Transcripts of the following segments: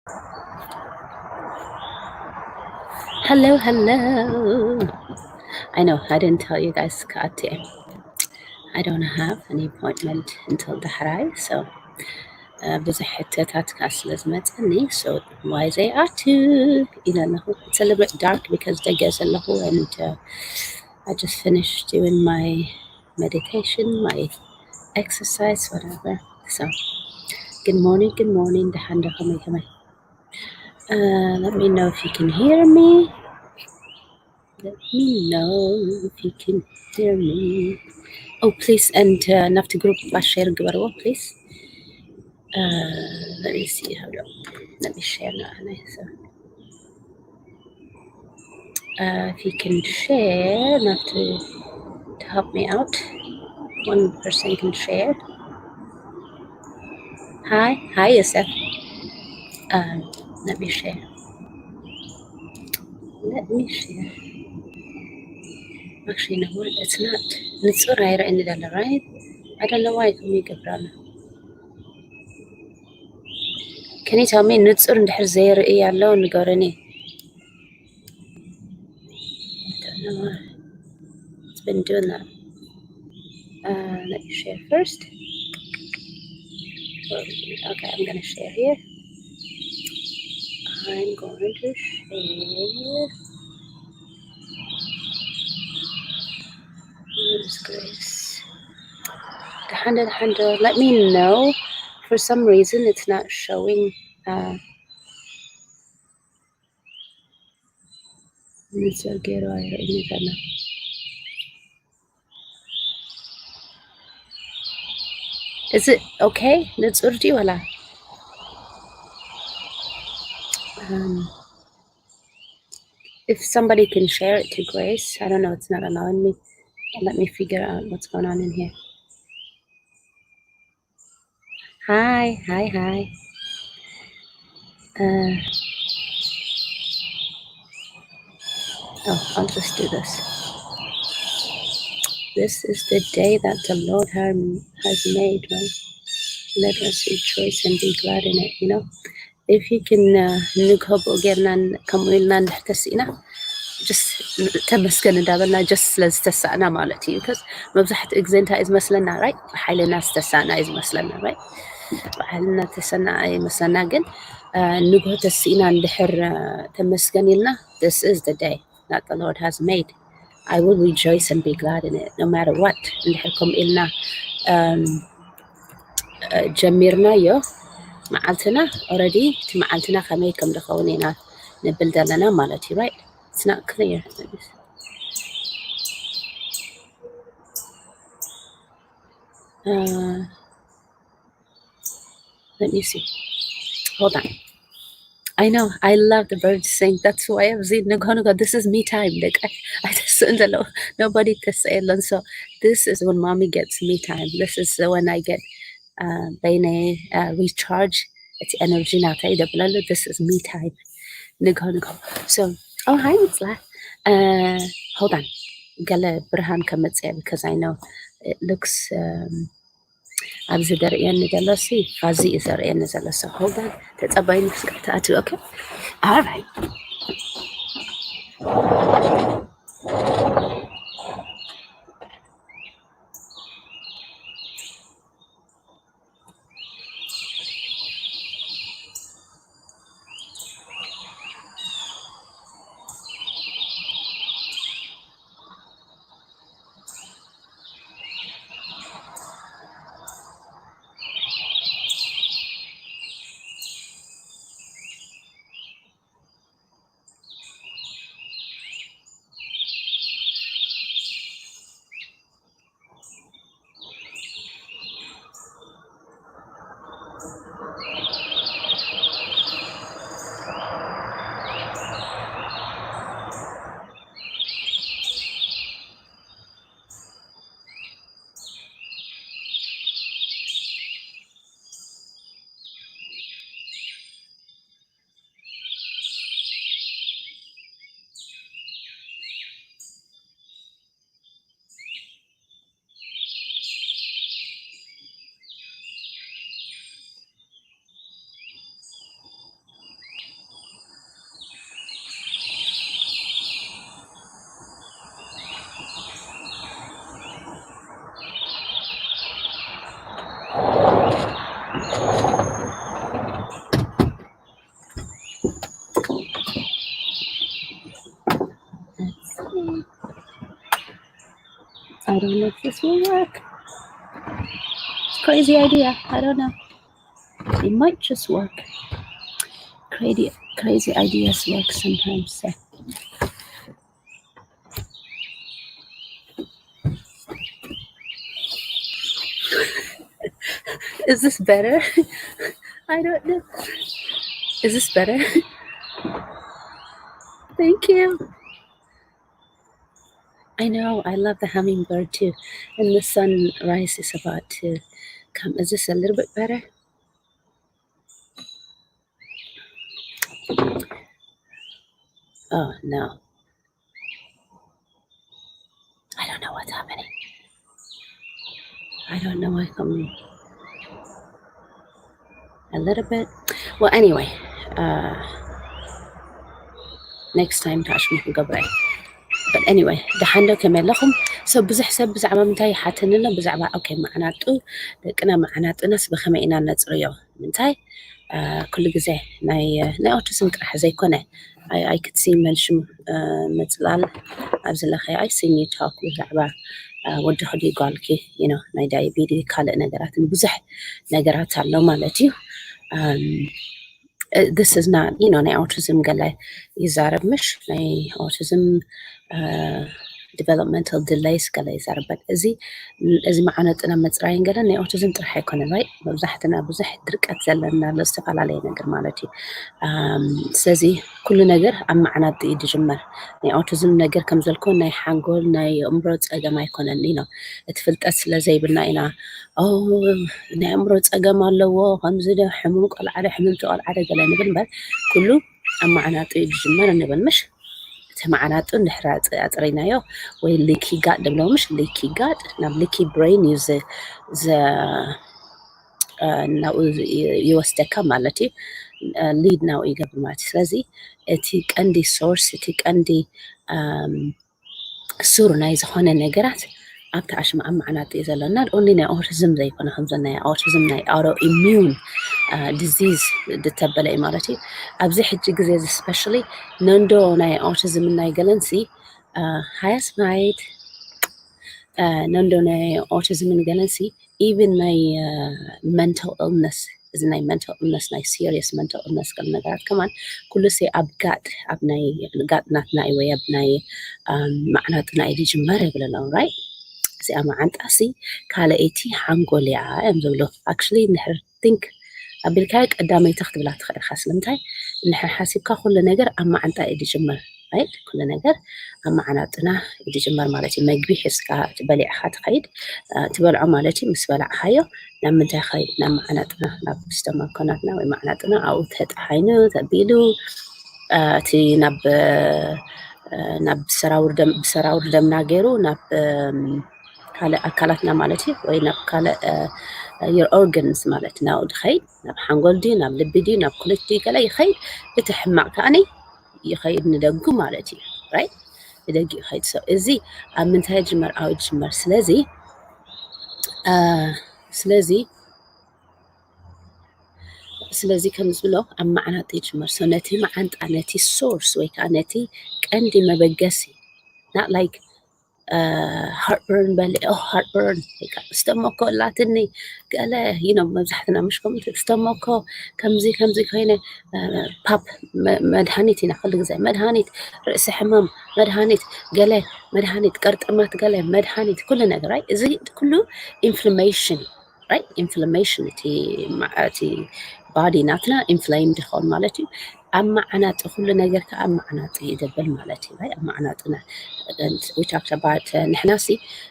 Hello, hello. I know, I didn't tell you guys ክኣቲ እየ። I don't have any appointment until ዳሕራይ, so uh, ብዙሕ ሕቶታት ከዓ ስለ ዝመፀኒ፣ so why ዘይኣቱ ኢለ ኣለኹ። It's a little bit dark because ደገ ዘለኹ and uh, I just finished doing my meditation, my exercise, whatever. So, good morning, good morning. ደሓን ዶ? ከመይ ከመይ? Uh, let me know if you can hear me. Let me know if you can hear me. Oh, please, and uh, ናብቲ ግሩፕ ባ ሼር ግበርዎ, please. Uh, let me see. Hold on. Let me share now. Uh, if you can share, not to, to help me out. One person can share. Hi, hi, Yosef. Um, let me share. Let me share. Actually, no, it's not. ንጹር ኣይረኣይን ዘሎ, right? I don't know why ከምኡ ይገብር ኣሎ። Can you tell me? ንጹር እንድሕር ዘይርኢ ኣሎ ንገሩኒ። I don't know why. It's been doing that. Uh, let me share first. Okay, I'm gonna share here. I'm going to share. Where is Grace? The hundred, hundred. Let me know. For some reason, it's not showing. Uh, ንጹር ገይሩ ኣይርእይን ዘሎ። Is it okay? ንጹር ድዩ ወላ? Um, if somebody can share it to Grace, I don't know, it's not allowing me. Let me figure out what's going on in here. Hi, hi, hi. Uh, oh, I'll just do this. This is the day that the Lord har- has made, right? Let us rejoice and be glad in it, you know? If you can, uh, ንግሆ ብኡ ጌርና ን- ከምኡ ኢልና እንድሕር ተስኢና፣ just ተመስገን እንዳበልና፣ just ስለ ዝተሳእና ማለት እዩ። Because መብዛሕትኡ ግዜ እንታይ እዩ ዝመስለና? Right? ብሓይልና ዝተሳእና እዩ ዝመስለና። Right? ብሓይልና ዝተሰና ይመስለና። ግን uh, ንግሆ ተስኢና እንድሕር uh, ተመስገን ኢልና, this is the day that the Lord has made. I will rejoice and be glad in it, no matter what. እንድሕር ከምኡ ኢልና um, uh, ጀሚርናዮ መዓልትና፣ already እቲ መዓልትና ከመይ ከም ዝኸውን ኢና ንብል ዘለና ማለት እዩ። Right? It's not clear. Uh, let me see. Hold on. I know. I love the birds sing. That's why I'm saying, no, no, this is me time. Like, I, I just, nobody to say. So this is when mommy gets me time. This is when I get uh, በይነ uh, recharge. እቲ energy ናተይ ደብለሉ። This is me time. ንግሆ ንግሆ። So, oh, hi, Mitzla. Uh, hold on. ገለ ብርሃን ከመጽእ እየ, because I know it looks, um, ኣብዚ ዘርእየኒ ዘሎ ሲ ፋዚ እዩ ዘርእየኒ ዘሎ። So, hold on. ተጸባይኒ ክስከት ኣትዩ። Okay? All right. If this will work. It's a crazy idea. I don't know. It might just work. Crazy, crazy ideas work sometimes. So. Is this better? I don't know. Is this better? Thank you. I know, I love the hummingbird too. And the sunrise is about to come. Is this a little bit better? Oh, no. I don't know what's happening. I don't know why come a little bit. Well, anyway, uh, next time ታሽሙ ክገብረ። But anyway, ደሓን ዶ ከመይ ኣለኹም? So ብዙሕ ሰብ ብዛዕባ ምንታይ ይሓተኒ ኣሎ? ብዛዕባ okay፣ መዓናጡ ደቅና፣ መዓናጥናስ ብኸመይ ኢና ነጽርዮ? ምንታይ ኩሉ ግዜ ናይ ናይ ኦቲዝም ጥራሕ ዘይኮነ ኣይክትሲ መልሽም ምፅላል ኣብዚ ለኸ ኣይስኝ ታክ ብዛዕባ ወዲ ክዲ ጓልኪ you know ናይ ዳይቢዲ ካልእ ነገራትን ብዙሕ ነገራት ኣሎ ማለት እዩ። This is not you know ናይ ኦቲዝም ገለ ይዛረብ ምሽ ናይ ኦቲዝም developmental delays ገለ ይዛረበን እዚ እዚ መዓነጥና መፅራይን ገለን ናይ ኦቲዝም ጥራሕ ኣይኮነን right መብዛሕትና ብዙሕ ድርቀት ዘለና ኣሎ ዝተፈላለየ ነገር ማለት እዩ። ስለዚ ኩሉ ነገር ኣብ መዓናጡ እዩ ዝጅመር። ናይ ኦቲዝም ነገር ከም ዘልኮ ናይ ሓንጎል ናይ ኣእምሮ ፀገም ኣይኮነን you know እቲ ፍልጠት ስለ ዘይብልና ኢና ናይ ኣእምሮ ፀገም ኣለዎ ከምዚ ዶ ሕሙም ቆልዓ ዶ ሕምምቲ ቆልዓ ዶ ገለ ንብል እምበር ኩሉ ኣብ መዓናጡ እዩ ዝጅመር እንብል ምሽ እቲ መዓናጡ እንድሕር ኣፅረይናዮ ወይ ሊኪ ጋጥ ንብሎ ምሽ ሊኪ ጋጥ ናብ ሊኪ ብሬን እዩ ናብኡ ይወስደካ ማለት እዩ። ሊድ ናብኡ ይገብር ማለት እዩ። ስለዚ እቲ ቀንዲ ሶርስ እቲ ቀንዲ ሱር ናይ ዝኾነ ነገራት ኣብቲ ኣሽማዓም መዓናጡ እዩ ዘሎ እና ኦንሊ ናይ ኦቲዝም ዘይኮነ ከምዞ ናይ ኦቲዝም ናይ ኣውቶ ኢሚዩን ዲዚዝ ዝተበለ እዩ ማለት እዩ። ኣብዚ ሕጂ ግዜ እዚ ስፔሻሊ ነንዶ ናይ ኦቲዝም ናይ ገለንሲ ሃያስ ማይት ነንዶ ናይ ኦቲዝምን ገለንሲ ኢቨን ናይ መንታል ኢልነስ እዚ ናይ መንታል ኢልነስ ናይ ሲሪየስ መንታል ኢልነስ ገለ ነገራት ከማን ኩሉ ሲ ኣብ ጋጥ ኣብ ናይ ጋጥ ናትና እዩ ወይ ኣብ ናይ ማዕናጥና እዩ ዝጅመር ይብል ኣለዉ right እዚኣ መዓንጣ ሲ ካልኣይቲ ሓንጎል እያ እዮም ዝብሉ actually ንሕር think ኣቢልካዮ ቀዳመይቲ ክትብላ ትኽእል ኢኻ ስለምንታይ እንድሕር ሓሲብካ ኩሉ ነገር ኣብ መዓንጣ እዩ ዝጅመር right ኩሉ ነገር ኣብ መዓናጥና እዩ ዝጅመር ማለት እዩ መግቢ ሒዝካ በሊዕኻ ትኸይድ ትበልዖ ማለት እዩ ምስ በላዕኻዮ ናብ ምንታይ ኸይድ ናብ መዓናጥና ናብ ስተማኮናትና ወይ መዓናጥና ኣብኡ ተጣሓይኑ ተቢሉ እቲ ናብ ናብ ብሰራውር ደምና ገይሩ ናብ ካልእ ኣካላትና ማለት እዩ ወይ ናብ ካልእ your organs ማለት ናብኡ ዝኸይድ ናብ ሓንጎል ድዩ ናብ ልቢ ድዩ ናብ ኩለት ድዩ ገለ ይኸይድ እቲ ሕማቕ ከዓኒ ይኸይድ ንደጉ ማለት እዩ right ንደጊ ይኸይድ so እዚ ኣብ ምንታይ ይጅመር ኣብ ይጅመር ስለዚ ስለዚ ስለዚ ከም ዝብሎ ኣብ መዓናጢ ይጅመር so ነቲ መዓንጣ ነቲ ሶርስ ወይ ከዓ ነቲ ቀንዲ መበገሲ not like heartburn በሊ heartburn ስቶሞኮ ኣላትኒ ገለ you know መብዛሕትና ምሽ ከምኡ ስቶሞኮ ከምዚ ከምዚ ኮይነ ፓፕ መድሃኒት ኢና ኩሉ ግዜ መድሃኒት ርእሲ ሕማም መድሃኒት ገለ መድሃኒት ቅርጥማት ገለ መድሃኒት ኩሉ ነገር ኣይ እዚ ኩሉ ኢንፍላሜሽን right ኢንፍላሜሽን እቲ body ናትና inflamed ይኸውን ማለት እዩ ኣብ መዓናጢ ኩሉ ነገር ከዓ ኣብ መዓናጢ ይደብል ማለት እዩ ኣብ መዓናጥና we talked about ንሕና ሲ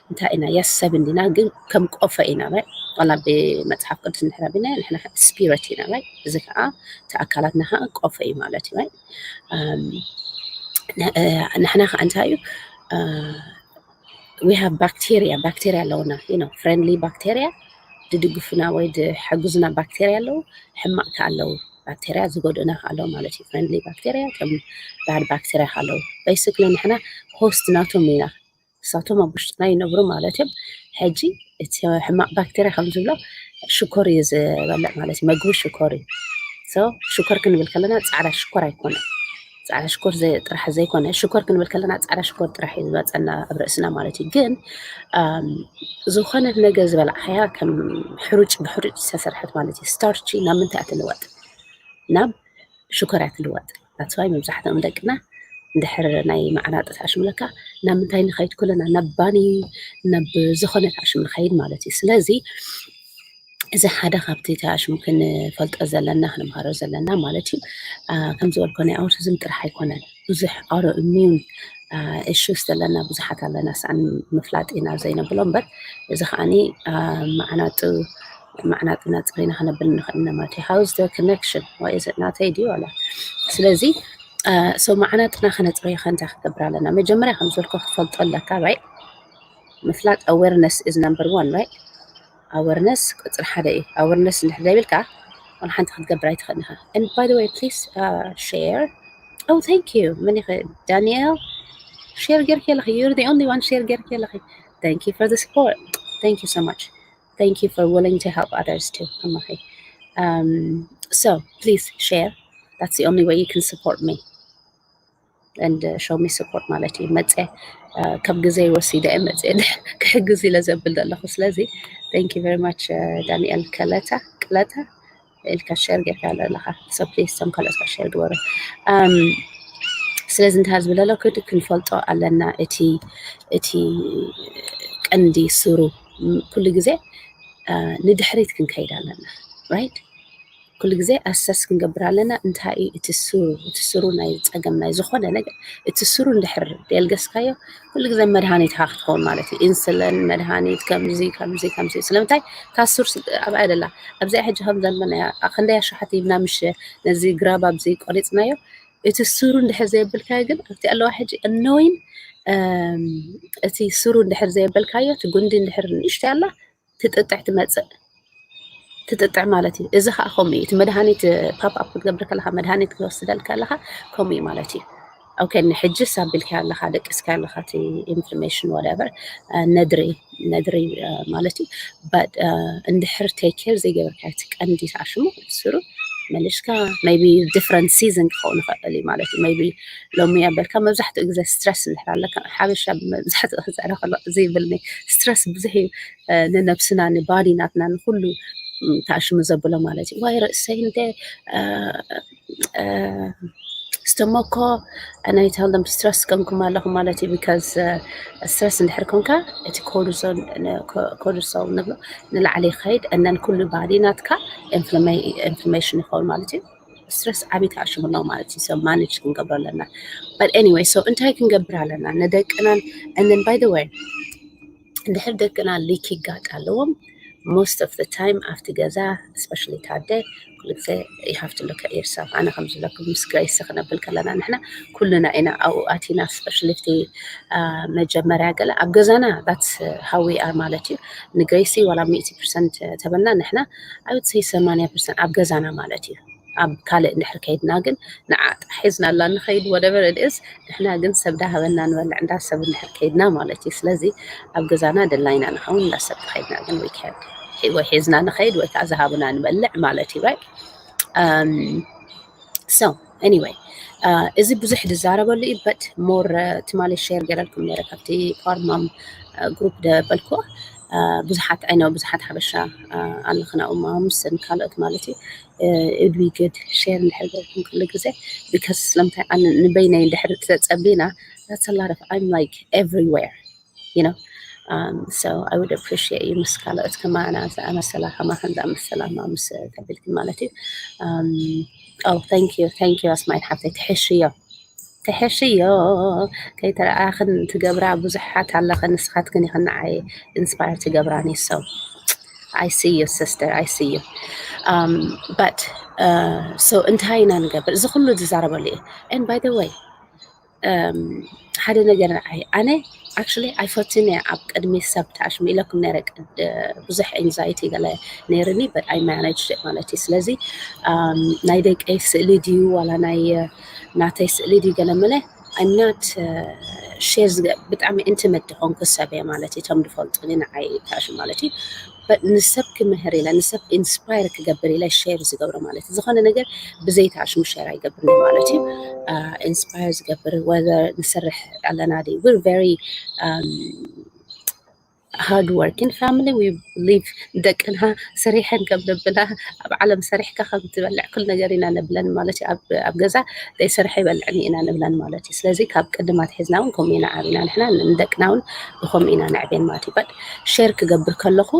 እንታይ ኢና yes ሰብ እንዲና ግን ከም ቆፈ ኢና right ዋላ ብመፅሓፍ ቅዱስ ንሕና ቢና ንሕና spirit ኢና right እዚ ከዓ እቲ ኣካላትና ከዓ ቆፈ እዩ ማለት እዩ right ንሕና ከዓ እንታይ እዩ we have bacteria bacteria ኣለውና you know friendly bacteria ድድግፉና ወይ ድሕግዙና ባክቴርያ ኣለዉ ሕማቅ ከዓ ኣለዉ ባክቴርያ ዝጎድኡና ከዓ ኣለዉ ማለት እዩ friendly bacteria ከም bad bacteria ከዓ ኣለዉ basically ንሕና host ናቶም ኢና እሳቶም ኣብ ውሽጥና ይነብሩ ማለት እዮም ሕጂ እቲ ሕማቅ ባክቴርያ ከም ዝብሎ ሽኮር እዩ ዝበልዕ ማለት እዩ መግቢ ሽኮር እዩ ሽኮር ክንብል ከለና ፃዕዳ ሽኮር ኣይኮነን ፃዕዳ ሽኮር ጥራሕ ዘይኮነ፣ ሽኮር ክንብል ከለና ፃዕዳ ሽኮር ጥራሕ እዩ ዝመፀና ኣብ ርእስና ማለት እዩ። ግን ዝኾነት ነገር ዝበላዕካያ ከም ሕሩጭ ብሕሩጭ ዝተሰርሐት ማለት እዩ። ስታርች ናብ ምንታይ እያ ትልወጥ? ናብ ሽኮር እያ ትልወጥ። That's why መብዛሕትኦም ደቅና እንድሕር ናይ መዓናጥት ኣሽምለካ ናብ ምንታይ ንኸይድ ኩለና? ናብ ባኒ፣ ናብ ዝኾነት ኣሽም ንኸይድ ማለት እዩ። ስለዚ እዚ ሓደ ካብቲ እቲ ኣሽም ክንፈልጦ ዘለና ክንምሃሮ ዘለና ማለት እዩ። ከም ዝበልኮ ናይ ኣውቲዝም ጥራሕ ኣይኮነን፣ ብዙሕ ኣሮ ኢሚዩን ኢሹስ ዘለና ብዙሓት ኣለና። ሳን ምፍላጥ ኢና ዘይነብሎ እምበር፣ እዚ ከዓኒ መዓናጡ መዓናጥና ፅሪና ክነብል ንኽእል ኢና ማለት እዩ። How is the connection? Why is it not? ናተይ ድዩ ዋላ? ስለዚ ሶ መዓናጥና ከነፅርዮ ከ እንታይ ክገብር ኣለና? መጀመርያ ከም ዝበልኮ ክትፈልጦ ኣለካ። ራይት፣ ምፍላጥ፣ awareness is number one, right? Awareness ቁፅሪ ሓደ እዩ። Awareness እንድሕር ዘይብልካ ዋላ ሓንቲ ክትገብር ኣይትኽእልን ኢኻ። And by the way, please share. Oh, thank you. መን ኢኺ? ዳንኤል፣ ሼር ጌርኪ ኣለኺ። You're the only one ሼር ጌርኪ ኣለኺ። Thank you for the support. Thank you so much. Thank you for willing to help others too. ከማኺ። So please share. That's the only way you can support me and show me support ማለት እዩ። መፀ ካብ ግዜ ወሲደ እየ መፀ ክሕግዝ ኢለ ዘብል ዘለኹ። ስለዚ thank you very much ዳንኤል ከለታ ቅለታ ኢልካ ሼር ጌርካ ኣለኻ። So please ቶም ካልኦት ካ ሼር ግበሩ። ስለዚ እንታይ ዝብል ኣለኩ፣ ክንፈልጦ ኣለና እቲ እቲ ቀንዲ ስሩ። ኩሉ ግዜ ንድሕሪት ክንከይድ ኣለና። ራይት፣ ኩሉ ግዜ ኣሰስ ክንገብር ኣለና። እንታይ እዩ እቲ ስሩ? እቲ ስሩ ናይ ፀገም ናይ ዝኾነ ነገር፣ እቲ ስሩ እንድሕር ደልገስካዮ፣ ኩሉ ግዜ መድሃኒት ኢኻ ክትኸውን ማለት እዩ። ኢንሱሊን፣ መድሃኒት፣ ከምዚ ከምዚ ከምዚ። ስለምንታይ? ካብ ሱር ኣብኣ ደላ ኣብዚኣ ሕጂ ከም ዘለና ክንደይ ኣሽሓት ሂብና ምሽ ነዚ ግራብ ኣብዚ ቆሪፅናዮ። እቲ ስሩ እንድሕር ዘየብልካዮ ግን ኣብቲ ኣለዋ ሕጂ እነወይን እቲ ስሩ እንድሕር ዘየበልካዮ፣ እቲ ጉንዲ እንድሕር ንእሽቶ ኣላ ትጥጥዕ ትመፅእ። ትጥጥዕ ማለት እዩ። እዚ ከዓ ከምኡ እዩ። እቲ መድሃኒት ፓፕ ኣፕ ክትገብር ከለካ፣ መድሃኒት ክትወስደል ከለካ ከምኡ እዩ ማለት እዩ። ኦኬ፣ ንሕጂ ሳቢልካ ኣለካ፣ ደቂስካ ኣለካ፣ እቲ ኢንፍላሜሽን ዋትቨር ነድሪ ነድሪ ማለት እዩ። እንድሕር ቴክ ኬር ዘይገበርካ፣ እቲ ቀንዲ ተኣሽሙ ስሩ መሊስካ፣ maybe different season ክኸውን ይኽእል እዩ ማለት እዩ። Maybe ሎሚ ያበልካ፣ መብዛሕትኡ ግዜ ስትረስ እንድሕር ኣለካ፣ ሓበሻ መብዛሕትኡ ክዛረብ ከሎ እዚ ይብልኒ፣ ስትረስ ብዙሕ እዩ ንነብስና፣ ንባዲ ናትና፣ ንኩሉ ተኣሽሙ ዘብሎ ማለት እዩ። ዋይ ርእሰይ እንደ ስተሞኮ ናይ ተልም ስትረስ ከንኩም ኣለኹ ማለት እዩ። Because ስትረስ እንድሕር ኮንካ፣ እቲ ኮርቲሶል ንብሎ ንላዕሊ ይኸይድ፣ and then ኩሉ ባዲ ናትካ ኢንፍላሜሽን ይኸውን ማለት እዩ። ስትረስ ዓብዪ ተኣሽሙ ኣለዎ ማለት እዩ። So ማኔጅ ክንገብሮ ኣለና። But anyway, so እንታይ ክንገብር ኣለና ንደቅናን? And then by the way፣ እንድሕር ደቅና ሊኪ ጋት ኣለዎም፣ most of the time ኣብቲ ገዛ፣ especially ታደ፣ ኩሉ ግዜ you have to look at yourself። ኣነ ከም ዝብለኩም ምስ ግሬስ ክነብል ከለና ንሕና ኩልና ኢና ኣብኡ ኣቲና፣ especially እቲ መጀመርያ ገለ ኣብ ገዛና that's how we are ማለት እዩ። ንግሬሲ ዋላ ሚእቲ ፐርሰንት ተበልና ንሕና I would say ሰማንያ ፐርሰንት ኣብ ገዛና ማለት እዩ። ኣብ ካልእ እንድሕር ከይድና ግን ንዓ ጥራሕ ሒዝናላ ንኸይድ፣ whatever it is፣ ንሕና ግን ሰብ ዳሃበና ንበልዕ፣ እንዳ ሰብ እንድሕር ከይድና ማለት እዩ። ስለዚ ኣብ ገዛና ደላይና ንኸውን፣ እንዳ ሰብ ከይድና ግን ወይ ሒዝና ንኸይድ ወይ ከዓ ዝሃቡና ንበልዕ ማለት እዩ። So anyway፣ እዚ ብዙሕ ዝዛረበሉ እዩ። But more ትማሊ ሼር ገይረልኩም ነይረ ካብቲ ፓርማም ግሩፕ ደበልኩ። ብዙሓት፣ I know ብዙሓት ሓበሻ ኣለኽና፣ ማምስን ካልኦት ማለት እዩ። It would be good ሼር እንድሕር ገይርኩም ኩሉ ግዜ። Because ስለምንታይ ኣነ ንበይነይ እንድሕር ተፀቢና፣ that's a lot of, I'm like everywhere, you know. So I would appreciate you ምስ ካልኦት ከማና ዝኣመሰላ፣ ከማኸን ዝኣመሰላ ማምስ ተቢልክን ማለት እዩ። Oh, thank you, thank you ኣስማይት ሓፍተይ፣ ትሕሽዮ ትሕሽዮ። ከይተረኣኽን ትገብራ ብዙሓት ኣለኽን፣ ንስኻትክን ኢኽን ንዓይ ኢንስፓየር ትገብራኒ። So I see you sister, I see you. But so እንታይ ኢና ንገብር? እዚ ኩሉ ዝዛረበሉ እዩ። And by the way ሓደ ነገር ንዓይ፣ ኣነ actually ኣይፈትን እየ ኣብ ቅድሚ ሰብ ተኣሽሙ ኢለኩም ነይረ። ብዙሕ anxiety ገለ ነይርኒ፣ but I managed ማለት እዩ። ስለዚ ናይ ደቀይ ስእሊ ድዩ ዋላ ናይ ናተይ ስእሊ ድዩ ገለ መለ፣ I'm not ሼር፣ ብጣዕሚ ኢንቲመት ዝኾንኩ ሰብ እየ ማለት እዩ። እቶም ዝፈልጡኒ ንዓይ ተኣሽሙ ማለት እዩ። ንሰብ ክምህር ኢለ ንሰብ ኢንስፓየር ክገብር ኢለ ሸር ዝገብሮ ማለት እዩ። ዝኾነ ነገር ብዘይተኣሽሙ ሸር ኣይገብርን ማለት እዩ። ኢንስፓየር ዝገብር ወዘ ንሰርሕ ኣለና ድዩ very hard working family we believe ደቅና ሰሪሐን ከም ነብላ ኣብ ዓለም ሰሪሕካ ከም ትበልዕ ኩሉ ነገር ኢና ነብለን ማለት እዩ። ኣብ ገዛ ዘይሰርሐ ይበልዕኒ ኢና ነብለን ማለት እዩ። ስለዚ ካብ ቅድም ኣትሒዝና እውን ከምኡ ኢና ዓቢና ንሕና ንደቅና እውን ብከምኡ ኢና ነዕብየን ማለት እዩ። ሸር ክገብር ከለኹ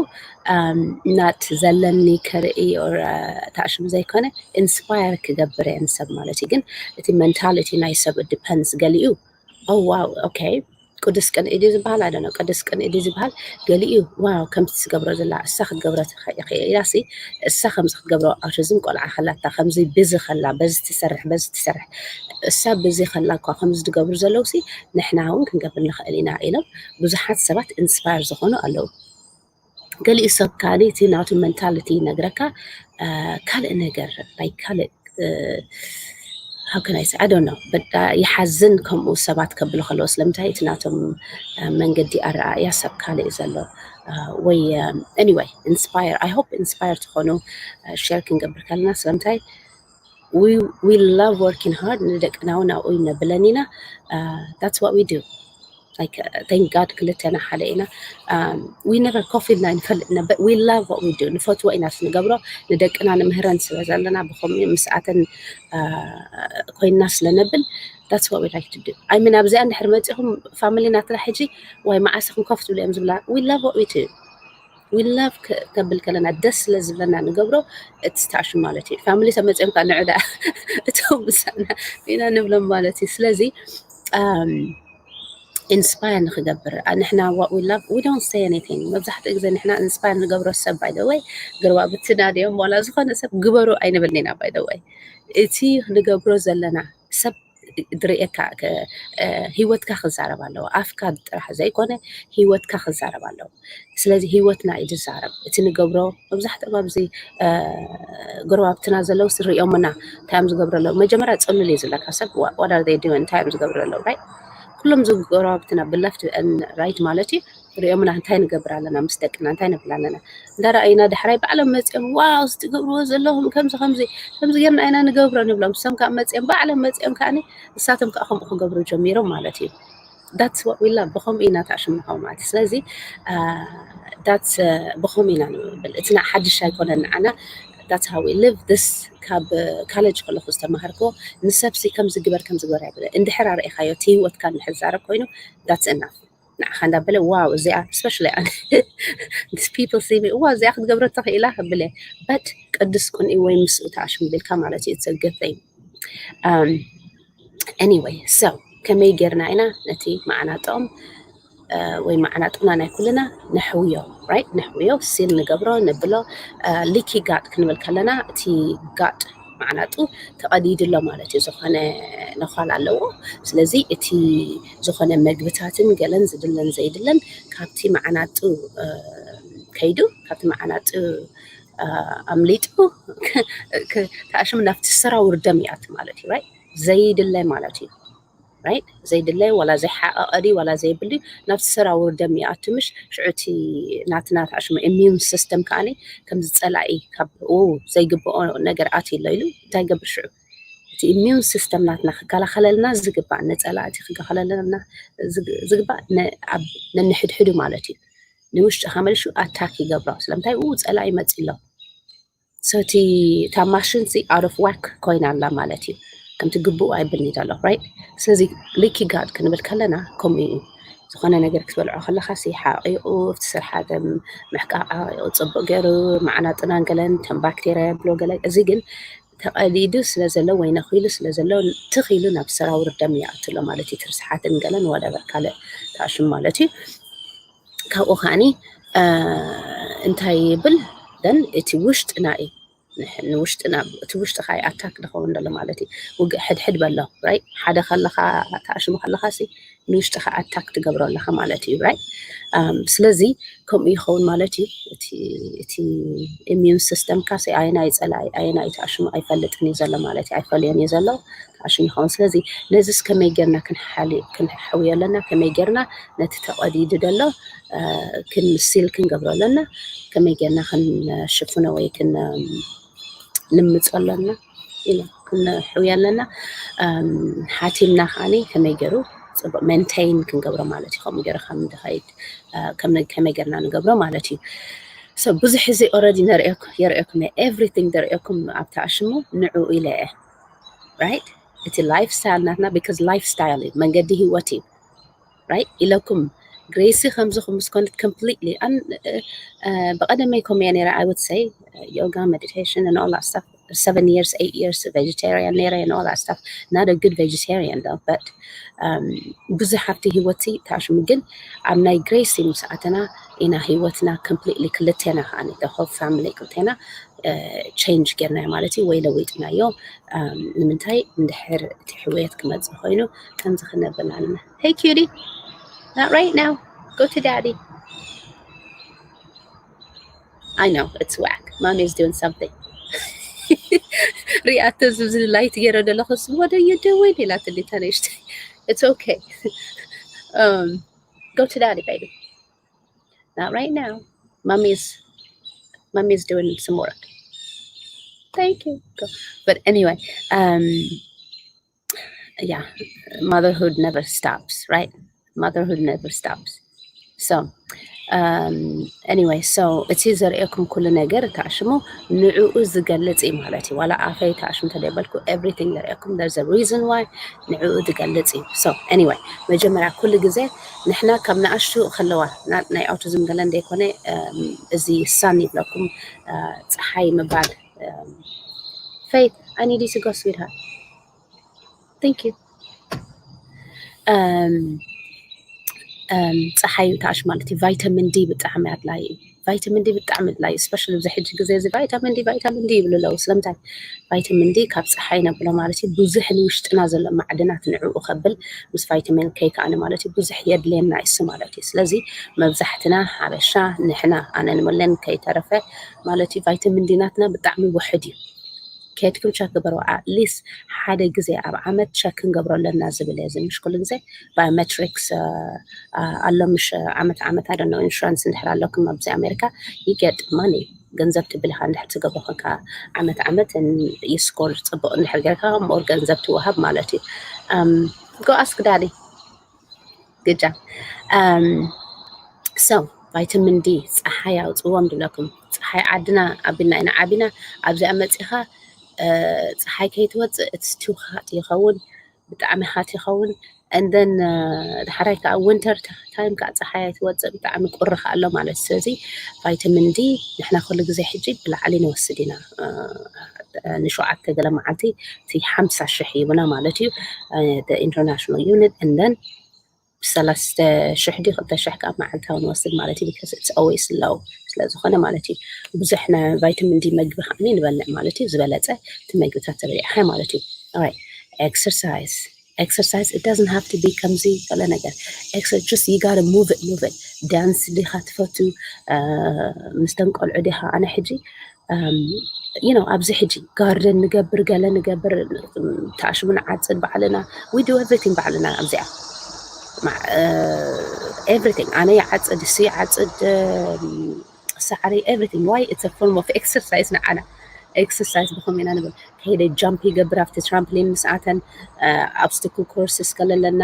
ናት ዘለኒ ክርኢ ተኣሽሙ ዘይኮነ ኢንስፓየር ክገብር እየ ንሰብ ማለት እዩ። ግን እቲ ሜንታሊቲ ናይ ሰብ ዲፐንስ ገሊኡ ዋው ኦኬ ቅዱስ ቅንኢ ድዩ ዝበሃል ኣደነ ቅዱስ ቅንኢ ድዩ ዝበሃል ገሊኡ ዋው ከምቲ ትገብሮ ዘላ እሳ ክትገብሮ ኢላ ሲ እሳ ከምዚ ክትገብሮ ኣውቲዝም ቆልዓ ከላታ ከምዚ ብዚ ከላ በዚ ትሰርሕ በዚ ትሰርሕ እሳ ብዚ ከላ እኳ ከምዚ ትገብሩ ዘለዉ ሲ ንሕና እውን ክንገብር ንኽእል ኢና ኢሎም ብዙሓት ሰባት ኢንስፓየር ዝኾኑ ኣለዉ። ገሊኡ ሰብ ካሊ እቲ ናቱ ሜንታሊቲ ይነግረካ ካልእ ነገር ናይ ካልእ how can I say I don't know but ይሓዝን ከምኡ ሰባት ከብሉ ከለዎ ስለምንታይ እቲ ናቶም መንገዲ ኣረኣእያ ሰብ ካልእ እዩ ዘሎ ወይ anyway inspire I hope inspire ትኾኑ ሸር ክንገብር ከለና ስለምንታይ we love working hard ንደቅና እውን ኣብኡ ነብለን ኢና that's what we do thank God ክልተና ሓደ ኢና we never ኮፍ ኢልና ይንፈልጥ ነበር we love what we do ንፈትዎ ኢና ንገብሮ ንደቅና ንምህረን ስለ ዘለና ብከምኡ ምስኣተን ኮይና ስለነብል that's what we like to do I mean ኣብዚኣ እንድሕር መፂኹም ፋሚሊ ናትና ሕጂ ወይ መዓስ ኢኹም ኮፍ ትብሉ እዮም ዝብላ we love what we do we love ከብል ከለና ደስ ስለ ዝብለና ንገብሮ እቲ ታሽም ማለት እዩ ፋሚሊ ተመፂኦም ከዓ ንዕዳ እቶም ምሳና ኢና ንብሎም ማለት እዩ ስለዚ ኢንስፓየር ንክገብር ንሕና what we love we don't say anything መብዛሕትኡ ግዜ ንሕና ኢንስፓየር ንገብሮ ሰብ by the way ግርባብትና ድዮም ዋላ ዝኾነ ሰብ ግበሩ ኣይንብልን ኢና by the way እቲ ንገብሮ ዘለና ሰብ ዝርእየካ ህይወትካ ክዛረብ ኣለዎ ኣፍካ ጥራሕ ዘይኮነ ህይወትካ ክዛረብ ኣለዎ ስለዚ ህይወትና እዩ ዝዛረብ እቲ ንገብሮ መብዛሕትኦም ኣብዚ ጎረባብትና ዘለዉ ስሪኦምና እንታይ እዮም ዝገብሩ ኣለዉ መጀመርያ ፅሉል እዩ ዝብለካ ሰብ what are they doing እንታይ እዮም ዝገብሩ ኣለዉ right ኩሎም ዝጎረባብትና ብለፍት ራይት ማለት እዩ ሪኦምና እንታይ ንገብር ኣለና ምስ ደቅና እንታይ ንብል ኣለና እንዳረኣዩና ዳሕራይ ባዕሎም መፂኦም ዋው ዝትገብርዎ ዘለኹም ከምዚ ከምዚ ከምዚ ጌርና ኢና ንገብሮ ንብሎም እሶም ከዓ መፂኦም ባዕሎም መፂኦም ከዓ ንሳቶም ከዓ ከምኡ ክገብሩ ጀሚሮም ማለት እዩ that's what we love ብኸምኡ ኢና ተኣሽምናኸው ማለት እዩ ስለዚ that's ብኸምኡ ኢና ንብል እቲ ሓድሽ ኣይኮነን ንዓና that's how we live this ካብ ካለጅ ከለኹ ዝተማሃርክዎ ንሰብሲ ከምዚ ግበር ከምዚ ግበር ኣይብለ እንድሕር ኣርእኻዮ እቲ ህይወትካ እንድሕር ዛረብ ኮይኑ that's enough ንዓኻ እንዳበለ ዋው እዚኣ especially ኣነ people see me ዋ እዚኣ ክትገብሮ ተኽኢላ ክብለ but ቅዱስ ቁንኢ ወይ ምስኡ ተኣሽም ቢልካ ማለት እዩ it's a good thing anyway so ከመይ ጌርና ኢና ነቲ ማዕናጦም ወይ ማዕናጡና ናይ ኩልና ነሕውዮ right ነሕውዮ ሲል ንገብሮ ንብሎ ሊኪ ጋጥ ክንብል ከለና እቲ ጋጥ ማዕናጡ ተቐዲዱ ኣሎ ማለት እዩ ዝኾነ ነዃል ኣለዎ ስለዚ እቲ ዝኾነ መግብታትን ገለን ዝድለን ዘይድለን ካብቲ ማዕናጡ ከይዱ ካብቲ ማዕናጡ ኣምሊጡ ተኣሽም ናብቲ ሰራውር ደም ይኣት ማለት እዩ right ዘይድለ ማለት እዩ right ዘይድለ ዋላ ዘይሓቐቐ ድዩ ዋላ ዘይብል ድዩ ናብቲ ሰራውር ደም ይኣቱ ምሽ ሽዑ እቲ ናትና ተኣሽሙ immune system ከዓኒ ከምዚ ፀላኢ ካብ ዘይግብኦ ነገር ኣትዩ ኣሎ ኢሉ እንታይ ገብር ሽዑ እቲ immune system ናትና ክከላኸለልና ዝግባእ ንፀላእቲ ክከላኸለልና ዝግባእ ነንሕድሕዱ ማለት እዩ ንውሽጢ ከመልሹ ኣታክ ይገብሮ ስለምንታይ ኡ ፀላኢ ይመፅእ ኣሎ ሰቲ እታ ማሽን ሲ out of whack ኮይና ኣላ ማለት እዩ ከምቲ ግብኡ ኣይብልኒ ዘሎ right ስለዚ ሊኪ ጋድ ክንብል ከለና ከምኡ እዩ ዝኾነ ነገር ክትበልዖ ከለካ ሲ ሓቂቑ እቲ ስርሓ ምሕቃቕ ሓቂቑ ፅቡቅ ገይሩ ማዕናጥናን ገለን ከም ባክቴርያ የብሎ ገለ እዚ ግን ተቐዲዱ ስለ ዘሎ ወይ ነኺሉ ስለ ዘሎ ትኺሉ ናብ ሰራውር ደም ይኣትሎ ማለት እዩ ትርስሓትን ገለን whatever ካልእ ተኣሽም ማለት እዩ ካብኡ ከዓኒ እንታይ ይብል then እቲ ውሽጥና እዩ ንውሽጥና እቲ ውሽጥካ እዩ ኣታክ ዝኸውን ዘሎ ማለት እዩ ውግእ ሕድሕድ በሎ right ሓደ ከለካ ተኣሽሙ ከለካ ሲ ንውሽጥኻ ኣታክ ትገብሮ ኣለኻ ማለት እዩ። ራይት? ስለዚ ከምኡ ይኸውን ማለት እዩ። እቲ ኢሚዩን ሲስተምካ ኣየናይ ፀላኢ ኣየናይ ተኣሽሙ ኣይፈልጥን እዩ ዘሎ ማለት እዩ። ኣይፈልዮን እዩ ዘሎ፣ ተኣሽሙ ይኸውን። ስለዚ ነዚስ ከመይ ጌርና ክንሓውዮ ኣለና? ከመይ ጌርና ነቲ ተቐዲዱ ዘሎ ክንሲል ክንገብሮ ኣለና? ከመይ ጌርና ክንሽፍኖ ወይ ክንልምፆ ኣለና? ኢለ ክንሕውዮ ኣለና። ሓቲምና ከዓኒ ከመይ ገይሩ ፅቡቅ ሜንቴን ክንገብሮ ማለት እዩ። ከምኡ ገይሩ ከም ድኸይድ ከመይ ገርና ንገብሮ ማለት እዩ። ብዙሕ እዚ ኦረዲ ነርእየኩም የርእየኩም everything ዘርእየኩም ኣብታ ኣሽሙ ንዕኡ ኢለ እየ። ራይት? እቲ ላይፍ ስታይል ናትና because ላይፍ ስታይል እዩ፣ መንገዲ ህይወት እዩ። ራይት? ኢለኩም ግሬሲ ከምዚ ምስ ኮነት ኮምፕሊትሊ ብቀደመይ ከምኡ እየ ነይረ። I would say yoga, meditation and all that stuff. Seven years, eight years vegetarian ነይረ and all that stuff. Not a good vegetarian though, but ብዙሕ ኣብቲ ህይወት ተኣሽሙ። ግን ኣብ ናይ ግሬሲ ምስ ኣተና ኢና ህይወትና ኮምፕሊትሊ ክልቴና ከዓኒ the whole family ክልቴና ቼንጅ ጌርናዮ ማለት እዩ፣ ወይ ለዊጥናዮ። ንምንታይ? እንድሕር እቲ ሕውየት ክመፅእ ኮይኑ ከምዚ ክነብል ኣለና። Hey cutie, not right now, go to daddy. I know it's whack. Mommy is doing something. ሪኣቶ ዝብዚ ላይት ገይረ ዘለኹ what are you doing ኢላትኒ እታ ንእሽተይ። It's okay. Go to daddy, baby. Not right now. Mommy is mommy is doing some work. Thank you. But anyway, um, yeah, motherhood never stops, right? Motherhood never stops. So, um, anyway, so እቲ ዘርእየኩም ኩሉ ነገር ተኣሽሙ ንዕኡ ዝገልጽ እዩ ማለት እዩ። ዋላ ኣፈይ ተኣሽሙ ተደበልኩ everything ዘርእየኩም there's a reason why ንዕኡ ዝገልጽ እዩ። So anyway, መጀመርያ ኩሉ ግዜ ንሕና ካብ ንኣሽቱ ከለዋ ናይ ኣውቲዝም ገለ እንደይኮነ እዚ ሳን ይብለኩም ፀሓይ ምባል። Faith, I need you to go, sweetheart. Thank you. ፀሓይ ተኣሽ ማለት እዩ። ቫይታሚን ዲ ብጣዕሚ ኣድላይ እዩ። ቫይታሚን ዲ ብጣዕሚ ኣድላይ እዩ። ስፔሻሊ ኣብዚ ሕጂ ግዜ እዚ ቫይታሚን ዲ ቫይታሚን ዲ ይብሉ ኣለዉ። ስለምንታይ? ቫይታሚን ዲ ካብ ፀሓይ ነብሎ ማለት እዩ። ብዙሕ ንውሽጥና ዘሎ ማዕድናት ንዕኡ ከብል ምስ ቫይታሚን ኬ ከዓኒ ማለት እዩ ብዙሕ የድልየና እሱ ማለት እዩ። ስለዚ መብዛሕትና ሓበሻ ንሕና ኣነ ንምለን ከይተረፈ ማለት እዩ ቫይታሚን ዲ ናትና ብጣዕሚ ውሕድ እዩ። ከድኩም ቸክ ግበሩ። ኣትሊስት ሓደ ግዜ ኣብ ዓመት ቸክ ክንገብሮ ኣለና ዝብል እየ። እዚ ምሽ ኩሉ ግዜ ባዮሜትሪክስ ኣሎ ምሽ ዓመት ዓመት ኣደ ነው ኢንሹራንስ እንድሕር ኣለኩም ኣብዚ ኣሜሪካ ይገጥ ማኒ ገንዘብ ትብል ኢኻ እንድሕር ትገብሮ ኮንካ ዓመት ዓመት ይስኮር ፅቡቅ እንድሕር ጌርካ ሞር ገንዘብ ትወሃብ ማለት እዩ። ጎ ኣስክ ዳዲ ግጃ ሰው ቫይታሚን ዲ ፀሓይ ኣውፅዎም ድብለኩም። ፀሓይ ዓድና ኣቢልና ኢና ዓቢና። ኣብዚኣ መፂኻ ፀሓይ ከይትወፅእ እቲ ስቲው ሃት ይኸውን፣ ብጣዕሚ ሃት ይኸውን። And then ድሓራይ ከዓ ዊንተር ታይም ከዓ ፀሓይ ኣይትወፅእ ብጣዕሚ ቁሪ ከዓ ኣሎ ማለት። ስለዚ ቫይታሚን ዲ ንሕና ኩሉ ግዜ ሕጂ ብላዕሊ ንወስድ ኢና። ንሸውዓተ ገለ መዓልቲ እቲ ሓምሳ ሽሕ ይብና ማለት እዩ ኢንተርናሽናል ዩኒት። And then ብሰለስተ ሽሕ ድዩ ክልተ ሽሕ ከዓ መዓልታዊ ንወስድ ማለት እዩ። Because it's always low ስለ ዝኾነ ማለት እዩ። ብዙሕ ናይ ቫይታሚን ዲ መግቢ ከዓ ንበልዕ ማለት እዩ። ዝበለፀ እቲ መግብታት ተበሊዕካ ማለት እዩ። Alright, exercise. Exercise, it doesn't have to be ከምዚ ገለ ነገር። Exercise, just you gotta move it, move it. ዳንስ ዲኻ ትፈቱ? ምስተን ቆልዑ ዲኻ? ኣነ ሕጂ you know ኣብዚ ሕጂ ጋርደን ንገብር፣ ገለ ንገብር፣ ተኣሽሙ ንዓፅድ ባዕልና፣ we do everything ባዕልና። ኣብዚኣ everything ኣነ ይዓፅድ፣ እሱ ይዓፅድ፣ ሳዕሪ፣ everything. Why? It's a form of exercise ንዓና። ኤክሰርሳይዝ ብኸም ኢና ንብል። ከይደ ጃምፕ ይገብር ኣብቲ ትራምፕሊን ምስኣተን፣ obstacle courses ከለለና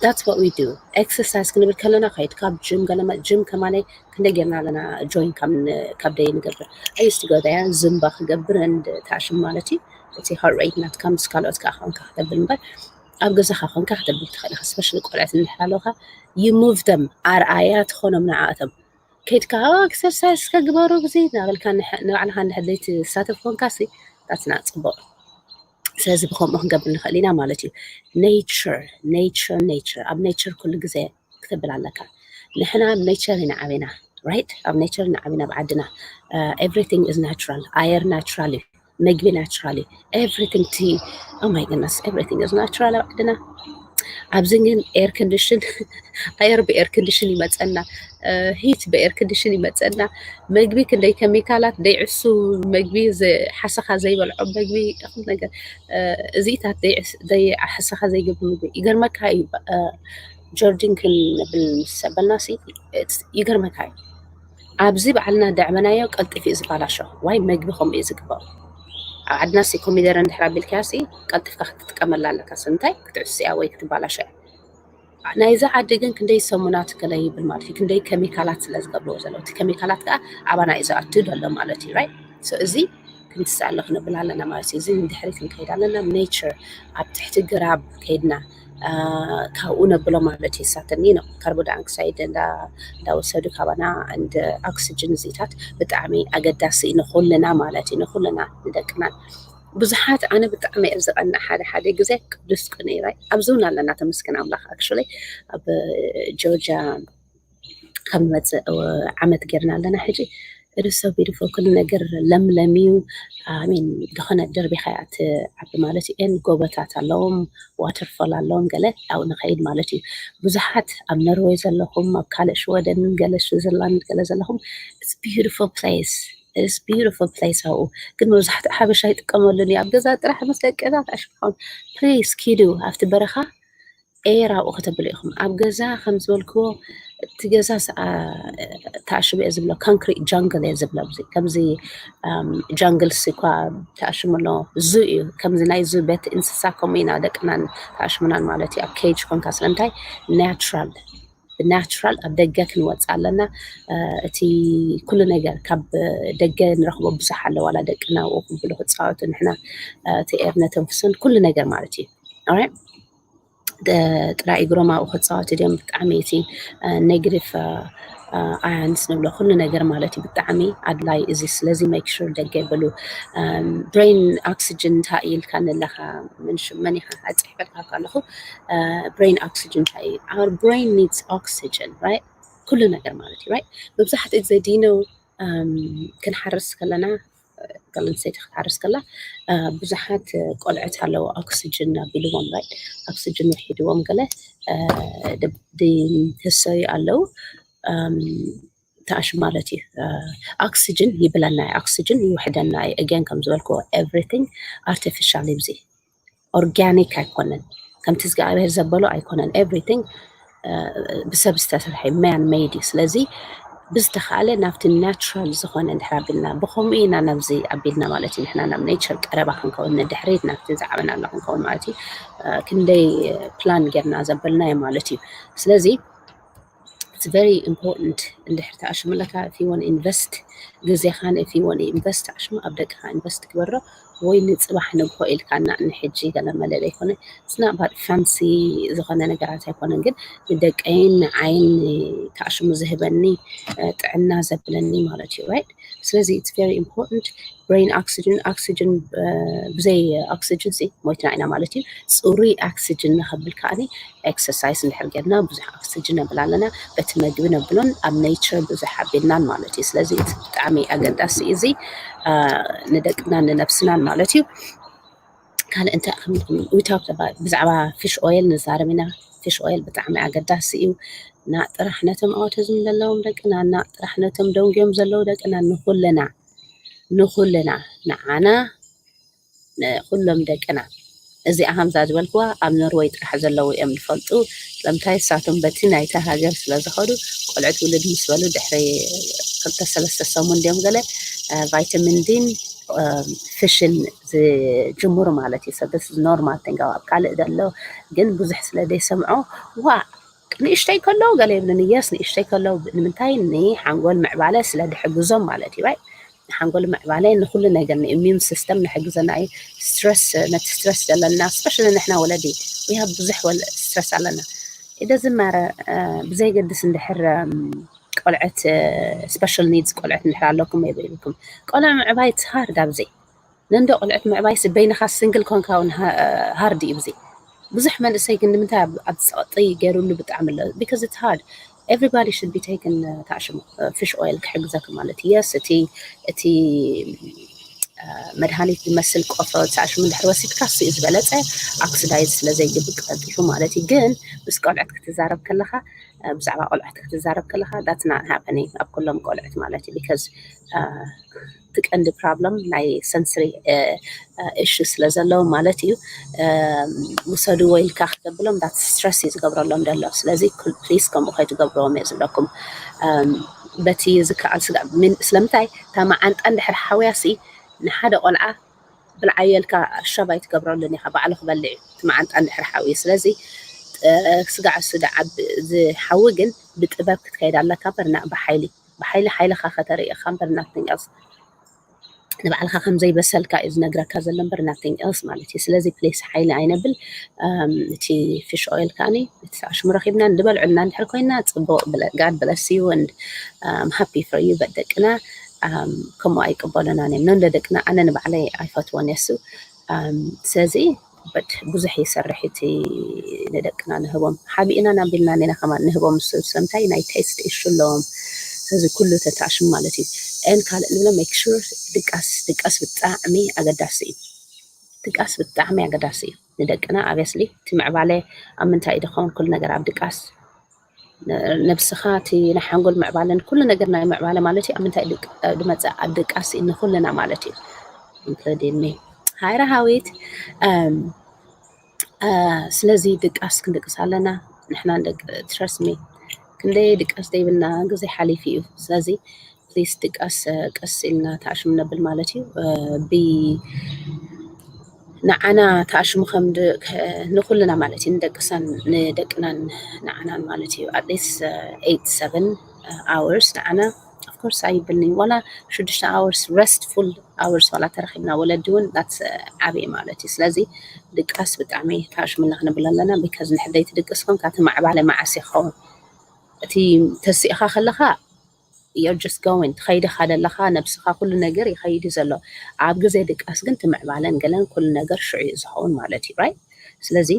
that's what we do. ኤክሰርሳይዝ ክንብል ከለና ከይድ ካብ ጅም ገለመ ጅም ከማለይ ክንደ ጌርና ኣለና ጆይን ካብ ደይ ንገብር። I used to go there ዝምባ ክገብር and ታሽም ማለት እዩ። እቲ heart rate ናትካ ምስ ካልኦት ከዓ ኮንካ ክተብል እምበር ኣብ ገዛኻ ኮንካ ክተብል ትኽእል ኢኻ። ስፔሻሊ ቆልዕት እንድሕር ኣለውካ you move them፣ ኣርኣያ ትኾኖም ንዓኣቶም። ከይድካ ኤክሰርሳይዝ ከግበሩ ግዜ እናበልካ ንባዕልኻ እንድሕር ዘይትሳተፍ ኮንካ ሲ that's not ፅቡቅ። ስለዚ ብከምኡ ክንገብር ንኽእል ኢና ማለት እዩ። ኔቸር ኔቸር ኔቸር ኣብ ኔቸር ኩሉ ግዜ ክትብል ኣለካ። ንሕና ኣብ ኔቸር ኢና ዓቢና፣ ራይት? ኣብ ኔቸር ኢና ዓቢና ኣብ ዓድና። Everything is natural። ኣየር ናቹራል እዩ፣ መግቢ ናቹራል እዩ። Everything ቲ oh my goodness, everything is natural ኣብ ዓድና። ኣብዚ ግን air condition፣ ኣየር ብ air condition ይመፀና፣ heat ብ air condition ይመፀና። መግቢ ክንደይ ኬሚካላት ደይዕሱ፣ መግቢ ሓሰኻ ዘይበልዖ መግቢ፣ ይኹን ነገር እዚታት ደይሓሰኻ ዘይገብር ምግቢ ይገርመካ እዩ። ጆርጂን ክንብል ምስ ሰበልና ይገርመካ እዩ። ኣብዚ ባዕልና ደዕመናዮ ቀልጢፍ እዩ ዝበላሾ። ዋይ መግቢ ከምኡ እዩ ዝግበሩ። ኣብ ዓድና ሲ ኮሚደረ እንድሕር ኣቢልካያ ሲ ቀልጢፍካ ክትጥቀመላ ኣለካ። ስንታይ ክትዕስያ ወይ ክትባላሾ። ናይዚ ዓዲ ግን ክንደይ ሰሙናት ገለ ይብል ማለት እዩ። ክንደይ ኬሚካላት ስለ ዝገብርዎ ዘለዉ፣ እቲ ኬሚካላት ከዓ ኣባና እዩ ዝኣቱ ዘሎ ማለት እዩ። ራይት? ሶ እዚ ክንትስእ ኣለኹ ንብል ኣለና ማለት እዩ። እዚ ንድሕሪት ክንከይድ ኣለና። ኔቸር ኣብ ትሕቲ ግራብ ከይድና ካብኡ ነብሎ ማለት እዩ። ሳተኒ ነው ካርቦን ዳይኦክሳይድ እንዳወሰዱ ካባና እንደ ኦክሲጅን እዚታት ብጣዕሚ ኣገዳሲ እዩ ንኩልና ማለት እዩ። ንኩልና ንደቅናን ብዙሓት ኣነ ብጣዕሚ እየ ዝቐንእ ሓደ ሓደ ግዜ ቅዱስ ቅንኢ ራይ ኣብዚ እውን ኣለና ተመስገን ኣምላኽ። ኣክቹሊ ኣብ ጆርጂያ ካብ ንመፅእ ዓመት ጌርና ኣለና። ሕጂ እዱ ሰው ቢዩቲፉል ኩሉ ነገር ለምለም እዩ። ሚን ዝኾነ ደርቢኻ እያ ትዓቢ ማለት እዩ። ኤን ጎቦታት ኣለዎም፣ ዋተርፎል ኣለዎም ገለ ኣብኡ ንኸይድ ማለት እዩ። ብዙሓት ኣብ ኖርወይ ዘለኹም ኣብ ካልእ ሽወደን ገለ ስዊዘርላንድ ገለ ዘለኹም it's beautiful place it's beautiful place ኣብኡ ግን መብዛሕትኡ ሓበሻ ይጥቀመሉን እዩ። ኣብ ገዛ ጥራሕ ምስ ደቅና ታሽምኾም ፕሊስ ኪዱ ኣብቲ በረኻ ኤር ኣብኡ ከተብሉ ኢኹም። ኣብ ገዛ ከም ዝበልክዎ እቲ ገዛ ተኣሽሙ እየ ዝብሎ፣ ኮንክሪት ጃንግል እየ ዝብሎ። ከምዚ ጃንግል ሲኳ ተኣሽሙ ኣሎ። ዙ እዩ፣ ከምዚ ናይ ዙ ቤት እንስሳ ከምኡ ኢና ደቅናን ተኣሽሙናን ማለት እዩ። ኣብ ኬጅ ኮንካ ስለምንታይ ናቹራል ብናቹራል ኣብ ደገ ክንወፅእ ኣለና። እቲ ኩሉ ነገር ካብ ደገ ንረኽቦ ብዙሕ ኣሎ። ዋላ ደቅና ኣብኡ ክብሉ ክፃወቱ ንሕና እቲ ኤር ነተንፍሶን ኩሉ ነገር ማለት እዩ። ጥራይ እግሮም ኣብኡ ክፃወቱ ድዮም ብጣዕሚ እቲ ኔግቲቭ ኣያንስ ንብሎ ኩሉ ነገር ማለት እዩ ብጣዕሚ ኣድላይ እዚ ስለዚ ሜክ ሹር ደገ በሉ ብሬን ኦክሲጅን እንታይ ኢልካ ንለኻ ምን ሽመን ኢኻ ኣፅሒፈልካ ኣለኹ ብሬን ኦክሲጅን እንታይ እዩ our brain needs oxygen right ኩሉ ነገር ማለት እዩ right መብዛሕትኡ ግዜ ዲኖ ክንሓርስ ከለና ጓል ኣንስተይቲ ክትሓርስ ከላ ብዙሓት ቆልዑት ኣለዉ ኦክስጅን ኣቢልዎም ራይት ኦክስጅን ውሒድዎም ገለ ህሰዩ ኣለዉ ተኣሽ ማለት እዩ ኦክስጅን ይብለና እዩ ኦክስጅን ይውሕደና እዩ again ከም ዝበልክዎ everything artificial እዩ እዚ organic ኣይኮነን ከምቲ እግዚኣብሔር ዘበሎ ኣይኮነን everything ብሰብ ዝተሰርሐ man made እዩ ስለዚ ብዝተኻእለ ናብቲ ናቹራል ዝኾነ እንድሕር ኣቢልና ብኸምኡ ኢና ናብዚ ኣቢልና ማለት እዩ ንሕና ናብ ኔቸር ቀረባ ክንከውን ንድሕሪት ናብቲ ዝዓበናሎ ክንከውን ማለት እዩ ክንደይ ፕላን ጌርና ዘበልናዮ ማለት እዩ ስለዚ it's very important እንድሕር ተኣሽሙ ኣለካ if you want invest ግዜኻን if you want invest ኣሽሙ ኣብ ደቅኻ invest ግበሮ ወይ ንፅባሕ ንግሆ ኢልካ እና ንሕጂ ገለ መለ ዘይኮነ it's not about fancy ዝኾነ ነገራት ኣይኮነን ግን ንደቀይን ንዓይን ተኣሽሙ ዝህበኒ ጥዕና ዘብለኒ ማለት እዩ right ስለዚ it's very important brain oxygen oxygen ብዘይ oxygen ሲ ሞይትና ኢና ማለት እዩ ፅሩይ oxygen ንኸብል ከዓኒ exercise እንድሕር ጌርና ብዙሕ oxygen ነብል ኣለና በቲ መግቢ ነብሎን ኣብ nature ብዙሕ ኣቢልናን ማለት እዩ ስለዚ ብጣዕሚ ኣገዳሲ እዚ ንደቅና ንነብስናን ማለት እዩ ካልእ እንታይ ከምልኩም we talked about ብዛዕባ fish oil ንዛረብ ኢና fish oil ብጣዕሚ ኣገዳሲ እዩ ናጥራሕ ነቶም autism ዘለዎም ደቅና ናጥራሕ ነቶም ደንጉዮም ዘለዉ ደቅና ንኩልና ንኩልና ንዓና ንኩሎም ደቅና እዚኣ ከምዛ ዝበልክዋ ኣብ ኖርወይ ጥራሕ ዘለዉ እዮም ዝፈልጡ ስለምንታይ እሳቶም በቲ ናይታ ሃገር ስለ ዝኸዱ ቆልዑት ውልድ ምስ በሉ ድሕሪ ክልተ ሰለስተ ሰሙን ድዮም ገለ ቫይታሚን ዲን ፍሽን ዝጅምሩ ማለት እዩ ሰብስ ኖርማል ተንጋው ኣብ ካልእ ዘሎ ግን ብዙሕ ስለ ዘይሰምዖ ዋ ንእሽተይ ከለዉ ገለ ይብልኒ የስ ንእሽተይ ከለዉ ንምንታይ ንሓንጎል ምዕባለ ስለ ድሕግዞም ማለት እዩ right ንሓንጎል ምዕባለ ንኩሉ ነገር ንእሚዩን ሲስተም ንሕግዘና እዩ ስትረስ ነቲ ስትረስ ዘለና ስፔሻሊ ንሕና ወለዲ we have ብዙሕ ስትረስ ኣለና it doesn't matter ብዘይገድስ እንድሕር ቆልዐት special needs ቆልዐት እንድሕር ኣለኩም ይብልኩም ቆልዓ ምዕባይ it's hard ኣብዚ ነንዶ ቆልዐት ምዕባይ በይንኻ ሲንግል ኮንካ እውን hard እዩ ብዚ ብዙሕ መንእሰይ ግን ንምንታይ ኣብ ፀቕጢ ገይሩሉ ብጣዕሚ ኣሎ because it's hard everybody should be taken ተኣሽሙ fish oil ክሕግዘክ ማለት yes እቲ እቲ መድሃኒት ዝመስል ቆፎ ተኣሽሙ እንድሕር ወሲድካ እሱ እዩ ዝበለፀ። ኣክስዳይዝ ስለ ዘይግብ ቀልጢፉ ማለት እዩ። ግን ምስ ቆልዕት ክትዛረብ ከለካ ብዛዕባ ቆልዕት ክትዛረብ ከለካ that's not happening ኣብ ኩሎም ቆልዕት ማለት እዩ። Because እቲ ቀንዲ problem ናይ ሰንስሪ እሹ ስለ ዘለዎም ማለት እዩ። ውሰድዎ ኢልካ ክተብሎም that stress እዩ ዝገብረሎም ዘሎ። ስለዚ please ከምኡ ከይትገብርዎም እየ ዝብለኩም። በቲ ዝከኣል ስጋ ስለምንታይ እታ መዓንጣ እንድሕር ሓውያ ሲ ንሓደ ቆልዓ ብልዓዮ ኢልካ ሻብ ኣይትገብረሉን ኢኻ፣ ባዕሉ ክበልዕ እዩ እቲ መዓንጣ እንድሕር ሓውዩ። ስለዚ ስጋዕ እሱ ዝሓዊ ግን ብጥበብ ክትከይድ ኣለካ። በርና ብሓይሊ ብሓይሊ ሓይልኻ ከተርኢ ኢኻ እምበር nothing else። ንባዕልኻ ከም ዘይበሰልካ እዩ ዝነግረካ ዘሎ እምበር nothing else ማለት እዩ። ስለዚ please ሓይሊ ኣይነብል። እቲ fish oil ከዓኒ እቲ ኣሽሙ ረኺብና ንድበልዑልና እንድሕር ኮይና ፅቡቅ። God bless you and I'm happy for you። But ደቅና ከምኡ ኣይቅበሉናን እዮም። ነንደ ደቅና ኣነ ንባዕለይ ኣይፈትዎን የሱ። ስለዚ but ብዙሕ ይሰርሕ እቲ ንደቅና ንህቦም ሓቢእና ናቢልና ኔና ከማን ንህቦም። ስለምንታይ ናይ taste issue ኣለዎም። ስለዚ ኩሉ ተታኣሽሙ ማለት እዩ። And ካልእ ንብሎ make sure ድቃስ ድቃስ ብጣዕሚ ኣገዳሲ እዩ። ድቃስ ብጣዕሚ ኣገዳሲ እዩ ንደቅና። Obviously እቲ ምዕባለ ኣብ ምንታይ እዩ ዝኸውን? ኩሉ ነገር ኣብ ድቃስ ነብስኻ እቲ ናይ ሓንጎል ምዕባለን ኩሉ ነገር ናይ ምዕባለ ማለት እዩ ኣብ ምንታይ ድመፅእ? ኣብ ድቃስ እዩ ንኩልና ማለት እዩ። Including me። ሃይ ረሃዊት። ስለዚ ድቃስ ክንድቅስ ኣለና ንሕና ንደቂ trust me። ክንደይ ድቃስ ዘይብልና ግዜ ሓሊፉ እዩ። ስለዚ please ድቃስ ቀስ ኢልና ተኣሽሙ ነብል ማለት እዩ። ብ ንዓና ተኣሽሙ ከም ንኩልና ማለት እዩ ንደቅሳን ንደቅናን ንዓናን ማለት እዩ። At least eight seven hours ንዓና of course ኣይብልኒ ዋላ ሽዱሽተ hours restful hours ዋላ ተረኺብና ወለዲ እውን that's ዓብዪ ማለት እዩ። ስለዚ ድቃስ ብጣዕሚ ተኣሽሙና ክንብል ኣለና። Because ንሕደይ ትድቅስ ኮንካ እቲ ማዕባለ መዓስ ይኸውን? እቲ ተሲእኻ ከለኻ you're just going ትኸይድ ኢኻ ዘለኻ ነብስኻ ኩሉ ነገር ይኸይድ እዩ ዘሎ። ኣብ ግዜ ድቃስ ግን ትምዕባለን ገለን ኩሉ ነገር ሽዑ እዩ ዝኸውን ማለት እዩ። Right? ስለዚ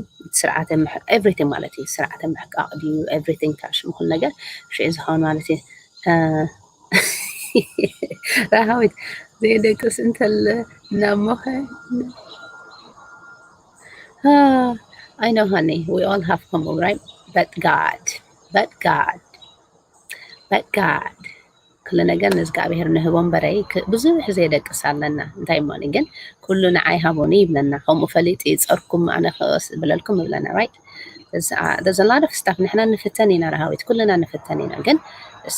ስርዓተ everything ማለት እዩ። ስርዓተ ምሕቃቕ ድዩ everything ካሽም ኩሉ ነገር ሽዑ ዝኸውን ማለት እዩ። ረሃዊት ዘይደቅስ እንተለ ናሞኸ I know honey we all have ከምኡ right? But God but God but God ኩሉ ነገር ንእዝጋብሄር ንህቦ እምበረይ ብዙሕ ዘየደቅስ ኣለና። እንታይ እሞኒ ግን ኩሉ ንዓይ ሃቦኒ ይብለና። ከምኡ ፈሊጡ ይፀርኩም ኣነ ክስ ብለልኩም ይብለና። Right? There's a lot of stuff ንሕና ንፍተን ኢና ረሃዊት ኩልና ንፍተን ኢና። ግን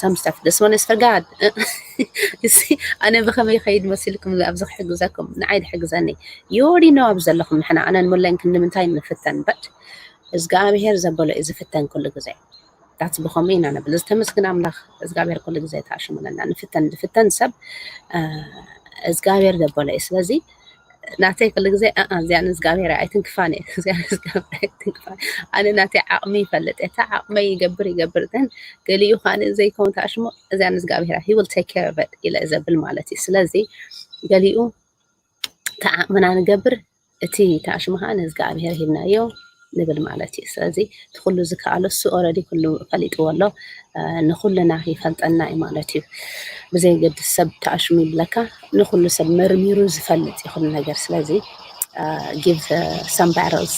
some stuff this one is for God። ኣነ ብከመይ ይኸይድ መሲልኩም ኣብዚ ክሕግዘኩም ንዓይ ድሕግዘኒ። You already know ኣብ ዘለኹም ንሕና ኣነን ሙለን ክንዲ ምንታይ ንፍተን but እዝጋብሄር ዘበሎ እዩ ዝፍተን ኩሉ ግዜ። That's ብኸምኡ ኢና ነብል። ዝተመስግን ኣምላኽ እግዚኣብሔር ኩሉ ግዜ ተኣሽሙለና። ንፍተን ዝፍተን ሰብ እግዚኣብሔር ዘበሎ እዩ። ስለዚ ናተይ ኩሉ ግዜ እዚኣ ንእግዚኣብሔር ኣይትንክፋን እየ። እዚኣ ንእግዚኣብሔር ኣይትንክፋን። ኣነ ናተይ ዓቕሚ ይፈልጥ እየ። እታ ዓቕመይ ይገብር ይገብር ግን ገሊኡ ከዓ ዘይከውን ተኣሽሞ እዚኣ ንእግዚኣብሔር he will take care of it ኢለ ዘብል ማለት እዩ። ስለዚ ገሊኡ ተዓቕምና ንገብር እቲ ተኣሽሙ ከዓ ንእዝጋኣብሔር ሂብናዮ ንብል ማለት እዩ። ስለዚ እቲ ኩሉ ዝከኣሎ እሱ already ኩሉ ፈሊጥዎ ኣሎ። ንኩልና ይፈልጠና እዩ ማለት እዩ። ብዘይገድስ ሰብ ተኣሽሙ ይብለካ ንኩሉ ሰብ መርሚሩ ዝፈልጥ እዩ ኩሉ ነገር። ስለዚ give some battles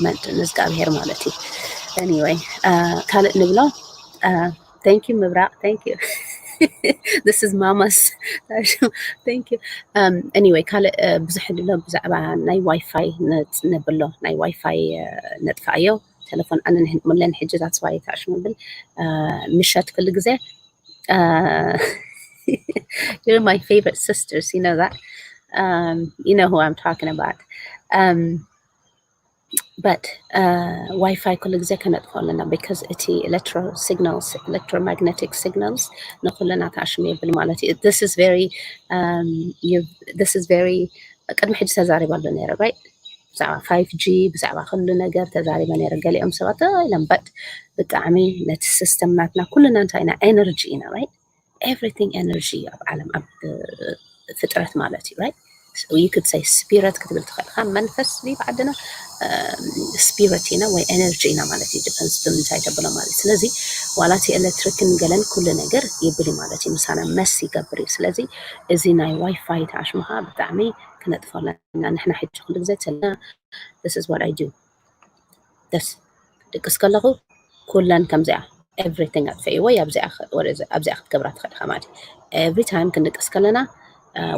መድ ንእዝጋኣብሔር ማለት እዩ። Anyway ካልእ ንብሎ Thank you ምብራቕ thank you this is mama's thank you anyway ካልእ ብዙሕ ድሎ ብዛዕባ ናይ ዋይፋይ ነብሎ ናይ ዋይፋይ ነጥፋዮ ተለፎን ኣነ ሙለን ሕጂ that's why ተኣሽሙ ብል ምሸት ኩሉ ግዜ you're my favorite sisters you know that you know who I'm talking about but ዋይፋይ ኩሉ ግዜ ከነጥፍኦ ኣለና because እቲ electro signals electromagnetic signals ንኩልና ተኣሽሙ የብል ማለት እዩ። This is very this is very ቅድሚ ሕጂ ተዛሪበሉ ነይረ right ብዛዕባ five G ብዛዕባ ኩሉ ነገር ተዛሪበ ነይረ። ገሊኦም ሰባት ኢሎም but ብጣዕሚ ነቲ system ናትና ኩልና እንታይ ኢና energy ኢና right everything energy ኣብ ዓለም ኣብ ፍጥረት ማለት እዩ right you could say spirit ክትብል ትኽእል ኢኻ። መንፈስ ብ ዓድና spirit ኢና ወይ energy ኢና ማለት እዩ። Depends ብምንታይ ተብሎ ማለት እዩ። ስለዚ ዋላ እቲ ኤሌክትሪክን ገለን ኩሉ ነገር ይብል እዩ ማለት እዩ። ምሳና መስ ይገብር እዩ። ስለዚ እዚ ናይ ዋይፋይ ተኣሽሙ ከዓ ብጣዕሚ ክነጥፎ ኣለና። ንሕና ሕጂ ኩሉ ግዜ ተለና this is what I do። ደስ ድቅስ ከለኹ ኩለን ከምዚኣ everything ኣጥፈእዎ ኣብዚኣ ክትገብራ ትኽእል ኢኻ ማለት እዩ። Every time ክንድቅስ ከለና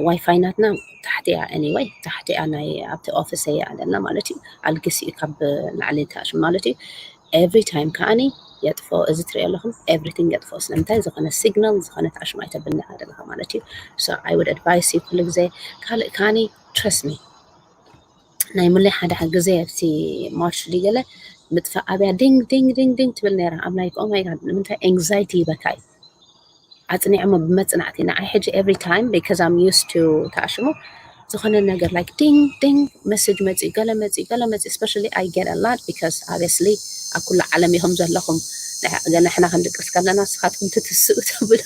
ዋይፋይ ናትና ታሕቲ እያ። Anyway ታሕቲ እያ፣ ናይ ኣብቲ ኦፊስ እያ ኣለና ማለት እዩ። ኣልግስ እዩ ካብ ላዕሊ ተኣሽሙ ማለት እዩ። Every time ከዓኒ የጥፎ፣ እዚ ትሪኦ ኣለኹም everything የጥፎ። ስለምንታይ? ዝኾነ ሲግናል ዝኾነ ተኣሽሙ ኣይተብልና ኣለኻ ማለት እዩ። So I would advise you ኩሉ ግዜ። ካልእ ከዓኒ trust me ናይ ሙሌ ሓደ ግዜ ኣብቲ ማርች ድዩ ገለ ምጥፋእ ኣብያ ዲንግ ዲንግ ዲንግ ዲንግ ትብል ነይራ። I'm like oh my god ንምንታይ? Anxiety ይበካ እዩ ኣጽኒዖሞ ብመጽናዕቲ። ንዓይ ሕጂ every time because I'm used to ተኣሽሙ ዝኾነ ነገር like ዲንግ ዲንግ message መጽዩ ገለ መጽዩ ገለ መጽዩ especially I get a lot because obviously ኣብ ኩሉ ዓለም ኢኹም ዘለኹም። ንሕ- ንሕና ክንድቅስ ከለና ንስኻትኩም ትትስኡ ተብሉ።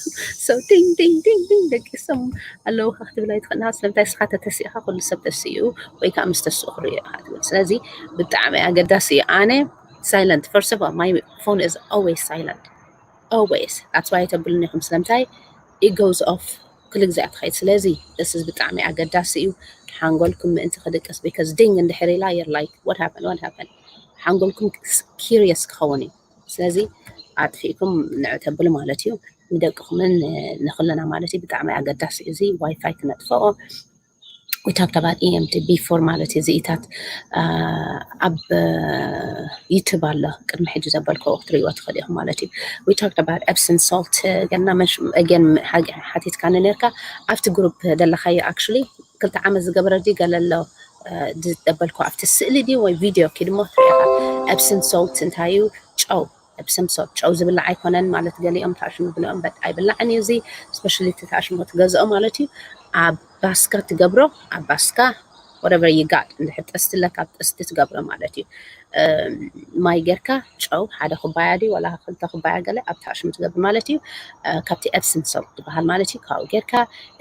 So ዲንግ ዲንግ ዲንግ ዲንግ ደቂሶም ኣለዉ ክትብል ኣይትኽእልና። ስለምንታይ? ንስኻ ተተሲእኻ ኩሉ ሰብ ተሲኡ ወይ ከዓ ምስ ተስኡ ክርእዩ ኢኻ ትብል። ስለዚ ብጣዕሚ ኣገዳሲ እዩ። ኣነ silent first of all my phone is always silent always that's why ተብሉኒ ኢኹም። ስለምንታይ? It goes off ኩሉ ግዜ እያ ትኸይድ። ስለዚ this is ብጣዕሚ ኣገዳሲ እዩ። ሓንጎልኩም ምእንቲ ክድቅስ because ዲንግ እንድሕር ኢላ you're like what happened what happened ሓንጎልኩም curious ክኸውን እዩ። ስለዚ ኣጥፊእኩም ንዕ ተብሉ ማለት እዩ። ንደቅኹምን ንኹልና ማለት እዩ። ብጣዕሚ ኣገዳሲ እዩ እዚ ዋይፋይ ክነጥፍኦ። We talked about E M T before ማለት እዩ። እዚኢታት ኣብ YouTube ኣሎ ቅድሚ ሕጂ ዘበልክዎ ክትርእይዎ ትኽእል ኢኹም ማለት እዩ። We talked about Epsom salt ገና again ሓቲትካኒ ነርካ ኣብቲ ግሩፕ ደለኻዮ actually ክልተ ዓመት ዝገበረ ድዩ ገለ ኣሎ ዘበልክዎ ኣብቲ ስእሊ ድዩ ወይ ቪድዮ ኪድሞ ትሪኢኻ። Epsom salt እንታይ እዩ? ጨው Epsom salt ጨው ዝብላዕ ኣይኮነን ማለት ገሊኦም ተኣሽሙ ብልኦም but ኣይብላዕን እዩ እዚ። Especially እቲ ተኣሽሙ ትገዝኦ ማለት እዩ። ኣብ ባስካ ትገብሮ ኣብ ባስካ whatever you got እንድሕር ጥስቲ ኣለካ ኣብ ጥስቲ ትገብሮ ማለት እዩ። ማይ ጌርካ ጨው ሓደ ኩባያ ድዩ ዋላ ክልተ ኩባያ ገለ ኣብ ተኣሽሙ ትገብር ማለት እዩ። ካብቲ Epsom salt ዝበሃል ማለት እዩ ካብኡ ጌርካ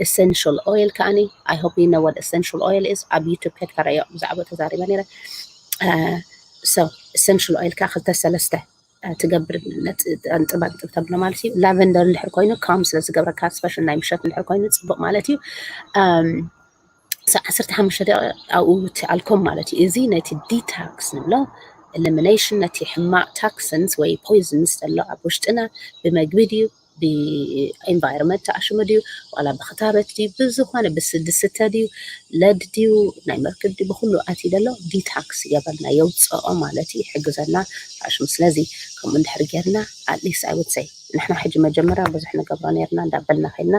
essential oil ከዓኒ I hope you know what essential oil is ኣብ YouTube ከድካ ረዮ ብዛዕባ ተዛሪበ ነይረ። So essential oil ከዓ ክልተ ሰለስተ ትገብር ነጥብ ነጥብ ተብሎ ማለት እዩ። ላቨንደር እንድሕር ኮይኑ calm ስለ ዝገብረካ special ናይ ምሸት እንድሕር ኮይኑ ፅቡቅ ማለት እዩ። ዓሰርተ ሓሙሽተ ደቂቃ ኣብኡ ትኣልኮም ማለት እዩ። እዚ ነቲ detox ንብሎ elimination ነቲ ሕማቅ toxins ወይ poisons ዘሎ ኣብ ውሽጥና ብመግቢ ድዩ ብ environment ተኣሽሙ ድዩ ዋላ ብክታበት ድዩ ብዝኾነ ብስድስተ ድዩ ለድ ድዩ ናይ መርክብ ድዩ ብኩሉ ኣትዩ ዘሎ detox ይገብረልና የውፅኦ ማለት እዩ ይሕግዘና ተኣሽሙ። ስለዚ ከምኡ እንድሕር ጌርና at least I would say ንሕና ሕጂ መጀመርያ ብዙሕ ንገብሮ ነርና እንዳበልና ከይድና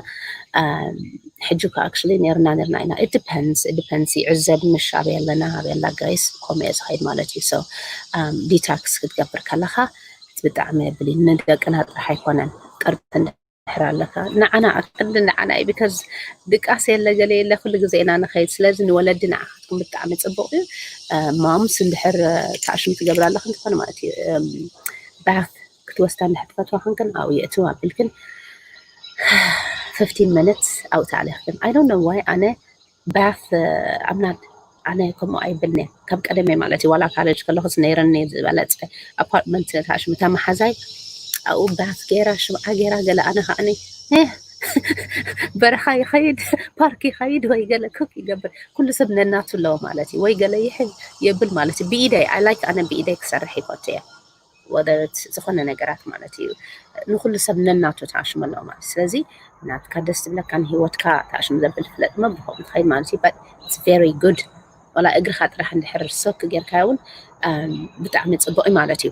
ሕጂ እኮ actually ነርና ነርና ኢና። It depends it depends ይዕዘብ ምሽ ኣበይ ኣለና ኣበይ ኣላ ጋይስ ከምኡ እየ ዝኸይድ ማለት እዩ። So detox ክትገብር ከለኻ ብጣዕሚ የብል እዩ ንደቅና ጥራሕ ኣይኮነን ቅርብ እንድሕር ኣለካ ንዓና ቅድ ንዓና እዩ because ድቃስ የለ ገለ የለ ኩሉ ግዜ ኢና ንኸይድ። ስለዚ ንወለዲ ንዓኻትኩም ብጣዕሚ ፅቡቅ እዩ። Moms እንድሕር ተኣሽሙ ትገብራ ኣለኽን ዝኾነ ማለት እዩ bath ክትወስዳ እንድሕር ትፈትዋ ክንክን ኣብኡ የእትው ኣቢልክን fifteen minutes ኣብኡ ተኣሊኽክን። I don't know why ኣነ bath I'm not ኣነ ከምኡ ኣይብልኒ ካብ ቀደመይ ማለት እዩ። ዋላ ካለጅ ከለኹስ ነይረኒ ዝበለፀ apartment ተኣሽሙ እታ መሓዛይ ኣብኡ bath ገይራ ሽምዓ ገይራ ገለ ኣነ ከዓኒ በረኻ ይኸይድ ፓርክ ይኸይድ ወይ ገለ cook ይገብር ኩሉ ሰብ ነናቱ ኣለዎ ማለት እዩ። ወይ ገለ ይሕዝ የብል ማለት እዩ። ብኢደይ I like ኣነ ብኢደይ ክሰርሕ ይፈቱ እየ። Whether ዝኾነ ነገራት ማለት እዩ ንኩሉ ሰብ ነናቱ ተኣሽሙ ኣለዎ ማለት ስለዚ ናትካ ደስ ዝብለካ ንሂወትካ ተኣሽሙ ዘብል ፍለጥ መብኾም ትኸይድ ማለት እዩ። But it's very good ዋላ እግርኻ ጥራሕ እንድሕር soak ጌርካዮ እውን ብጣዕሚ ፅቡቅ እዩ ማለት እዩ።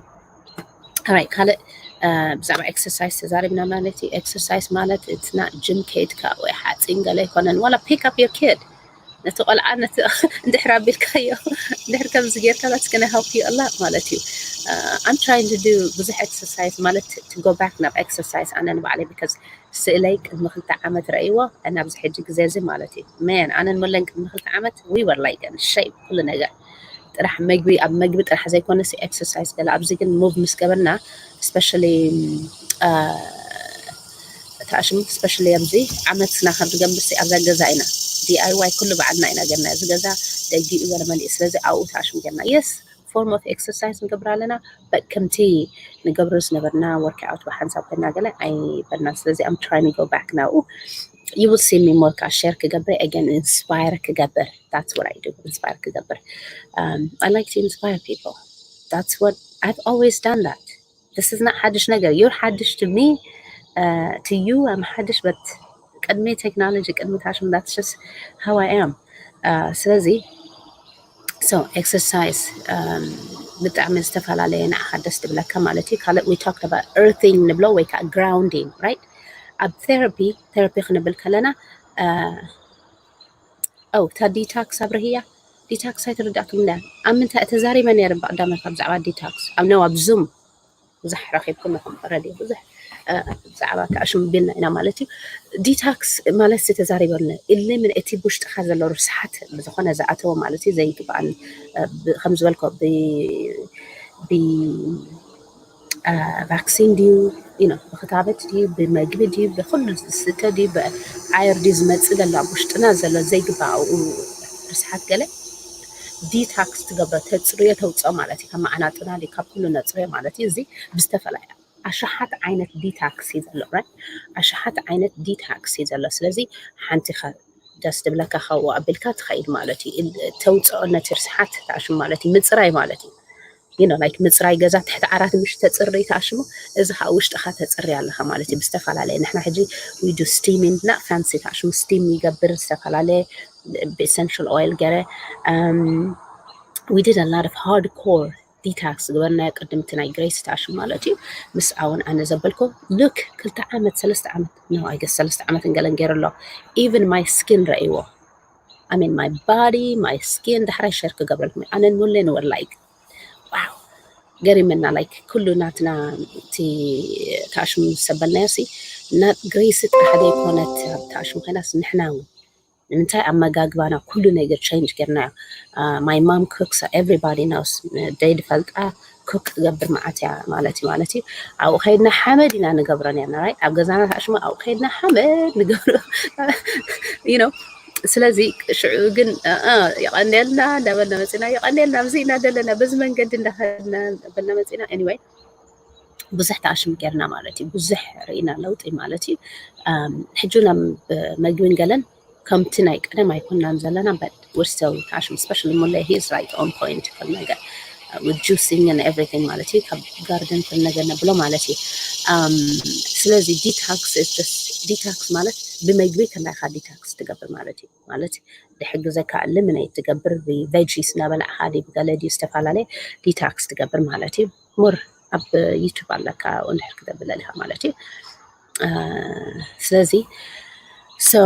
Alright ካልእ ብዛዕባ exercise ተዛሪብና ማለት እዩ። Exercise ማለት it's not gym ከይድካ ወይ ሓፂን ገለ ኣይኮነን ዋላ pick up your kid ነቲ ቆልዓ ነቲ እንድሕር ኣቢልካዮ እንድሕር ከምዚ ጌርካ that's gonna help you a lot ማለት እዩ። I'm trying to do ብዙሕ exercise ማለት to go back ናብ exercise ኣነ ንባዕለይ because ስእለይ ቅድሚ ክልተ ዓመት ረእይዎ እና ኣብዚ ሕጂ ግዜ እዚ ማለት እዩ። Man ኣነን መለን ቅድሚ ክልተ ዓመት we were like in shape ኩሉ ነገር ጥራሕ መግቢ ኣብ መግቢ ጥራሕ ዘይኮነስ exercise ገለ ኣብዚ ግን move ምስ ገበርና especially ተኣሽሙ especially ኣብዚ ዓመትና ካብ ዝገብርሲ ኣብዛ ገዛ ኢና D I Y ኩሉ ባዕልና ኢና ገርና እዚ ገዛ ደጊኡ ገለ መሊኡ ስለዚ ኣብኡ ተኣሽሙ ገርና yes form of exercise ንገብር ኣለና but ከምቲ ንገብሮ ዝነበርና workout ብሓንሳብ ኮይና ገለ ኣይበልና ስለዚ I'm trying to go back now you will see me more share ክገብር again inspire ክገብር that's what I do inspire ክገብር um, I like to inspire people that's what I've always done that this is not ሓድሽ ነገር you're ሓድሽ to me uh, to you I'm ሓድሽ but ቅድሚ technology ቅድሚ ታሽም that's just how I am uh, ስለዚ so exercise um, ብጣዕሚ ዝተፈላለየ ንዓኻ ደስ ትብለካ ማለት እዩ ካልእ we talked about earthing ንብሎ ወይ ከዓ grounding right ኣብ therapy therapy ክንብል ከለና oh እታ detox ኣብርህያ detox ኣይተረዳእኩም ዳ ኣብ ምንታይ ተዛሪበ ነይረ ብቀዳመ ካብ ብዛዕባ detox ኣብ ነው ኣብ zoom ብዙሕ ረኺብኩም ኢኹም ረድዮ ብዙሕ ብዛዕባ ተኣሽሙ ቢልና ኢና ማለት እዩ detox ማለት ዝተዛሪበሉ ኢለ ምን እቲ ውሽጥኻ ዘሎ ርስሓት ብዝኾነ ዝኣተወ ማለት እዩ ዘይግባኣን ከም ዝበልኮ vaccine ድዩ ብክታበት ድዩ ብመግቢ ድዩ ብኩሉ ዝስተ ድዩ ብዓየር ድዩ ዝመፅእ ዘሎ ኣብ ውሽጥና ዘሎ ዘይግባእ ርስሓት ገለ detox ትገብሮ ተፅርዮ ተውፅኦ ማለት እዩ ካብ መዓናጥና ድዩ ካብ ኩሉ ነፅርዮ ማለት እዩ እዚ ብዝተፈላለየ ኣሽሓት ዓይነት detox እዩ ዘሎ ኣሽሓት ዓይነት detox እዩ ዘሎ ስለዚ ሓንቲ ደስ ትብለካ ካብኡ ኣቢልካ ትኸይድ ማለት እዩ ተውፅኦ ነቲ ርስሓት ተኣሽሙ ማለት እዩ ምፅራይ ማለት እዩ you know like ምፅራይ ገዛ ትሕቲ ዓራት ምሽ ተፅሪ ተኣሽሙ እዚ ከዓ ውሽጥኻ ተፅሪ ኣለኻ ማለት እዩ ብዝተፈላለየ ንሕና ሕጂ we do steaming not fancy ተኣሽሙ steam ይገብር ዝተፈላለየ essential oil ገረ we did a lot of hardcore detox ዝገበርናዮ ቅድምቲ ናይ grace ተኣሽሙ ማለት እዩ ምስ ኣውን ኣነ ዘበልኩ look ክልተ ዓመት ሰለስተ ዓመት no I guess ሰለስተ ዓመት እንገለን ገይሩ ኣሎ even my skin ረእይዎ I mean my body my skin ዳሕራይ share ክገብረልኩም ኣነን ሙሌን were like wow ገሪመና like ኩሉ ናትና እቲ ተኣሽሙ ዝሰበልናዮ ሲ ናት grace ጥራሕ ዘይኮነት ኣብ ተኣሽሙ ኮይናስ ንሕና እውን ንምንታይ ኣመጋግባና ኩሉ ነገር change ጌርናዮ my mom cooks everybody knows ደይ ድፈልጣ cook ትገብር መዓት እያ ማለት እዩ ማለት እዩ ኣብኡ ከይድና ሓመድ ኢና ንገብሮ ነርና right ኣብ ገዛና ተኣሽሙ ኣብኡ ከይድና ሓመድ ንገብሮ you know ስለዚ ሽዑ ግን የቐንየልና እንዳበልና መፂና የቐንየልና ኣብዚ ኢና ዘለና በዚ መንገዲ እንዳኸድና በልና መፂና anyway ብዙሕ ተኣሽም ጌርና ማለት እዩ ብዙሕ ርኢና ለውጢ ማለት እዩ ሕጂ ናብ መግብን ገለን ከምቲ ናይ ቀደም ኣይኮናን ዘለና but we're still ተኣሽም especially ሙለ he's right on point ከም ነገር with juicing and everything ማለት እዩ ካብ garden ከም ነገር ነብሎ ማለት እዩ ስለዚ detox detox ማለት ብመግቢ ከላይካ detox ትገብር ማለት እዩ ማለት ድሕግዘካ eliminate ትገብር veggies እናበላዕካ ድዩ ብገለ ድዩ ዝተፈላለየ detox ትገብር ማለት እዩ more ኣብ YouTube ኣለካ እንድሕር ክተብለልካ ማለት እዩ ስለዚ so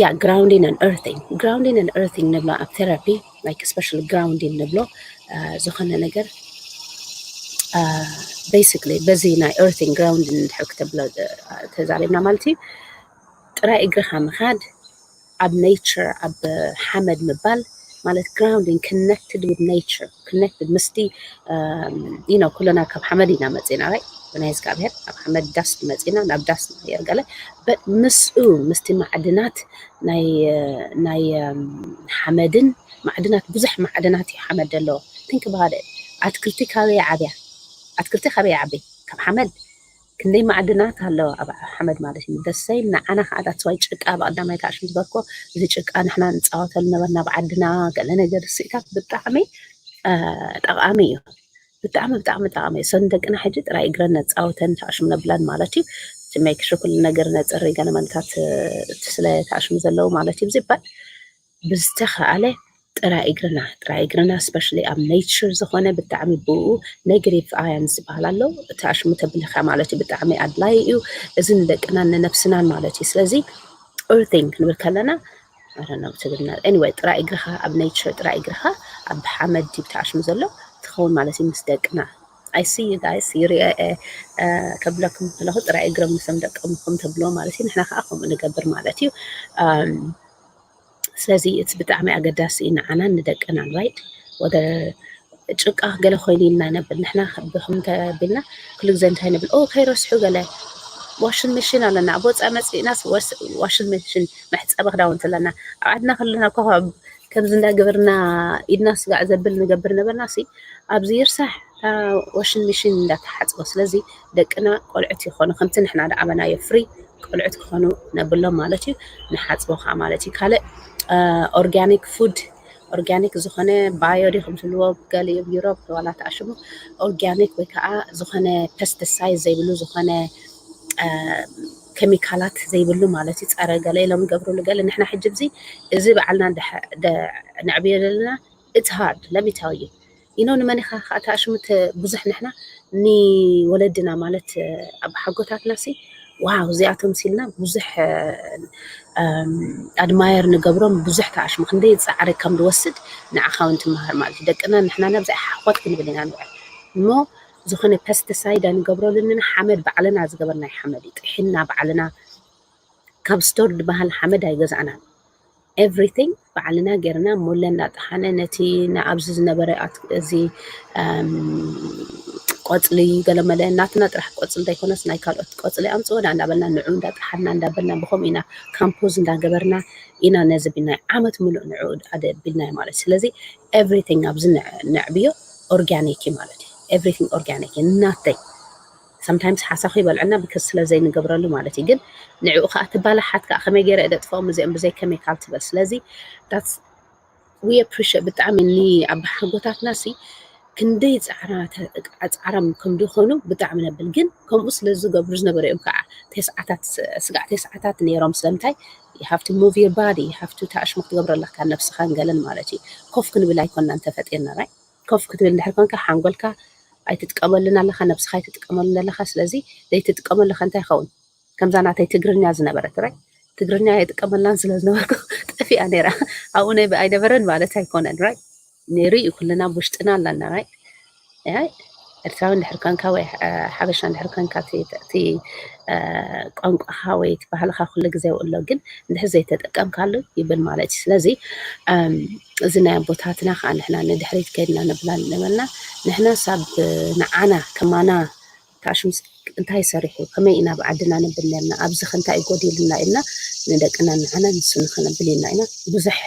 yeah grounding and earthing grounding and earthing ንብሎ ኣብ therapy like especially grounding ንብሎ ዝኾነ ነገር basically በዚ ናይ earthing grounding እንድሕር ክተብሎ ተዛሪብና ማለት እዩ ጥራይ እግርኻ ምኻድ ኣብ nature ኣብ ሓመድ ምባል ማለት grounding connected with nature connected ምስቲ you know ኩለና ካብ ሓመድ ኢና መፂና right ብናይ እግዚኣብሔር ካብ ሓመድ dust መፂና ናብ dust ንቕየር ገለ but ምስኡ ምስቲ ማዕድናት ናይ ናይ ሓመድን ማዕድናት ብዙሕ ማዕድናት እዩ ሓመድ ዘለዎ think about it ኣትክልቲ ካበይ ዓብያ ኣትክልቲ ካበይ ዓቢ ካብ ሓመድ ክንደይ ማዕድናት ኣለዎ ኣብ ሓመድ ማለት እዩ ደሰይ ንዓና ከዓ that's why ጭቃ ብቀዳማይ ተኣሽም ዝበልኮ እዚ ጭቃ ንሕና ንፃወተሉ ነበርና ብዓድና ገለ ነገር ስኢታት ብጣዕሚ ጠቃሚ እዩ ብጣዕሚ ብጣዕሚ ጠቃሚ እዩ ሰን ደቅና ሕጂ ጥራይ እግረን ነፃወተን ተኣሽም ነብለን ማለት እዩ ትመክሽ ኩሉ ነገር ነፅሪ ገለ መንታት ስለ ተኣሽም ዘለዉ ማለት እዩ ብዝባል ብዝተኸኣለ ጥራይ እግርና ጥራይ እግርና especially ኣብ nature ዝኾነ ብጣዕሚ ብኡ negative ions ዝበሃል ኣሎ እቲ ኣሽሙ ተብልካ ማለት እዩ ብጣዕሚ ኣድላይ እዩ እዚ ንደቅናን ንነብስናን ማለት እዩ ስለዚ earthing ክንብል ከለና ትግርኛ anyway ጥራይ እግርኻ ኣብ nature ጥራይ እግርኻ ኣብ ሓመድ ዲብ ተኣሽሙ ዘሎ ትኸውን ማለት እዩ ምስ ደቅና I see you guys ይሪአ ከብለኩም ከለኹ ጥራይ እግሮም ንሶም ደቀምኩም ተብሎ ማለት እዩ ንሕና ከዓ ከምኡ ንገብር ማለት እዩ ስለዚ እቲ ብጣዕሚ ኣገዳሲ እዩ ንዓናን ንደቅናን right whether ጭቃ ገለ ኮይኑ ኢልና ነብል ንሕና ብክምንተ ቢልና ኩሉ ግዜ እንታይ ንብል ኦ ከይረስሑ ገለ ዋሽን መሽን ኣለና። ኣብ ወፃኢ መፂእናስ ዋሽን መሽን መሕፀቢ ክዳውንቲ ኣለና። ኣብ ዓድና ከለና እኳ ከምዚ እንዳገበርና ኢድና ስጋዕ ዘብል ንገብር ነበርና ሲ ኣብዚ ይርሳሕ ዋሽን መሽን እንዳተሓፅቦ። ስለዚ ደቅና ቆልዑት ይኾኑ ከምቲ ንሕና ዝዓበናዮ ፍሪ ቆልዑት ክኾኑ ነብሎም ማለት እዩ። ንሓፅቦ ከዓ ማለት እዩ። ካልእ ኦርጋኒክ ፉድ ኦርጋኒክ ዝኾነ ባዮ ዲኹም ትብልዎ ገለ ኣብ ዩሮፕ ዋላ ተኣሽሙ ኦርጋኒክ ወይ ከዓ ዝኾነ ፐስቲሳይድ ዘይብሉ ዝኾነ ኬሚካላት ዘይብሉ ማለት እዩ። ፀረ ገለ ኢሎም ይገብርሉ ገለ ንሕና ሕጂ እዚ እዚ በዓልና ነዕብዮ ዘለና it's hard let me tell you you know ንመኒኻ ከዓ ተኣሽሙ ብዙሕ ንሕና ንወለድና ማለት ኣብ ሓጎታትና ሲ ዋው እዚኣቶም ሲልና ብዙሕ ኣድማየር ንገብሮም ብዙሕ ተኣሽሙ ክንደይ ፃዕሪ ከም ዝወስድ ንዓኻ እውን ትመሃር ማለት እዩ። ደቅና ንሕና ናብዚ ሓኾት ክንብል ኢና ንውዕል እሞ ዝኾነ ፐስቲሳይድ ኣይንገብረሉን ኢና። ሓመድ ባዕልና ዝገበርናይ ሓመድ እዩ። ጥሒንና ባዕልና ካብ ስቶር ዝበሃል ሓመድ ኣይገዛእናን። ኤቭሪቲንግ ባዕልና ጌርና ሙለ እንዳጠሓነ ነቲ ንኣብዚ ዝነበረ ኣት- እዚ ኣም፣ ቆፅሊ ገለመለ ናትና ጥራሕ ቆፅሊ ዘይኮነስ ናይ ካልኦት ቆፅሊ ኣምፅኦ ዳ እንዳበልና ንዑ እንዳጠሓና እንዳበልና ብኸምኡ ኢና ካምፖዝ እንዳገበርና ኢና ነዚ ቢልናዮ ዓመት ሙሉእ ንዑ ኣደ ቢልናዮ ማለት እዩ። ስለዚ ኤቭሪቲንግ ኣብዚ ንዕ- ነዕብዮ ኦርጋኒክ እዩ ማለት እዩ። ኤቭሪቲንግ ኦርጋኒክ እዩ ናተይ sometimes ሓሳኹ ይበልዐና because ስለ ዘይንገብረሉ ማለት እዩ። ግን ንዕኡ ከዓ ትባላሓት ከዓ ከመይ ገይረ እደ ጥፍኦም እዚኦም ብዘይ ኬሚካል ትበል። ስለዚ that's we appreciate ብጣዕሚ ኒ ኣባሓጎታትና ሲ ክንደይ ፃዕራ ፃዕራም ከም ዝኾኑ ብጣዕሚ ነብል። ግን ከምኡ ስለ ዝገብሩ ዝነበሩ እዮም ከዓ ተስዓታት ስጋዕ ተስዓታት ነይሮም። ስለምንታይ you have to move your body you have to ተኣሽሙ ክትገብረለካ ነብስኻን ገለን ማለት እዩ። ኮፍ ክንብል ኣይኮናን ተፈጢርና right ኮፍ ክትብል እንድሕር ኮንካ ሓንጎልካ ኣይትጥቀመሉን ኣለኻ፣ ነብስኻ ኣይትጥቀመሉን ኣለኻ። ስለዚ ዘይትጥቀመሉ ከ እንታይ ይኸውን? ከምዛ ናተይ ትግርኛ ዝነበረት right ትግርኛ ኣይጥቀመላን ስለ ዝነበርኩ ጠፊኣ ነይራ። ኣብኡ ናይ ኣይነበረን ማለት ኣይኮነን right ነይሩ እዩ። ኩልና ውሽጥና ኣለና right ኤርትራዊ እንድሕር ኮንካ ወይ ሓበሻ እንድሕር ኮንካ እቲ ቋንቋኻ ወይ እቲ ባህልኻ ኩሉ ግዜ ኣሎ፣ ግን እንድሕር ዘይተጠቀምካሉ ይብል ማለት እዩ። ስለዚ እዚ ናይ ኣቦታትና ከዓ ንሕና ንድሕሪት ከይድና ንብላ ነበርና። ንሕና ሳብ ንዓና ከማና ታሽምስ እንታይ ሰሪሑ ከመይ ኢና ብዓድና ንብል ነርና ኣብዚ ከ እንታይ ጎዲልና ኢልና ንደቅና ንዓና ንሱ ንኸነብል ኢልና ኢና ብዙሕ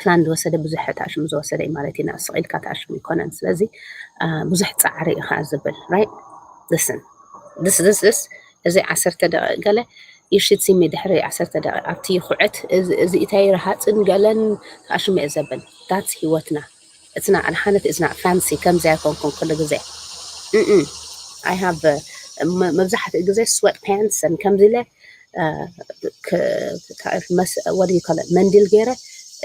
ፕላን ዝወሰደ ብዙሕ ታሽሙ ዝወሰደ እዩ ማለት ኢና ስቕ ኢልካ ታሽሙ ይኮነን ስለዚ ብዙሕ ፃዕሪ እዩ ከዓ ዝብል right listen this this this እዚ ዓሰርተ ደቂቕ ገለ you should see me ድሕሪ ዓሰርተ ደቂቕ ኣብቲ ኩዕት እዚ እታይ ረሃፅን ገለን ታሽሙ እየ ዘብል that's ህይወትና it's not ኣድሓነት it's not fancy ከምዚ ኣይኮንኩን ኩሉ ግዜ I have መብዛሕትኡ ግዜ sweat pants ከምዚ ኢለ what do you call it መንዲል ገይረ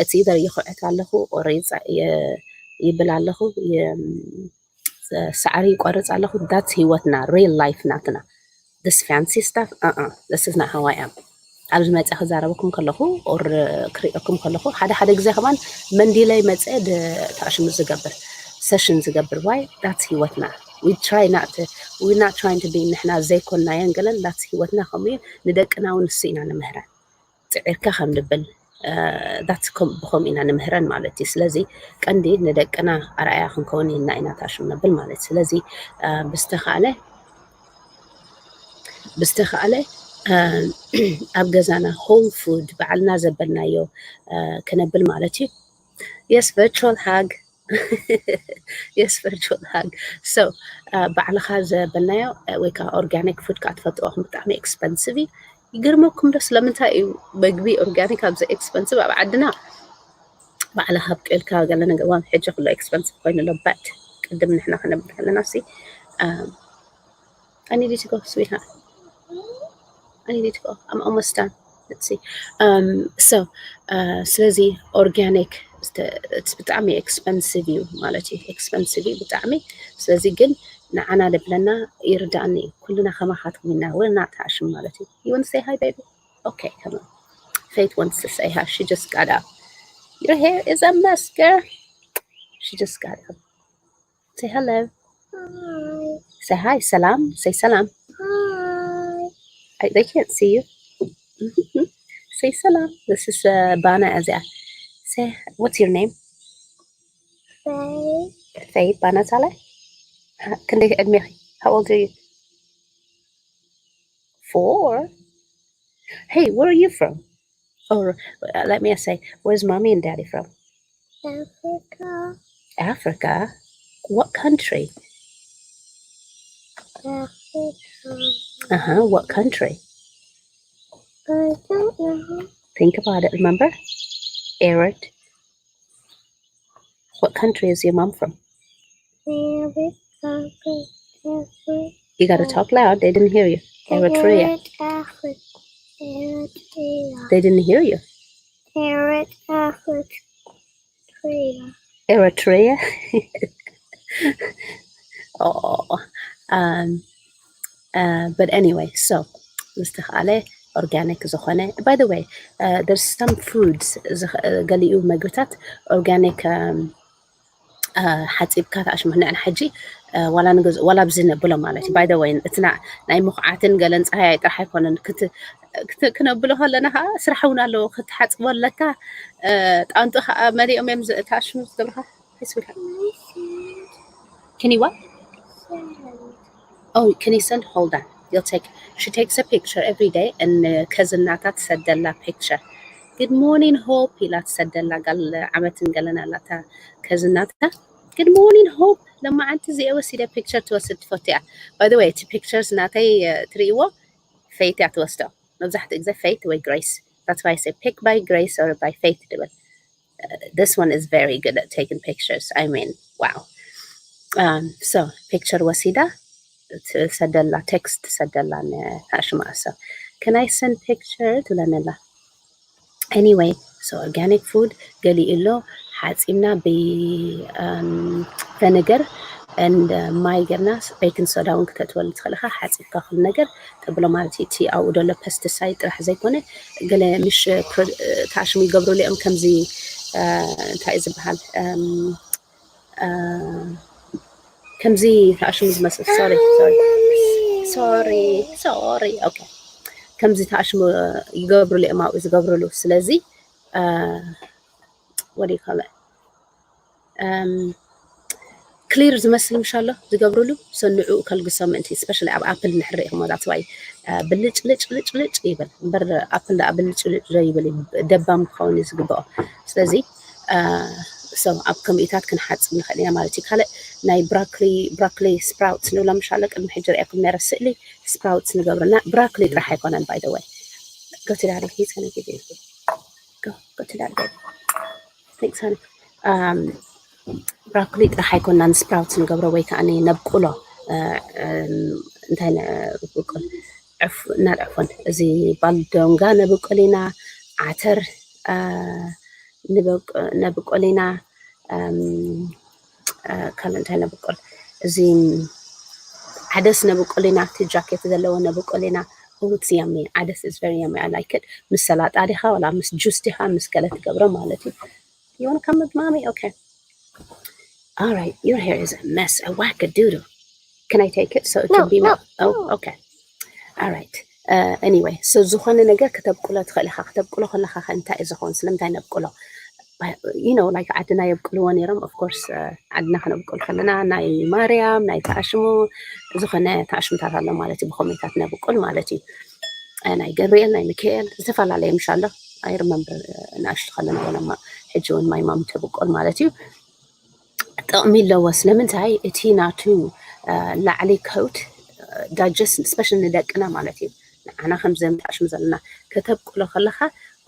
it's either ይኹዕት ኣለኹ or ይብል ኣለኹ ሳዕሪ ይቆርፅ ኣለኹ that's ህይወትና real life ናትና this fancy stuff uh this is not how I am ኣብዚ መፅእ ክዛረበኩም ከለኹ or ክሪኦኩም ከለኹ ሓደ ሓደ ግዜ ከማን መንዲለይ መፅእ ተኣሽሙ ዝገብር session ዝገብር why that's ህይወትና we try not to we not trying to be ንሕና ዘይኮንናዮን ገለን that's ህይወትና ከምኡ እዩ ንደቅና እውን ንሱ ኢና ንምህረን ፅዒርካ ከም ንብል that's ብከምኡ ኢና ንምህረን ማለት እዩ ስለዚ ቀንዲ ንደቅና ኣርኣያ ክንከውን ኢልና ኢና ታሽሙ ነብል ማለት ስለዚ ብዝተኻለ ብዝተኻለ ኣብ ገዛና home food ባዕልና ዘበልናዮ ክነብል ማለት እዩ yes virtual hug yes virtual hug so ባዕልኻ ዘበልናዮ ወይ ከዓ organic food ከዓ ትፈጥዎ ብጣዕሚ expensive እዩ ይገርመኩም ዶ ስለምንታይ እዩ መግቢ organic ኣብዚ expensive ኣብ ዓድና ባዕልኻ ኣብቂልካ ገለ ነገር ሕጂ ኩሉ expensive ኮይኑ ኣሎ but ቅድም ንሕና ክነብል ከለና ሲ I need you to go sweetheart I need you to go I'm almost done let's see um so ስለዚ organic ብጣዕሚ expensive እዩ ማለት እዩ expensive እዩ ብጣዕሚ ስለዚ ግን ንዓና ደብለና ይርዳእኒ እዩ ኩልና ከማኻትኩም ኢና ወና ተኣሽም ማለት እዩ you want to say hi baby okay come on Faith wants to say hi she just got up your hair is a mess girl she just got up say hello say hi salam say salam hi I, they can't see you say salam this is uh, Bana Azia say what's your name Faith Bana Saleh ክንደይ ዕድሜኺ how old are you Four? Hey, where are you from? Or uh, let me say, where's mommy and daddy from? Africa. Africa? What country? Africa. Uh huh. What country? I don't know. Think about it. Remember? Eric. What country is your mom from? Eric, Africa. You got to talk loud. They didn't hear you. Eritrea. Eric, Africa. Eritrea. They didn't hear you. Eric, Africa. Eritrea. Eritrea? Oh. Um, uh, but anyway, so ምስተኻለ organic ዝኾነ, by the way, uh, there's some foods ዝኸ- ገሊኡ መግብታት organic um, uh, ሓፂብካ ተኣሽሙ ንዕና ሕጂ uh, ዋላ ንገዝ ዋላ ኣብዚ ነብሎ ማለት እዩ። By the way፣ እቲ ና- ናይ ምኹዓትን ገለን ፀሃያይ ጥራሕ ኣይኮነን ክት- ክት- ክነብሎ ከለና ከዓ ስራሕ እውን ኣለዎ ክትሓፅቦ ኣለካ። Uh, ጣንጡ ከዓ መሊኦም እዮም ዝ- ተኣሽሙ ዝገብርካ። Hi, sweetheart. Can you what? Oh, can you send? Hold on. You'll take. She takes a picture every day, and uh, ከዝናታ ትሰደላ picture. Good morning, Hope. ኢላ ትሰደላ ጋል ዓመትን ገለን ኣላታ ከዝናታ። Good morning, Hope. ለማዓንቲ እዚኣ ወሲደ picture ትወስድ ትፈቱ እያ። By the way፣ እቲ pictures ናተይ uh, ትርእይዎ ፈይት እያ ትወስዶ። መብዛሕትኡ ግዜ ፈይት ወይ ግሬስ። That's why I say pick by Grace or by Faith ድብል። Uh, this one is very good at taking pictures. I mean, wow. Um, so picture ወሲዳ ትሰደላ text ትሰደላ ንኣሽማኣ። So can I send picture ትብለኒ ኣላ። Anyway, so organic food ገሊኡ ኣሎ ሓፂብና ብ um, vinegar and uh, ማይ ጌርና baking soda እውን ክተእትወሉ ትኽእል ኢኻ። ሓፂብካ ኩሉ ነገር ተብሎ ማለት እዩ። እቲ ኣብኡ ዘሎ pesticide ጥራሕ ዘይኮነ ገለ ምሽ ፕሮ- ተኣሽሙ ይገብሩሉ እዮም። ከምዚ uh, እንታይ እዩ ዝበሃል um, uh, ከምዚ ተኣሽሙ ዝመስል sorry sorry sorry sorry okay ከምዚ ተኣሽሙ ይገብሩሉ እዮም ኣብኡ ዝገብሩሉ። ስለዚ uh, what do you call it um, clear ዝመስል ምሽ ኣሎ ዝገብሩሉ። So ንዕኡ ከልግሶ ምእንቲ especially ኣብ ኣፕል ንሕሪ ኢኹሞ that's why uh, ብልጭ ልጭ ልጭ ልጭ ይብል እምበር ኣፕል ደኣ ብልጭ ልጭ ዘይብል እዩ። ደባም ክኸውን እዩ ዝግብኦ። ስለዚ uh, so ኣብ ከምኡታት ክንሓፅብ ንኽእል ኢና ማለት እዩ። ካልእ ናይ broccoli broccoli sprouts ንብሎ ምሽ ኣሎ ቅድሚ ሕጂ ሪኣኩም ነረ ስእሊ sprouts ንገብርና። Broccoli ጥራሕ ኣይኮነን by the way። Go to daddy, he's gonna give you. Go, go to daddy, baby. Thanks, honey. Um, broccoli ጥራሕ ኣይኮናን sprouts ንገብሮ ወይ ከዓ ነብቁሎ uh, um, እንታይ ነብቁል ዕፍ እናልዕፎን እዚ ባልዶንጋ ነብቁል ኢና። ዓተር uh, ንበቅ- ነብቁል ኢና። Um, uh, ካልእ እንታይ ነብቁል? እዚ ዓደስ ነብቁል ኢና። እቲ ጃኬት ዘለዎ ነብቁል ኢና። Oh, it's yummy. ዓደስ is very yummy. I like it. ምስ ሰላጣ ዲኻ ዋላ ምስ ጁስ ዲኻ ምስ ገለ ትገብሮ ማለት እዩ። You want to come with mommy? Okay. All right. Your hair is a mess. A whack a doodoo. Can I take it? So it No, can be no, my. Oh, no. Okay. All right. Uh, anyway, so ዝኾነ ነገር ከተብቁሎ ትኽእል ኢኻ። ከተብቁሎ ከለኻ ከ እንታይ እዩ ዝኸውን? ስለምንታይ ነብቁሎ? You know, like ዓድና የብቁልዎ ነይሮም። Of course, uh, ዓድና ከነብቁል ከለና ናይ ማርያም ናይ ተኣሽሙ ዝኾነ ተኣሽሙታት ኣሎ ማለት እዩ። ብኸመይታት ነብቁል ማለት እዩ። Uh, ናይ ገብርኤል ናይ ሚካኤል ዝተፈላለየ ምሽ ኣሎ። I remember uh, ንኣሽቱ ከለና ወለማ ሕጂ እውን my mom ተብቁል ማለት እዩ። ጥቕሚ ኣለዎ። ስለምንታይ እቲ ናቱ uh, ላዕሊ coat digest especially ንደቅና ማለት እዩ። ንዓና ከም ዘምታሽም ዘለና ከተብቁሎ ከለኻ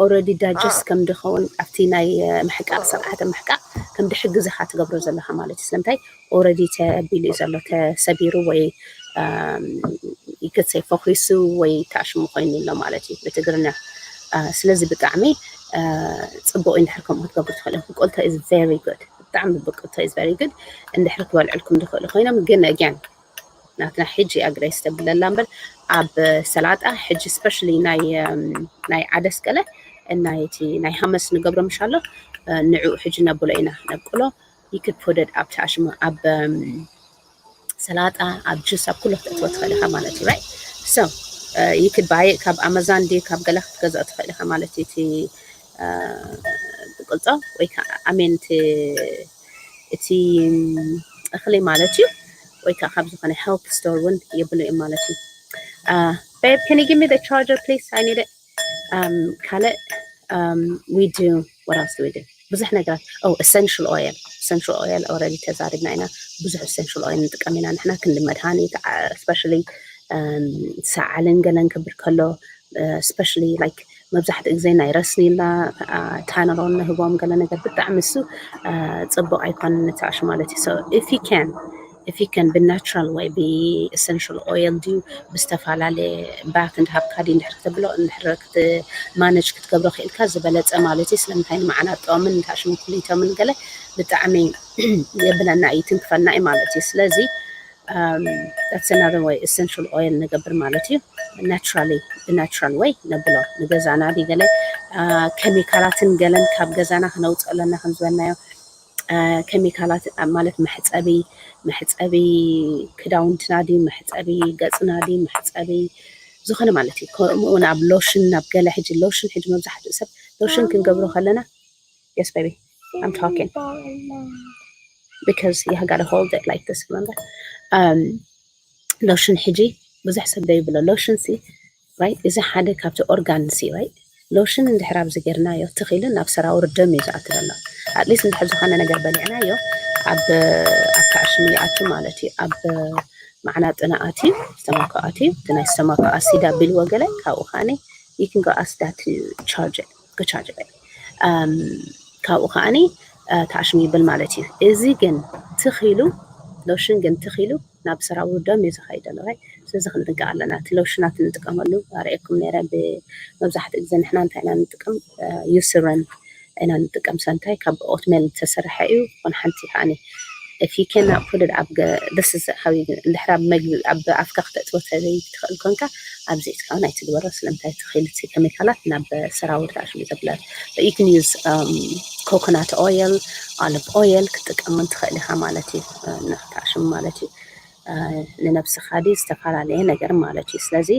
already digest ከም ድኸውን ኣብቲ ናይ uh, ምሕቃቕ ስርዓተ ምሕቃቕ ከም ድሕግዝኻ ትገብሮ ዘለኻ ማለት እዩ። ስለምንታይ already ተቢሉ እዩ ዘሎ ተሰቢሩ ወይ um, you could say ፈኺሱ ወይ ታሽሙ ኮይኑ ኣሎ ማለት እዩ ብትግርኛ። Uh, ስለዚ ብጣዕሚ uh, ፅቡቅ እዩ እንድሕር ከምኡ ክትገብሩ ትኽእል። ብቁልቶ is very good። ብጣዕሚ ብቁልቶ is very good። እንድሕር ክበልዕልኩም ዝኽእሉ ኮይኖም ግን again ናትና ሕጂ ኣግሬስ ተብለላ እምበር ኣብ ሰላጣ ሕጂ especially ናይ um, ናይ ዓደስ ገለ ናይ እቲ ናይ ሃመስ ንገብሮ ምሽ ኣሎ uh, ንዕኡ ሕጂ ነብሎ ኢና ነብቁሎ። You could put it ኣብ ታሽሙ ኣብ um, ሰላጣ ኣብ ጁስ ኣብ ኩሉ ክትእትዎ ትኽእል ኢኻ ማለት እዩ። Right? So uh, you could buy it ካብ ኣማዞን ድዩ ካብ ገለ ክትገዝኦ ትኽእል ኢኻ ማለት እዩ። እቲ uh, ብቁልጦ ወይ ከዓ ኣሜን እቲ እቲ እኽሊ ማለት እዩ። ወይ ከዓ ካብ ዝኾነ health store እውን የብሉ እዮም ማለት እዩ። Uh, Babe, can you give me the charger, please? I need it. Um, ካልእ um, we do, what else do we do? ብዙሕ ነገራት። Oh, essential oil. Essential oil already ተዛሪብና ኢና። ብዙሕ essential oil ንጥቀም ኢና ንሕና ክንዲ መድሃኒት፣ especially ሰዓልን ገለን ክብል ከሎ፣ especially like መብዛሕትኡ ግዜ ናይ ረስኒላ ታይለኖል ንህቦም ገለ ነገር ብጣዕሚ እሱ ፅቡቅ ኣይኮነን ንትኣሽ ማለት እዩ። So if you can if you can ብናቹራል ወይ ብኤሰንሽል ኦይል ድዩ ብዝተፈላለየ ባክ እንድሃብካ ድዩ እንድሕር ክትብሎ እንድሕር ክትማነጅ ክትገብሮ ክኢልካ ዝበለፀ ማለት እዩ። ስለምንታይ ንመዓናጥኦምን ንታሽሙ ኩሊቶምን ገለ ብጣዕሚ የብለና እዩ ትንክፈና እዩ ማለት እዩ። ስለዚ that's another way essential oil ንገብር ማለት እዩ። ናቹራሊ ብናቹራል ወይ ነብሎ ንገዛና ድዩ ገለ ኬሚካላትን ገለን ካብ ገዛና ክነውፅእ ኣለና ከም ዝበልናዮ ኬሚካላት ማለት መሕፀቢ መሕፀቢ ክዳውንትና ድዩ መሕፀቢ ገፅና ድዩ መሕፀቢ ዝኾነ ማለት እዩ። ከምኡ እውን ኣብ ሎሽን ናብ ገለ ሕጂ ሎሽን ሕጂ መብዛሕትኡ ሰብ ሎሽን ክንገብሮ ከለና yes baby I'm talking because you gotta hold it like this remember ሎሽን ሕጂ ብዙሕ ሰብ ደይብሎ ሎሽን ሲ right እዚ ሓደ ካብቲ ኦርጋን ሲ right ሎሽን እንድሕር ኣብዚ ጌርናዮ ትኺሉ ናብ ሰራውር ደም እዩ ዝኣትወና። ኣትሊስት እንድሕር ዝኾነ ነገር በሊዕናዮ ኣብ ኣካሽሚ ይኣቱ ማለት እዩ። ኣብ መዓናጥና ኣትዩ ስተማኮ ኣትዩ እቲ ናይ ስተማኮ ኣሲድ ኣቢልዎ ገለ ካብኡ ከዓኒ you can go ask that to charge it go charge it ካብኡ ከዓኒ ታሽሚ ይብል ማለት እዩ። እዚ ግን ትኺሉ ሎሽን ግን ትኺሉ ናብ ሰራውር ደም እዩ ዝኸይድ ዘሎ right ስለዚ ክንጥንቀቕ ኣለና። እቲ ሎሽናት ንጥቀመሉ ኣርእየኩም ነረ ብመብዛሕትኡ ግዜ ንሕና እንታይ ኢና ንጥቀም ዩስረን ኢና ንጥቀም ሰንታይ ካብ ኦትሜል ዝተሰርሐ እዩ። ኮን ሓንቲ ከዓኒ if you cannot put it ኣብ this is how you እንድሕር ኣብ መግቢ ኣብ ኣፍካ ክተእትዎ ተዘይ ትኽእል ኮንካ ኣብዚ ኢትካ ናይ ትግበሮ ስለምንታይ ትኽእል እቲ ኬሚካላት ናብ ሰራውር ታሽሚ ዘብለ you can use coconut oil olive oil ክትጥቀም ትኽእል ኢኻ ማለት እዩ። ንክታሽም ማለት እዩ። ንነብስኻ ዲ ዝተፈላለየ ነገር ማለት እዩ። ስለዚ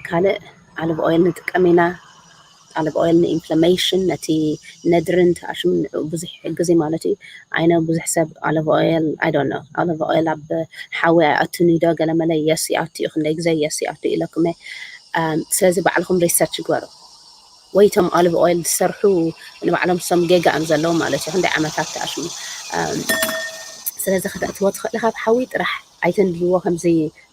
ካልእ olive oil ንጥቀም ኢና። Olive oil ንኢንፍላሜሽን ነቲ ነድርን ተኣሽም ብዙሕ ይሕግዝ ማለት እዩ። I know ብዙሕ ሰብ olive oil I don't know olive oil ኣብ ሓዊ ኣይኣቱን ዶ ገለመለ yes ይኣቱ እዩ ክንደይ ግዜ yes ይኣቱ ኢለኩም ስለዚ ባዕልኹም ሪሰርች ግበሩ። ወይ እቶም olive oil ዝሰርሑ ንባዕሎም ሶም ጌጋ እዮም ዘለዉ ማለት እዩ። ክንደይ ዓመታት ተኣሽሙ ስለዚ ክተእትዎ ትኽእል ካብ ሓዊ ጥራሕ ኣይተንድልዎ ከምዚ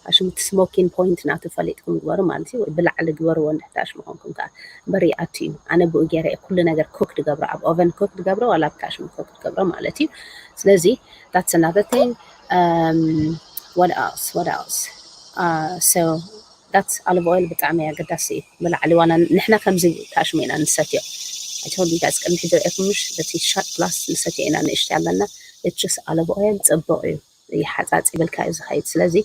ኣሽሙ እቲ ስሞኪን ፖይንት ናቱ ፈሊጥኩም ግበሩ ማለት እዩ። ወይ ብላዕሊ ግበርዎ እንድሕር ኣሽሙ ኮንኩም ከዓ እምበር ይኣቱ እዩ። ኣነ ብኡ ገይረ እየ ኩሉ ነገር ኮክ ድገብሮ ኣብ ኦቨን ኮክ ድገብሮ ዋላ ኣብቲ ኣሽሙ ኮክ ድገብሮ ማለት እዩ። ስለዚ that's another thing what else what else so that's olive oil ብጣዕሚ ኣገዳሲ እዩ። ብላዕሊ ዋና ንሕና ከምዚ ታሽሙ ኢና ንሰትዮ። I told you guys ቅድሚ ሕጂ ርኤኩም ምሽ በቲ shot glass ንሰትዮ ኢና ንእሽተይ ኣለና። It's just olive oil ፅቡቅ እዩ። ይሓፃፅ ይብልካ እዩ ዝኸይድ። ስለዚ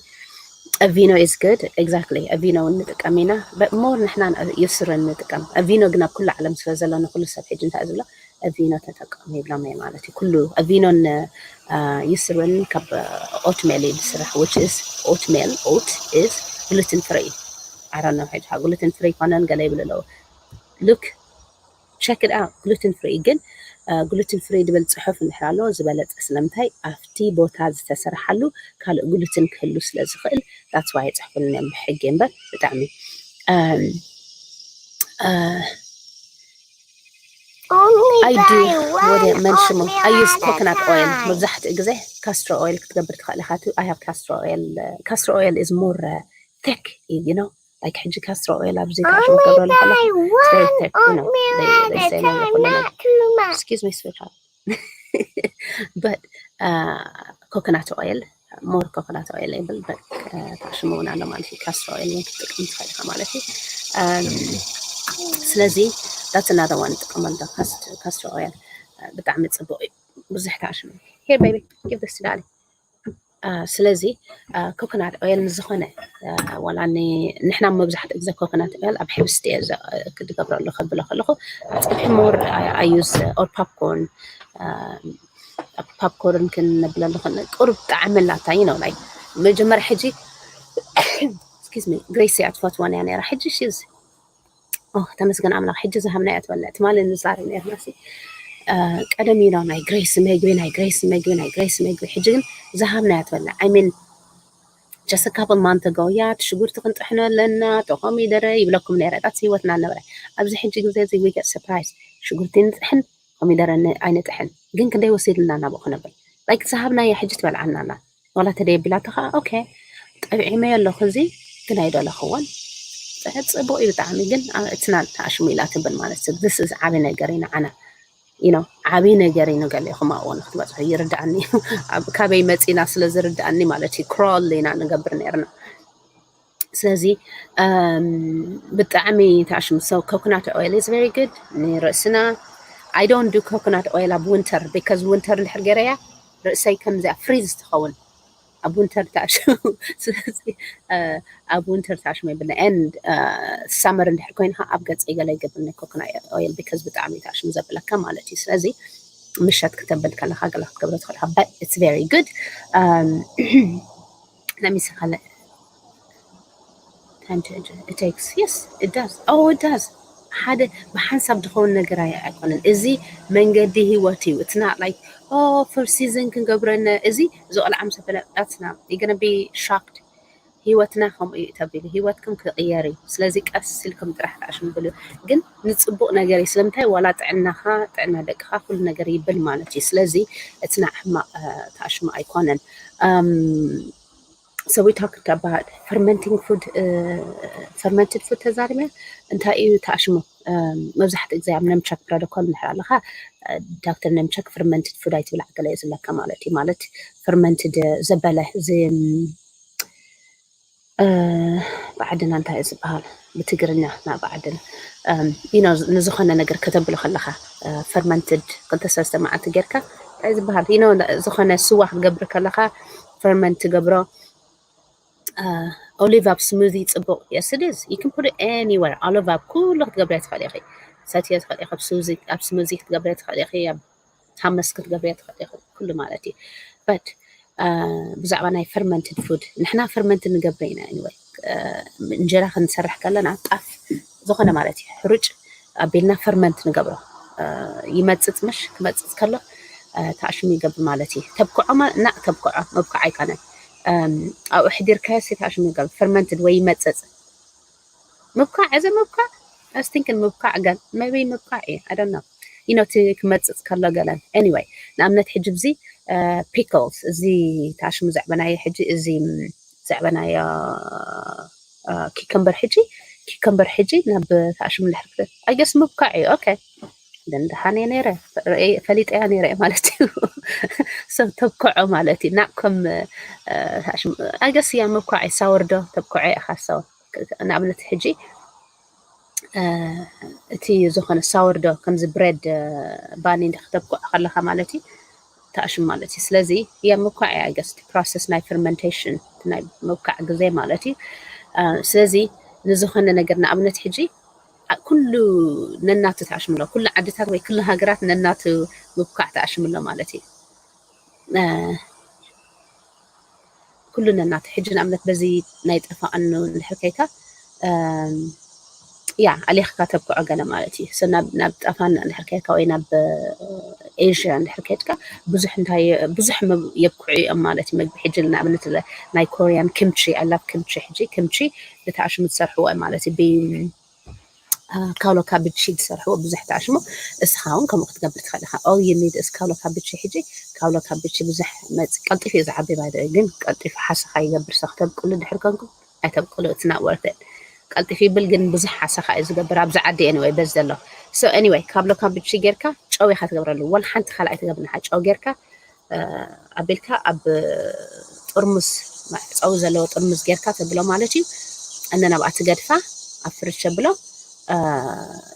ቪኖ is good exactly ቪኖ እውን ንጥቀም ኢና። More ንሕና ዩስርን ንጥቀም ቪኖ ግን ኣብ ኩሉ ዓለም ስለ ዘሎ ንኩሉ ሰብ ሕጂ እንታይ ዝብሎ ቪኖ ተጠቀሙ ይብሎም እየ ማለት እዩ። ኩሉ ቪኖን ዩስርን ካብ ኦትሜል እዩ ዝስራሕ which is oatmeal oat is gluten free I don't know ሕጂ gluten free ኮነን ገለ ይብሉ ኣለዉ። Look check it out gluten free ግን gluten free ድብል ፅሑፍ እንድሕር ኣሎ ዝበለፀ ስለምንታይ ኣብቲ ቦታ ዝተሰርሓሉ ካልእ gluten ክህሉ ስለ ዝኽእል that's why ይፅሕፍልና እዮም ብሕጊ እምበር ብጣዕሚ I do ወደ መንሽሞ I use coconut oil መብዛሕትኡ ግዜ castor oil ክትገብር ትኽእል ኢኻ I have castor oil castor oil is more thick you know like ሕጂ castor oil ኣብዚ ታሽሙ ገብረሉ ከሎ very thick you know they, they say no ለኩለ ነገር excuse me sweetheart but uh, coconut oil more coconut oil ይብል ታሽሙ እውን ኣሎ ማለት እዩ። Castor oil እውን ክትጥቀም ትኽእል ኢኻ ማለት እዩ። ስለዚ that's another one ንጥቀመሉ castor oil ብጣዕሚ ፅቡቅ እዩ። ብዙሕ ታሽሙ here baby give this to daddy ስለዚ coconut oil ንዝኾነ ዋላ ንሕና መብዛሕትኡ ግዜ coconut oil ኣብ ሕብስቲ እየ ክድገብረሉ ከብሎ ከለኹ ፀብሒ more I use or popcorn popcorn ክነብለሉ ቁሩብ ጣዕሚ ኣላታ you know like መጀመርያ ሕጂ excuse me ግሬስ እያ ትፈትወን እያ ነይራ ሕጂ she's ተመስገን ኣምላኽ ሕጂ ዝሃብና እያ ትበልዕ ትማሊ ንዛረብ ነርና ቀደም ኢና ናይ ግሬስ መግቢ ናይ ግሬስ መግቢ ናይ ግሬስ መግቢ ሕጂ ግን ዝሃብና እያ ትበልዕ I mean just a couple months ago, yeah, ሽጉርቲ ክንጥሕኖ ኣለና፣ ተኾሚደረ ይብለኩም ነይረ። That's ህይወትና ነበረ። ኣብዚ ሕጂ ግዜ እዚ we get surprised። ሽጉርቲ ንጥሕን ኮሚደረ ን-፣ ኣይንጥሕን። ግን ክንደይ ወሲድና ናብኡ ክነብል? Like ዝሃብናያ ሕጂ ትበልዓና ኣላ። ዋላ ተደየቢላቶ ከዓ፣ okay፣ ጠብዒመዮ ኣለኹ፣ እዚ ግን ኣይደለኽዎን። ጽ-፣ ጽቡቕ እዩ ብጣዕሚ፣ ግን አ-፣ it's not ተኣሽሙ ኢላ ትብል ማለት እዩ። This is ዓቢ ነገር እዩ ንዓና። You know፣ ዓቢ ነገር እዩ ንገሊኹም ኣብኡ ንክትበጽሑ ይርድኣኒ እዩ። ኣብ-፣ ካበይ መጺና ስለ ዝርድኣኒ ማለት እዩ። ክሮል ኢና ንገብር ነርና። ስለዚ፣ እም፣ ብጣዕሚ ተኣሽሙ። So coconut oil is very good ንርእስና። I don't do coconut oil ኣብ winter because winter እንድሕር ገይረያ ርእሰይ ከምዚኣ ፍሪዝ ትኸውን። ኣብ winter ተኣሽሙ። ስለዚ፣ እ፣ ኣብ winter ተኣሽሙ የብልና። And፣ እ፣ summer እንድሕር ኮይኑ ከዓ ኣብ ገጸይ ገለ ይገብር ናይ coconut oil because ብጣዕሚ ተኣሽሙ ዘብለካ ማለት እዩ። ስለዚ ምሸት ክተብል ከለኻ ገለ ክትገብሮ ትኽእል ኢኻ። But it's very good. Um, let me see. Time to enjoy. It takes, yes, it does. Oh, it does. ሓደ ብሓንሳብ ዝኸውን ነገር ኣይ-፣ ኣይኮነን። እዚ መንገዲ ህይወት እዩ። It's not like, oh, for season ክንገብረነ፣ እዚ ዝቆልዓ ምስ በለ፣ that's not, you're gonna be shocked። ህይወትና ከምኡ እዩ ተቢሉ፣ ህይወትኩም ክቕየር እዩ። ስለዚ ቀስ ኢልኩም ጥራሕ ተኣሽሙ ብሉ። ግን ንጽቡቕ ነገር እዩ። ስለምንታይ? ዋላ ጥዕናኻ፣ ጥዕና ደቅኻ፣ ኩሉ ነገር ይብል ማለት እዩ። ስለዚ እቲ ናይ ሕማቕ፣ እ፣ ተኣሽሙ ኣይኮነን። እም፣ So we talked about fermenting food, እ፣ fermented food ተዛሪብና። እንታይ እዩ ተኣሽሙ? እም፣ መብዛሕትኡ ግዜ ኣብ ነምቸክ ፕሮቶኮል እንድሕር ኣለኻ፣ እ፣ ዶክተር ነምቸክ fermented food ኣይትብላዕ ገለ እዩ ዝብለካ ማለት እዩ። ማለት fermented ዘበለ፣ ዚ-፣ እ፣ ብዓድና እንታይ እዩ ዝበሃል? ብትግርኛ ናብ ዓድና፣ እም፣ you know፣ ንዝኾነ ነገር ከተብሎ ከለኻ፣ እ፣ fermented ክልተ ሰለስተ መዓልቲ ጌርካ እንታይ ዝበሃል? You know፣ ዝኾነ ስዋ ክትገብር ከለኻ ፈርመንት ትገብሮ፣ እ፣ ኦሊቭ ኣብ ስሙዚ ጽቡቕ። Yes, it is. You can put it anywhere. ኦሊቭ ኣብ ኩሉ ክትገብርያ ትኽእሊ ኢኺ። ሰትዮ ትኽእሊ ኢኺ። ኣብ ስሙዚ፣ ኣብ ስሙዚ ክትገብርያ ትኽእሊ ኢኺ። ኣብ ታመስ ክትገብርያ ትኽእሊ ኢኺ። ኩሉ ማለት እዩ። But፣ እ፣ ብዛዕባ ናይ ፈርመንትድ ፉድ፣ ንሕና ፈርመንት ንገብር ኢና። Anyway፣ እ፣ እንጀራ ክንሰርሕ ከለና ጣፍ ዝኾነ ማለት እዩ። ሕሩጭ ኣቢልና ፈርመንት ንገብሮ። እ፣ ይመጽጽ ምሽ፣ ክመጽጽ ከሎ፣ እ፣ ተኣሽሙ ይገብር ማለት እዩ። ተብክዖ ማ-፣ ናእ ተብክዖ፣ መብክዖ ኣይኮነን። እም፣ ኣብኡ ሕዲርካዮ ሲ ተኣሽሙ ይገብር። ፈርመንትድ ወይ ይመጽጽ። ምብካዕ፣ እዚ ምብካዕ፣ I was thinking ምብካዕ ገን፣ maybe ምብካዕ እዩ። I don't know። You know፣ እቲ ክመጽጽ ከሎ ገለን። Anyway፣ ንኣብነት ሕጂ ብዚ፣ እ፣ ፒክልስ፣ እዚ ተኣሽሙ ዘዕበናዮ ሕጂ፣ እዚ፣ ም፣ ዘዕበናዮ፣ እ፣ ኪከምበር ሕጂ፣ ኪከምበር ሕጂ ናብ ተኣሽሙ እንድሕር ክተ-፣ I guess ምብካዕ እዩ። ኦኬ። ግን ደሓን እየ ነይረ፣ ርእየ-፣ ፈሊጠያ ነይረ እየ ማለት እዩ። So ተብክዖ ማለት እዩ። ናእ ከም፣ እ፣ ተኣሽሙ፣ I guess እያ ምብካዕ እዩ። ሳወርዶ ተብክዖ ኢኻ። So ንኣብነት ሕጂ፣ እ፣ እቲ ዝኾነ ሳወርዶ ከምዚ ብሬድ፣ እ፣ ባኒ እንደ ክተብክዖ ከለኻ ማለት እዩ፣ ተኣሽሙ ማለት እዩ። ስለዚ እያ ምብካዕ እያ፣ I guess፣ እቲ ፕሮሰስ ናይ ፈርመንቴሽን፣ እቲ ናይ ምብካዕ ግዜ ማለት እዩ። እ፣ ስለዚ ንዝኾነ ነገር ንኣብነት ሕጂ፣ ኣ፣ ኩሉ ነናቱ ተኣሽሙ ኣሎ። ኩሉ ዓድታት ወይ ኩሉ ሃገራት ነናቱ ምብካዕ ተኣሽሙ ኣሎ ማለት እዩ። እ፣ ኩሉ ነናቱ። ሕጂ ንኣብነት በዚ ናይ ጣፋ ቀኑ እንድሕር ከይካ፣ እም፣ ያ፣ ኣሊኽካ ተብክዖ ገለ ማለት እዩ። So ናብ፣ ናብ ጣፋ እንድሕር ከይካ ወይ ናብ ኤዥያ እንድሕር ከይድካ ብዙሕ እንታይ፣ ብዙሕ መብ-፣ የብክዑ እዮም ማለት እዩ። መግቢ ሕጂ ንኣብነት ለ-፣ ናይ ኮርያን ኪምቺ፣ I love ኪምቺ። ሕጂ ኪምቺ ብተኣሽሙ ዝሰርሕዎ እዮም ማለት እዩ። ብ-፣ አ፣ ካውሎ ካቢቺ ዝሰርሕዎ ብዙሕ ተኣሽሙ፣ እስኻ እውን ከምኡ ክትገብር ትኽእል ኢኻ። All you need is ካውሎ ካቢቺ። ሕጂ ካውሎ ካቢቺ ብዙሕ መጽ-፣ ቀልጢፉ እዩ ዝዓቢ፣ by the way፣ ግን ቀልጢፉ ሓሰኻ ይገብር። So ክተብቅሉ ድሕር ኮንኩም ኣይተብቅሉ፣ it's not worth it። ቀልጢፉ ይብል፣ ግን ብዙሕ ሓሰኻ እዩ ዝገብር ኣብዚ ዓዲ። Anyway፣ በዚ ዘሎ። So anyway፣ ካውሎ ካቢቺ ጌርካ ጨው ኢኻ ትገብረሉ። ወላ ሓንቲ ካልኣይ ትገብር ንሓ ጨው ጌርካ፣ እ፣ ኣቢልካ ኣብ ጥርሙዝ፣ መዕጸዊ ዘለዎ ጥርሙዝ ጌርካ ተብሎ ማለት እዩ። And then ኣብኣ ትገድፋ፣ ኣብ ፍሪጅ ተብሎ። እ፣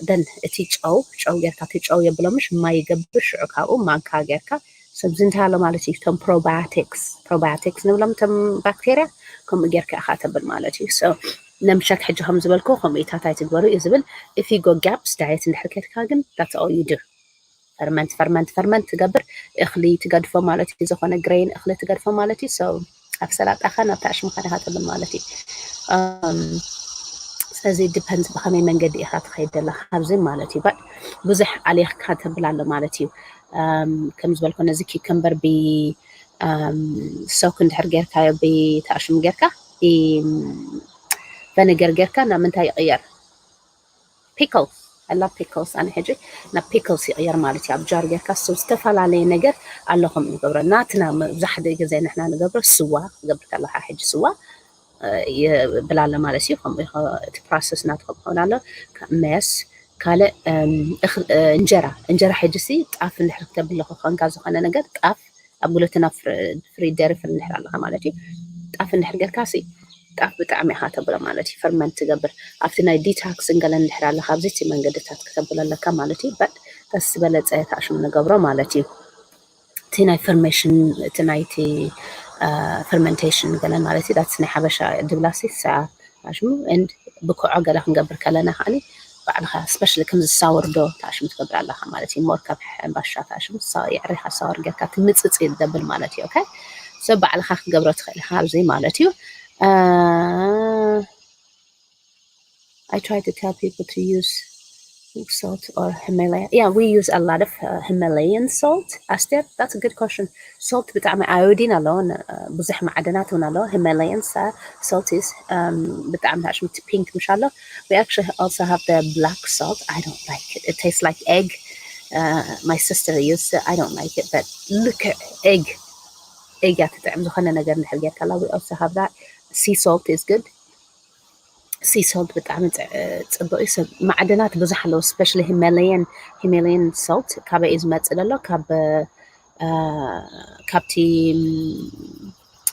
then እቲ ጨው፣ ጨው ጌርካ፣ እቲ ጨው የብሎ ምሽ ማይ ይገብር፣ ሽዑ ካብኡ ማንካ ጌርካ፣ So እዚ እንታይ ኣሎ ማለት እዩ፣ እቶም ፕሮባዮቲክስ፣ ፕሮባዮቲክስ ንብሎም እቶም ባክቴርያ፣ ከምኡ ጌርካ ኢኻ ተብል ማለት እዩ። So ነምሸክ ሕጂ ከም ዝበልኩ፣ ከምኡ ኢታታይ ትግበሩ እዩ ዝብል። If you go GAPS diet እንድሕር ከድካ ግን፣ that's all you do። ፈርመንት፣ ፈርመንት፣ ፈርመንት ትገብር፣ እኽሊ ትገድፎ ማለት እዩ፣ ዝኾነ ግሬን እኽሊ ትገድፎ ማለት እዩ። So ኣብ ሰላጣኻ ናብ ተኣሽሙኻ ኢኻ ትብል ማለት እዩ። እም፣ ስለዚ ዲፐንድ ብኸመይ መንገዲ ኢኻ ትኸይድ ዘለኻ ኣብዚ ማለት እዩ። But ብዙሕ ኣሊኽካ ተብል ኣሎ ማለት እዩ። እም፣ ከም ዝበልኮ ነዚ ኪከምበር ብ-፣ ሶክ እንድሕር ጌርካዮ ብተኣሽሙ ጌርካ ብቨነገር ጌርካ ናብ ምንታይ ይቕየር? Pickles. I love pickles. ኣነ ሕጂ ናብ pickles ይቕየር ማለት እዩ። ኣብ jar ጌርካ ዝተፈላለዩ ነገር ኣሎ ከም ንገብሮ ናትና መብዛሕትኡ ግዜ ንሕና ንገብሮ ስዋ ክገብር ከለካ ሕጂ ስዋ ብላለ ማለት እዩ። ከምኡ እቲ process ናትኩም ክኸውን ኣሎ። መስ ካልእ እንጀራ እንጀራ ሕጂ ሲ ጣፍ እንድሕር ክተብልኹ ኮንካ ዝኾነ ነገር ጣፍ ኣብ ጉለትና ፍሪ ደሪፍር እንድሕር ኣለካ ማለት እዩ። ጣፍ እንድሕር ጌርካ ሲ ጣፍ ብጣዕሚ ኢኻ ተብሎ ማለት እዩ። ፈርመንት ትገብር ኣብቲ ናይ detox እንገለ እንድሕር ኣለካ ኣብዚ እቲ መንገድታት ክተብሎ ኣለካ ማለት እዩ። በት ተስ ዝበለፀ ተኣሽሙ ንገብሮ ማለት እዩ። እቲ ናይ ፈርሜሽን እቲ ናይቲ ፈርመንቴሽን ገለ ማለት እዩ። ዳትስ ናይ ሓበሻ ድብላሲ ሳ ኣሽሙ and ብኩዖ ገለ ክንገብር ከለና ከዓኒ ባዕልኻ especially ከምዚ ሳወር ዶ ተኣሽሙ ትገብር ኣለኻ ማለት እዩ። ሞር ካብ ሕምባሻ ተኣሽሙ የዕሪኻ ሳወር ጌርካ ትምፅፅ ደብል ማለት እዩ። ኦኬ so ባዕልኻ ክትገብሮ ትኽእል ኢኻ ኣብዚ ማለት እዩ። I try to tell people to use salt or Himalayan. Yeah, we use a lot of uh, Himalayan salt. Aster, that's a good question. Salt ብጣዕሚ iodine ኣለዎ ብዙሕ ማዕድናት እውን ኣለዎ። Himalayan salt is ብጣዕሚ ታሽምቲ pink ምሽ ኣሎ። We actually also have the black salt. I don't like it. It tastes like egg. Uh, my sister used it. I don't like it, but look at egg. Egg እያ ትጥዕም ዝኾነ ነገር እንድሕር ጌርካላ። We also have that. Sea salt is good. Sea salt ብጣዕሚ ፅቡቅ እዩ። ሰብ ማዕድናት ብዙሕ ኣለዎ። Especially Himalayan Himalayan salt ካበይ እዩ ዝመፅእ ዘሎ? ካብ ካብቲ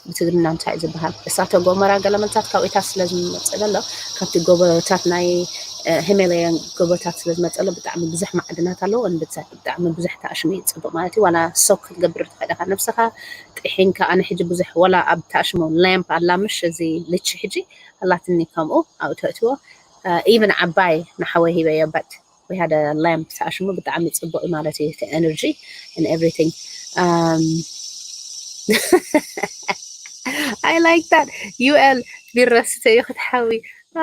ብትግርኛ እንታይ ዝበሃል እሳተ ጎመራ ገለመልታት ካብኡታት ስለ ዝመፅእ ዘሎ ካብቲ ጎቦታት ናይ Himalayan ጎቦታት ስለ ዝመፅእ ዘሎ ብጣዕሚ ብዙሕ ማዕድናት ኣለዎ። ብጣዕሚ ብዙሕ ተኣሽሙ እዩ ፅቡቅ ማለት እዩ። ዋላ ሶክ ክትገብር ትኽእል ኢኻ ነብስኻ ጥሒንካ። ኣነ ሕጂ ብዙሕ ዋላ ኣብ ተኣሽሙ ላምፕ ኣላ ምሽ እዚ ልቺ ሕጂ ኣላትኒ ከምኡ ኣብኡ ተእትዎ even ዓባይ ንሓወይ ሂበዮ but we had a lamp ተኣሽሙ ብጣዕሚ ፅቡቅ ማለት እዩ። Energy and everything. I like that. ዩኤል ቢራ ስተዩ ክትሓዊ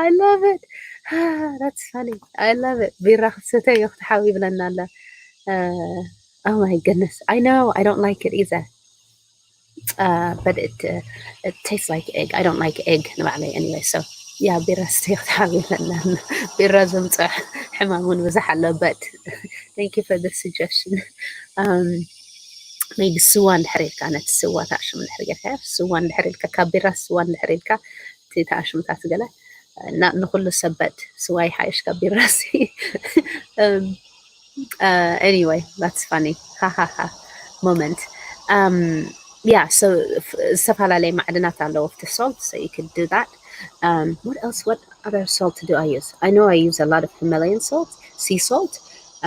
I love it. That's funny. I love it. ቢራ ክትሰተዩ ክትሓዊ ይብለና ኣላ። Oh my goodness. I know. I don't like it either. Uh, but it uh, it tastes like egg. I don't like egg. ንባዕለይ anyway. So yeah, ቢራ ስተዩ ክትሓዊ ይብለና። ቢራ ዘምፅእ ሕማም እውን ብዙሕ ኣሎ። But thank you for the suggestion. Um, maybe ስዋ እንድሕር ኢልካ ነቲ ስዋ ተኣሽሙ እንድሕር ጌርካ ስዋ እንድሕር ኢልካ ካብ ቢራ ስዋ እንድሕር ኢልካ እቲ ተኣሽሙታት ገለ ንኩሉ ሰበት ስዋ ይሓይሽ ካብ ቢራሲ። Anyway, that's funny. Ha ha ha. Moment. Um, yeah, so ዝተፈላለየ ማዕድናት ኣለዎ ኣብቲ salt, so you could do that. Um, what else? What other salt do I use? I know I use a lot of Himalayan salt, sea salt.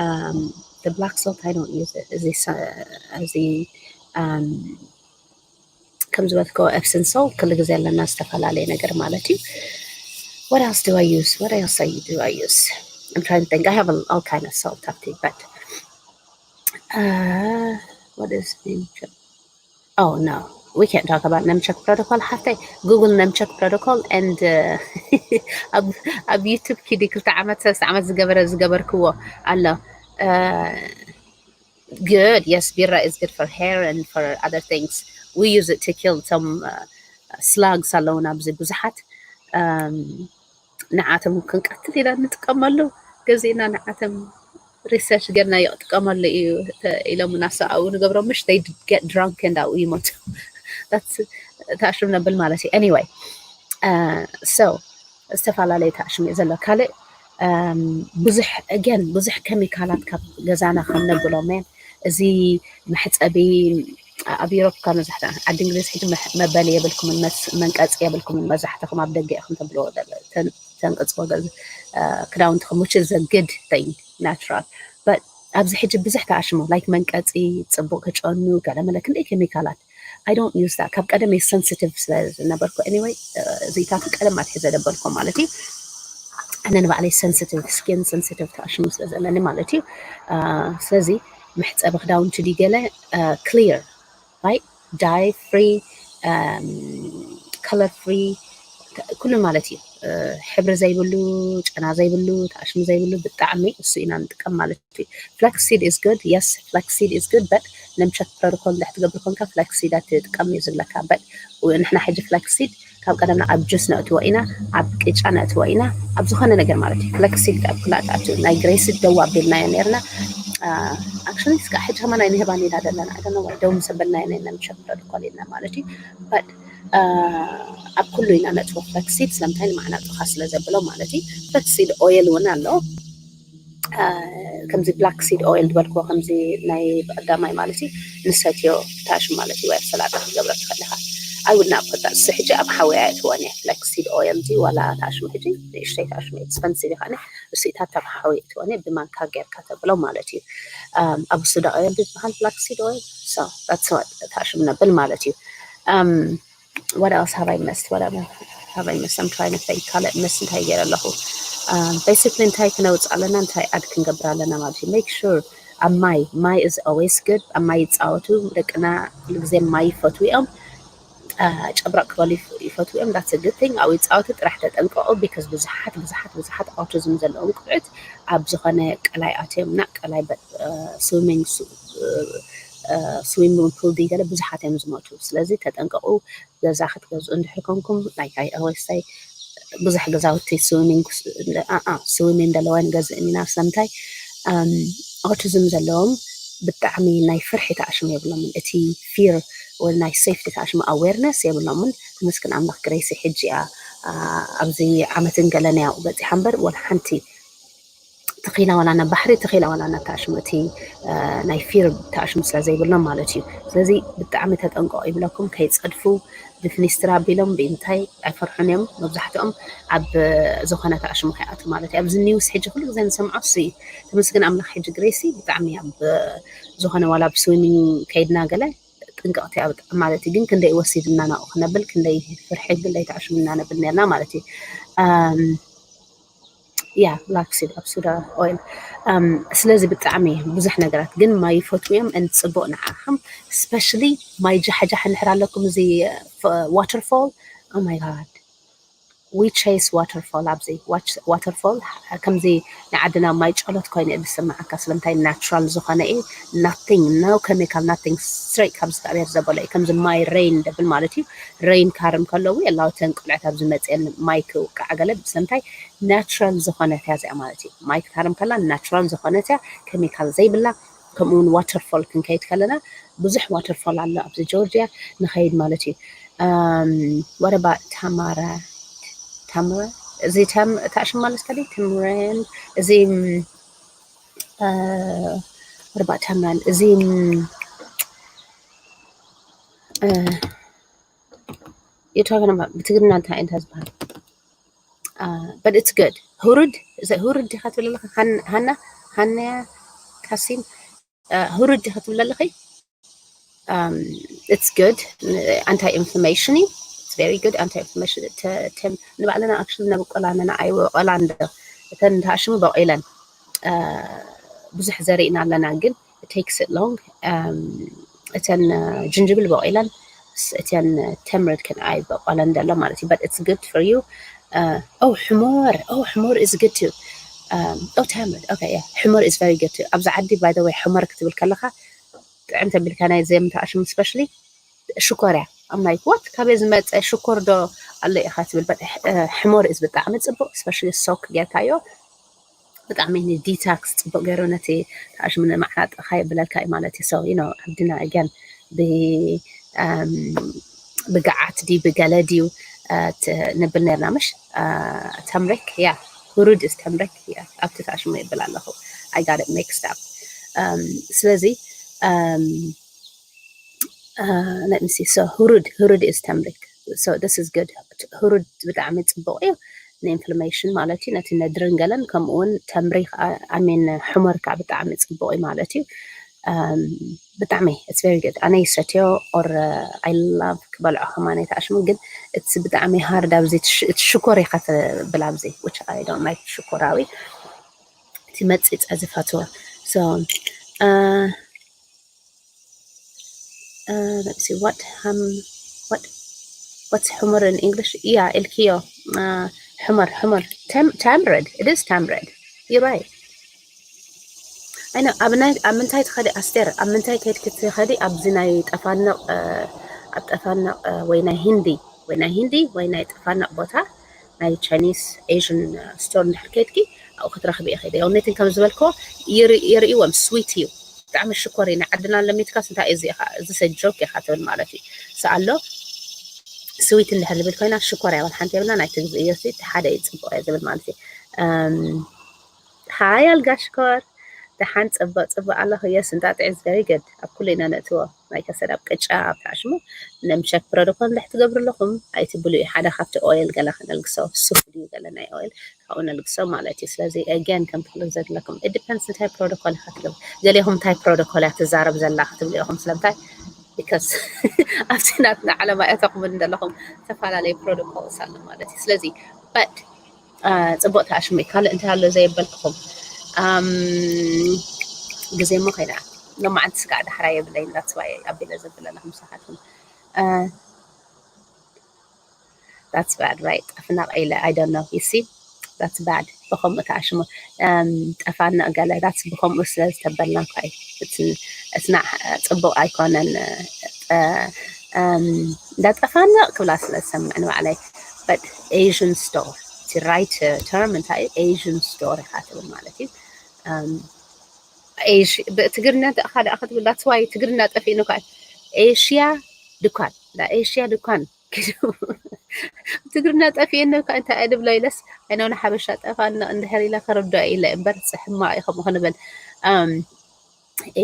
Um, the black salt, I don't use it. እዚ እዚ um, ከም ዝበልክዎ Epsom salt ኩሉ ግዜ ኣለና ዝተፈላለየ ነገር ማለት እዩ። What else do I use? What else I do I use? I'm trying to think. I have a, all kind of salt up there, but uh, what is name check? Oh no, we can't talk about name check protocol. ሓፍተይ Google name check protocol and uh, ኣብ ኣብ YouTube ኪዲ ክልተ ዓመት ሰለስተ ዓመት ዝገበረ ዝገበርክዎ ኣሎ። Uh, Good. Yes, ቢራ is good for hair and for other things. We use it to kill some uh, slugs ኣለውና ኣብዚ ብዙሓት ንዓቶም ክንቀትል ኢና ንጥቀመሉ። ገዚእና ንዓቶም research ገርና ይጥቀመሉ እዩ ኢሎም ናሰ ኣብኡ ንገብሮ ምሽ they get drunk and ኣብኡ ይሞቱ። ተኣሽም ነብል ማለት እዩ። Anyway, so ዝተፈላለዩ ተኣሽሙ እዩ ዘሎ። ካልእ ብዙሕ again ብዙሕ ኬሚካላት ካብ ገዛና ከም ነብሎ man እዚ መሕፀቢ ኣብ ዩሮፕ ካብ መብዛሕትኡ ዓዲ እንግሊዝ ሕጂ መበሊ የብልኩምን መንቀፂ የብልኩምን መብዛሕትኹም ኣብ ደገ ኢኹም ተብልዎ ተንቅፅዎ ክዳውንትኹም which is a good thing natural but ኣብዚ ሕጂ ብዙሕ ተኣሽሙ like መንቀፂ ፅቡቅ ክጨኑ ገለመለ ክንደይ ኬሚካላት I don't use that ካብ ቀደመይ sensitive ስለ ዝነበርኩ anyway እዚታት ቀለም ኣትሒዘ ደበልኮ ማለት እዩ። ኣነ ንባዕለይ sensitive skin sensitive ተኣሽሙ ስለ ዘለኒ ማለት እዩ። ስለዚ መሕፀቢ ክዳውንቲ ድዩ ገለ clear right dye free color free ኩሉ ማለት እዩ። ሕብሪ ዘይብሉ፣ ጨና ዘይብሉ፣ ተኣሽሙ ዘይብሉ ብጣዕሚ እሱ ኢና ንጥቀም ማለት እዩ። Flaxseed is good, yes, flaxseed is good, but ንምሸት ፕረርኮ እንድሕር ትገብር ኮንካ flaxseed ኣትጥቀም እዩ ዝብለካ። But ንሕና ሕጂ flaxseed ካብ ቀደምና ኣብ ጁስ ነእትዎ ኢና፣ ኣብ ቅጫ ነእትዎ ኢና፣ ኣብ ዝኾነ ነገር ማለት እዩ። Flaxseed ኣብ ኩላ ትኣቱ። ናይ ግሬስድ ደው ኣቢልናዮ ነርና። Actually እስካ ሕጂ ከማን ኣይንህባን ኢና ዘለና። I don't know why ደው ምስ ኣበልናዮ ነርና ንምሸት ፕረርኮ ኢልና ማለት እዩ። But ኣብ ኩሉ ኢና ነእትዎ flaxseed፣ ስለምንታይ ንመዓናጡኻ ስለ ዘብሎ ማለት እዩ። Flaxseed oil እውን ኣሎ። ከምዚ black seed oil ዝበልክዎ ከምዚ ናይ ብቀዳማይ ማለት እዩ ንሰትዮ ታሽ ማለት እዩ። ወይ ኣብ ሰላጣ ክትገብሮ ትኽእል ኢኻ። I would not put that። እሱ ሕጂ ኣብ ሓዊ ኣየእትዎን እየ። Flaxseed oil እዚ ዋላ ታሽሙ ሕጂ ንእሽተይ ታሽሙ expensive ይኾነ እሱኢታት ኣብ ሓዊ እትወን ብማንካ ጌርካ ተብሎ ማለት እዩ። ኣብ ሱዳ oil ዝበሃል flaxseed oil። So that's what ታሽሙ ነብል ማለት እዩ። What else have I missed? What have I missed? I'm trying to think. ካልእ ምስ እንታይ ገይረ ኣለኹ? Basically እንታይ ክነውፅእ ኣለና፣ እንታይ ኣድ ክንገብር ኣለና ማለት እዩ። Make sure ኣብ ማይ፣ ማይ is always good። ኣብ ማይ ይፃወቱ ደቅና፣ ኩሉ ግዜ ማይ ይፈትዉ እዮም። ጨብረቅ ክበሉ ይፈትዉ እዮም። That's a good thing። ኣብኡ ይፃወቱ፣ ጥራሕ ተጠንቀቁ። Because ብዙሓት ብዙሓት ብዙሓት autism ዘለዎም ቆልዑት ኣብ ዝኾነ ቀላይ ኣትዮም እና ቀላይ swimming swimming pool ድዩ ገለ ብዙሓት እዮም ዝሞቱ። ስለዚ ተጠንቀቁ። ገዛ ክትገዝኡ እንድሕር ኮንኩም like I always say ብዙሕ ገዛውቲ swimming swimming ዘለወን ገዝእን ኢና። ስለምንታይ autism ዘለዎም ብጣዕሚ ናይ ፍርሒ ተኣሽሙ የብሎምን። እቲ fear ወይ ናይ safety ተኣሽሙ awareness የብሎምን። ተመስገን ኣምላኽ ግሬሲ ሕጂ እያ ኣብዚ ዓመትን ገለን እያ በፂሓ እምበር ወላ ሓንቲ ተኺላ ዋላ ናብ ባሕሪ ተኺላ ዋላ ናብ ተኣሽሙ እቲ ናይ fear ተኣሽሙ ስለ ዘይብሎም ማለት እዩ። ስለዚ ብጣዕሚ ተጠንቀቁ ይብለኩም። ከይፀድፉ ብፍኒስትራ ኣቢሎም ብእንታይ ኣይፈርሑን እዮም። መብዛሕትኦም ኣብ ዝኾነ ተኣሽሙ ከይኣቱ ማለት እዩ። ኣብዚ news ሕጂ ኩሉ ግዜ ንሰምዖ እሱ እዩ። ተመስገን ኣምላኽ ሕጂ ግሬሲ ብጣዕሚ ኣብ ዝኾነ ዋላ ብ swimming ከይድና ገለ ጥንቅቕቲ እያ ብጣዕሚ ማለት እዩ። ግን ክንደይ ወሲድና ናብኡ ክነብል ክንደይ ፍርሒ ክንደይ ተኣሽሙና ነብል ነርና ማለት እዩ። Yeah, flaxseed ኣብ ሱዳ oil። ስለዚ ብጣዕሚ ብዙሕ ነገራት ግን ማይ ይፈትዉ እዮም። And ፅቡቅ ንዓኹም especially ማይ ጃሕጃሕ እንድሕር ኣለኩም እዚ waterfall, oh my God, we chase waterfall ኣብዚ waterfall ከምዚ ናይ ዓድና ማይ ጨሎት ኮይኑ እዩ ዝስምዓካ። ስለምንታይ natural ዝኾነ እዩ። Nothing, no chemical, nothing, straight ካብ እግዚኣብሔር ዘበሎ እዩ። ከምዚ ማይ rain ደብል ማለት እዩ። Rain ክሃርም ከሎ we allow እተን ቆልዑት ኣብዚ መፅኤን ማይ ክውቃዓ ገለ ስለምንታይ natural ዝኾነት እያ እዚኣ ማለት እዩ። ማይ ክትሃርም ከላ natural ዝኾነት እያ፣ chemical ዘይብላ። ከምኡ እውን waterfall ክንከይድ ከለና ብዙሕ waterfall ኣሎ ኣብዚ ጆርጅያ ንኸይድ ማለት እዩ። What about ታማራ ታምረ እዚ ታሽም ማለት ከ ተምረን እዚ what about ታምራን እዚ ብትግርኛ እንታይ እንታይ ዝበሃል? But it's good። ሁሩድ ሁሩድ ዲኻ ትብል ኣለኻ? ሃና ሃና ካሲም፣ ሁሩድ ዲኻ ትብል ኣለኺ? It's good, anti inflammation እዩ። It's very good anti inflammation። ንባዕልና actually ነብቆላ ኣለና። ኣይወቀላን ዶ እተን ተኣሽሙ በቂለን ብዙሕ ዘሪእና ኣለና ግን takes it long። እተን ጅንጅብል በቂለን እተን ተምርድ ከን ኣይበቆለን ዘሎ ማለት እዩ። But it's good for you. Oh ሕሞር፣ oh ሕሞር is good too. Oh ተምርድ፣ okay, yeah, ሕሞር is very good too። ኣብዚ ዓዲ by the way ሕሞር ክትብል ከለኻ ጥዕም ተቢልካ ናይ ዘምታ ኣሽም especially ሽኮር እያ። I'm like what ካበይ ዝመፀ ሽኮር ዶ ኣሎ ኢኻ ትብል። But ሕሞር is ብጣዕሚ ፅቡቅ especially soak ጌርካዮ ብጣዕሚ ን detox ፅቡቅ ገይሩ ነቲ ተኣሽሙ ንመዓናጥኻ የብለልካ እዩ ማለት እዩ። So you know ዓድና again ብ ብገዓት ድዩ ብገለ ድዩ ንብል ነርና ምሽ? ተምሪክ ያ፣ ሁሩድ is ተምሪክ ያ። ኣብቲ ተኣሽሙ ይብል ኣለኹ። I got it mixed up። ስለዚ let me see, so ሁሩድ፣ ሁሩድ is ተምሪክ። So this is good። ሁሩድ ብጣዕሚ ፅቡቅ እዩ ን inflammation ማለት እዩ። ነቲ ነድርን ገለን ከምኡ እውን ተምሪ ከዓ I mean ሕሞር ከዓ ብጣዕሚ ፅቡቅ እዩ ማለት እዩ። ብጣዕሚ it's very good። ኣነ ይሰትዮ or I love ክበልዖ ከማን ኣይተኣሽሙ ግን it's ብጣዕሚ hard ኣብዚ እቲ ሽኮር ኢኻ ትብል ኣብዚ which I don't like ሽኮራዊ እቲ መፂፀ ዝፈትዎ። So let's see what um what what's humor in English? Yeah, ኢልክዮ ሕመር ሕመር። Tam- tamarind, it is tamarind. You're right. ኣይነ ኣብ ናይ ኣብ ምንታይ ትኸዲ ኣስቴር? ኣብ ምንታይ ከይድኪ ትኸዲ? ኣብዚ ናይ ጠፋንቕ እ፣ ኣብ ጠፋንቕ እ፣ ወይ ናይ ሂንዲ ወይ ናይ ሂንዲ ወይ ናይ ጠፋንቕ ቦታ ናይ ቻይኒስ ኤዥን ስቶር እንድሕር ከይድኪ ኣብኡ ክትረኽቢ ኢኺ። ደ ነትን ከም ዝበልኮ ይርእይዎም ስዊት እዩ። ብጣዕሚ ሽኮር እዩ። ንዓድና ለሚትካስ እንታይ እዩ እዚ ኢኻ? እዚ ሰ ጆክ ኢኻ ትብል ማለት እዩ። ሰኣሎ ስዊት እንድሕር ዝብል ኮይና ሽኮር ያበል ሓንቲ የብልና ናይ ትግዚ እዮሲ ሓደ እዩ ጽቡቕ እየ ዝብል ማለት እዩ። ሃይ ኣልጋ ሽኮር ደሓን ጽቡቕ ጽቡቕ ኣለኹ። የስ እንጣጥዕ is very good። ኣብ ኩሉ ኢና ነእትዎ ናይ ከሰል ኣብ ቅጫ ኣብ ታሽሙ ነምሸክ ፕሮቶኮል እንድሕ ትገብሩ ኣለኹም ኣይትብሉ እዩ። ሓደ ካብቲ ኦይል ገለ ከነልግሶ ሱፍ ድዩ ገለ ናይ ኦይል ካብኡ ነልግሶ ማለት እዩ። ስለዚ again ከም ትኽእሉ ዘለኩም it depends እንታይ ፕሮቶኮል ኢኻ ትገብሩ። ገሌኹም እንታይ ፕሮቶኮል እያ ትዛረብ ዘላ ክትብሉ ኢኹም። ስለምንታይ because ኣብቲ ናትና ዓለማ እተኹም እንደለኹም ዝተፈላለዩ ፕሮቶኮልስ ኣሎ ማለት እዩ። ስለዚ but ጽቡቕ ተኣሽሙ ካልእ እንታይ ኣሎ ዘየበልክኹም ግዜ እሞ ከይዳ ሎማዓንቲ ስጋዕ ዳሕራ የብለይን that's why ኣቢለ ዘብለና ምሳኻትኩም that's bad right ጠፍናቕ ኢለ I don't know you see that's bad ብኸምኡ ተኣሽሙ ጠፋንቕ ገለ that's ብኸምኡ ስለ ዝተበልና እኳ እዩ it's not ጽቡቕ ኣይኮነን እንዳ ጠፋንቕ ክብላ ስለ ዝሰምዕ ንባዕለይ but Asian store እቲ right term እንታይ እዩ Asian store ኢኻ ትብል ማለት እዩ ትግርኛ እንተ ኢኻ ደኣ ክትብል that's why ትግርኛ ጠፊእኑ ከዓ ኤሽያ ድኳን እንዳ ኤሽያ ድኳን ትግርኛ ጠፊእኑ ከዓ እንታይ እየ ድብሎ ኢለስ ኣይነው ንሓበሻ ጠፋንቕ እንድሕር ኢለ ክርዶ ኢለ እምበር ሕማቕ እዩ ከምኡ ክንብል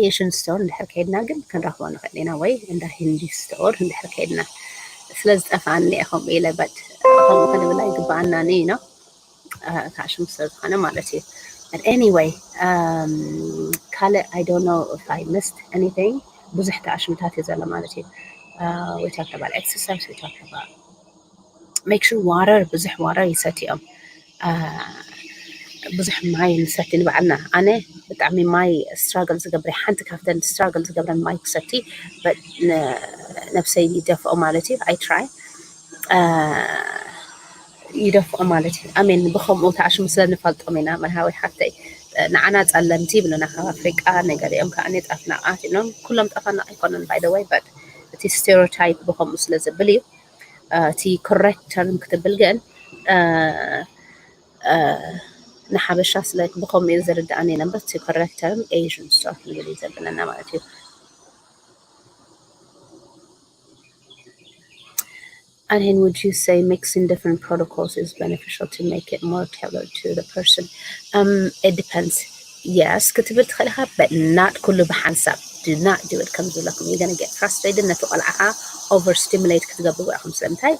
Asian store እንድሕር ከይድና ግን ክንረኽቦ ንኽእል ኢና ወይ እንዳ ሂንዲ store እንድሕር ከይድና ስለ ዝጠፍኣኒ እየ ከምኡ ኢለ but ከምኡ ክንብል ኣይግብኣናን እዩ ነው ተኣሽሙ ስለ ዝኾነ ማለት እዩ anyway ካልእ I don't know if I missed anything ብዙሕ ተኣሽምታት እዩ ዘሎ ማለት እዩ we talked about exercise we talked about make sure water ብዙሕ water ይሰትዮም ብዙሕ ማይ ንሰቲ ንባዕልና ኣነ ብጣዕሚ ማይ struggle ዝገብረ ሓንቲ ካብተን struggle ዝገብረን ማይ ክሰቲ ነብሰይ ይደፍኦ ማለት እዩ I try ይደፍኦ ማለት እዩ ኣሜን ብከምኡ ተኣሽሙ ስለ ንፈልጦም ኢና መርሃዊ ሓፍተይ ንዓና ጸለምቲ ይብሉና ካብ ኣፍሪቃ ነገር እዮም ከዓ ጠፍናቃት ኢሎም ኩሎም ጠፋና ኣይኮነን by the way but እቲ stereotype ብከምኡ ስለ ዝብል እዩ እቲ correct term ክትብል ግን ንሓበሻ ስለ ብከምኡ እዩ ዝርዳእኒ ነበር እቲ correct term Asian store ክንብል እዩ ዘብለና ማለት እዩ And then would you say mixing different protocols is beneficial to make it more tailored to the person? Um, it depends. Yes, ክትብል ትኽእል ኢኻ but not ኩሉ ብሓንሳብ do not do it ከም ዝብለኩም you're gonna get frustrated ነቲ ቆልዓኻ overstimulate ክትገብርዎ ኢኹም ስለምንታይ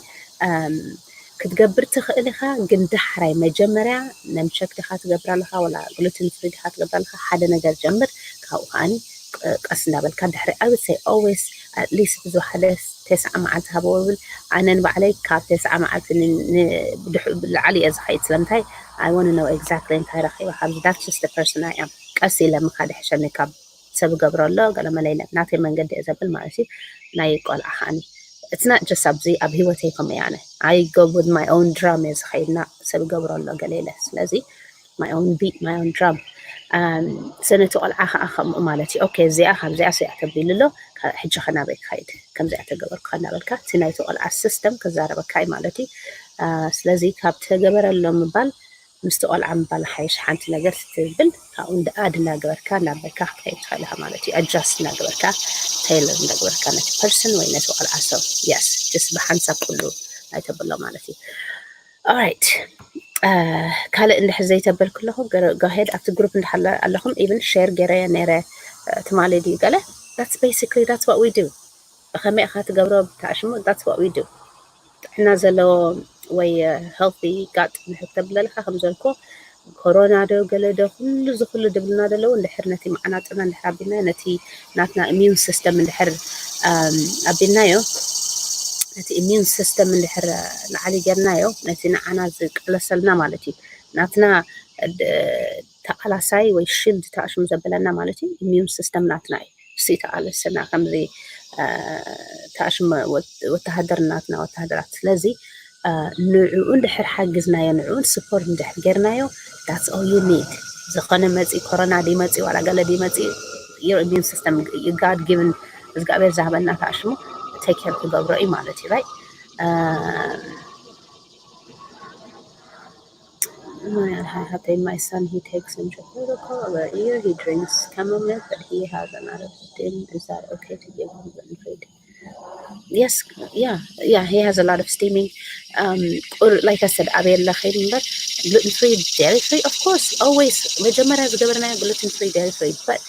ክትገብር ትኽእል ኢኻ ግን ዳሕራይ መጀመርያ ነምቸክ ዲኻ ትገብር ኣለኻ ወላ gluten free ዲኻ ትገብር ኣለኻ ሓደ ነገር ጀምር ካብኡ ከዓኒ ቀስ እንዳበልካ ድሕሪ I would say always at least ብዝወሓደ ተስዓ መዓልቲ ሃበዎ ብል ኣነ ንባዕለይ ካብ ተስዓ መዓልቲ ልዓሊ እየ ዝኸይድ ስለምንታይ I want to know exactly እንታይ ረኺበ ካብዚ that's just the person I am ቀስ ኢለ ምኻድ ይሕሸኒ ካብ ሰብ ገብሮ ኣሎ ገለ መለ ኢለ ናተይ መንገዲ እየ ዘብል ማለት እዩ ናይ ቆልዓ ከዓኒ it's not just ኣብዚ ኣብ ህይወተይ ከምኡ እየ ኣነ I go with my own drum እየ ዝኸይድ እና ሰብ ገብሮ ኣሎ ገለ ኢለ ስለዚ my own beat my own drum ሰነቲ ቆልዓ ከዓ ከምኡ ማለት እዩ okay እዚኣ ካብዚኣ እዚኣ ተቢሉ ኣሎ ሕጂ ከናበይ ክኸይድ ከምዚኣ ተገበርኩ ከናበልካ እቲ ናይቲ ቆልዓ system ክዛረበካ እዩ ማለት እዩ ስለዚ ካብ ተገበረሎ ምባል ምስቲ ቆልዓ ምባል ሓይሽ ሓንቲ ነገር ትብል ካብኡ እንደ add እናገበርካ እናበልካ ክትከይድ ትኽእል ኢኻ ማለት እዩ adjust እናገበርካ tailor እናገበርካ ነቲ person ወይ ነቲ ቆልዓ so yes just ብሓንሳብ ኩሉ ኣይተብሎ ማለት እዩ Alright ካልእ እንድሕር ዘይተበልኩ ኣለኹ go ahead ኣብቲ group እንድሓለ ኣለኹም even share ገይረ ነይረ ትማሊ ድዩ ገለ that's basically that's what we do ብኸመይ ኢኻ ትገብሮ ብተኣሽሙ that's what we do ጥዕና ዘለዎ ወይ healthy gut እንድሕር ክተብለልካ ከም ዘልኮ ኮሮና ዶ ገለ ዶ ኩሉ ዝኩሉ ድብልና ደለዉ እንድሕር ነቲ መዓናጥና እንድሕር ኣቢልና ነቲ ናትና immune system እንድሕር ኣቢልናዮ ነቲ immune system እንድሕር ላዓሊ ጌርናዮ ነቲ ንዓና ዝቃለሰልና ማለት እዩ ናትና ተቃላሳይ ወይ shield ተኣሽሙ ዘበለና ማለት እዩ immune system ናትና እዩ እሱ ተቃለሰና ከምዚ ተኣሽሙ ወተሃደር ናትና ወተሃደራት ስለዚ ንዕኡ እንድሕር ሓግዝናዮ፣ ንዕኡ support እንድሕር ጌርናዮ፣ that's all you need። ዝኾነ መፂ፣ ኮሮና ድመፂ ዋላ ገለ ድመፂ፣ your immune system, God given፣ እግዚኣብሔር ዝሃበና ተኣሽሙ take care ክገብሮ እዩ ማለት እዩ። Right? My, my son, he takes some protocol over a year. He drinks chamomile, but he has a lot of steam. Is that okay to give him gluten free? Yes, yeah, yeah, he has a lot of steaming. Um, or like I said, ኣበየላ ኸይድ እምበር፣ gluten free, dairy free, of course, always። መጀመርያ ዝገበርናዮ gluten free, dairy free፣ but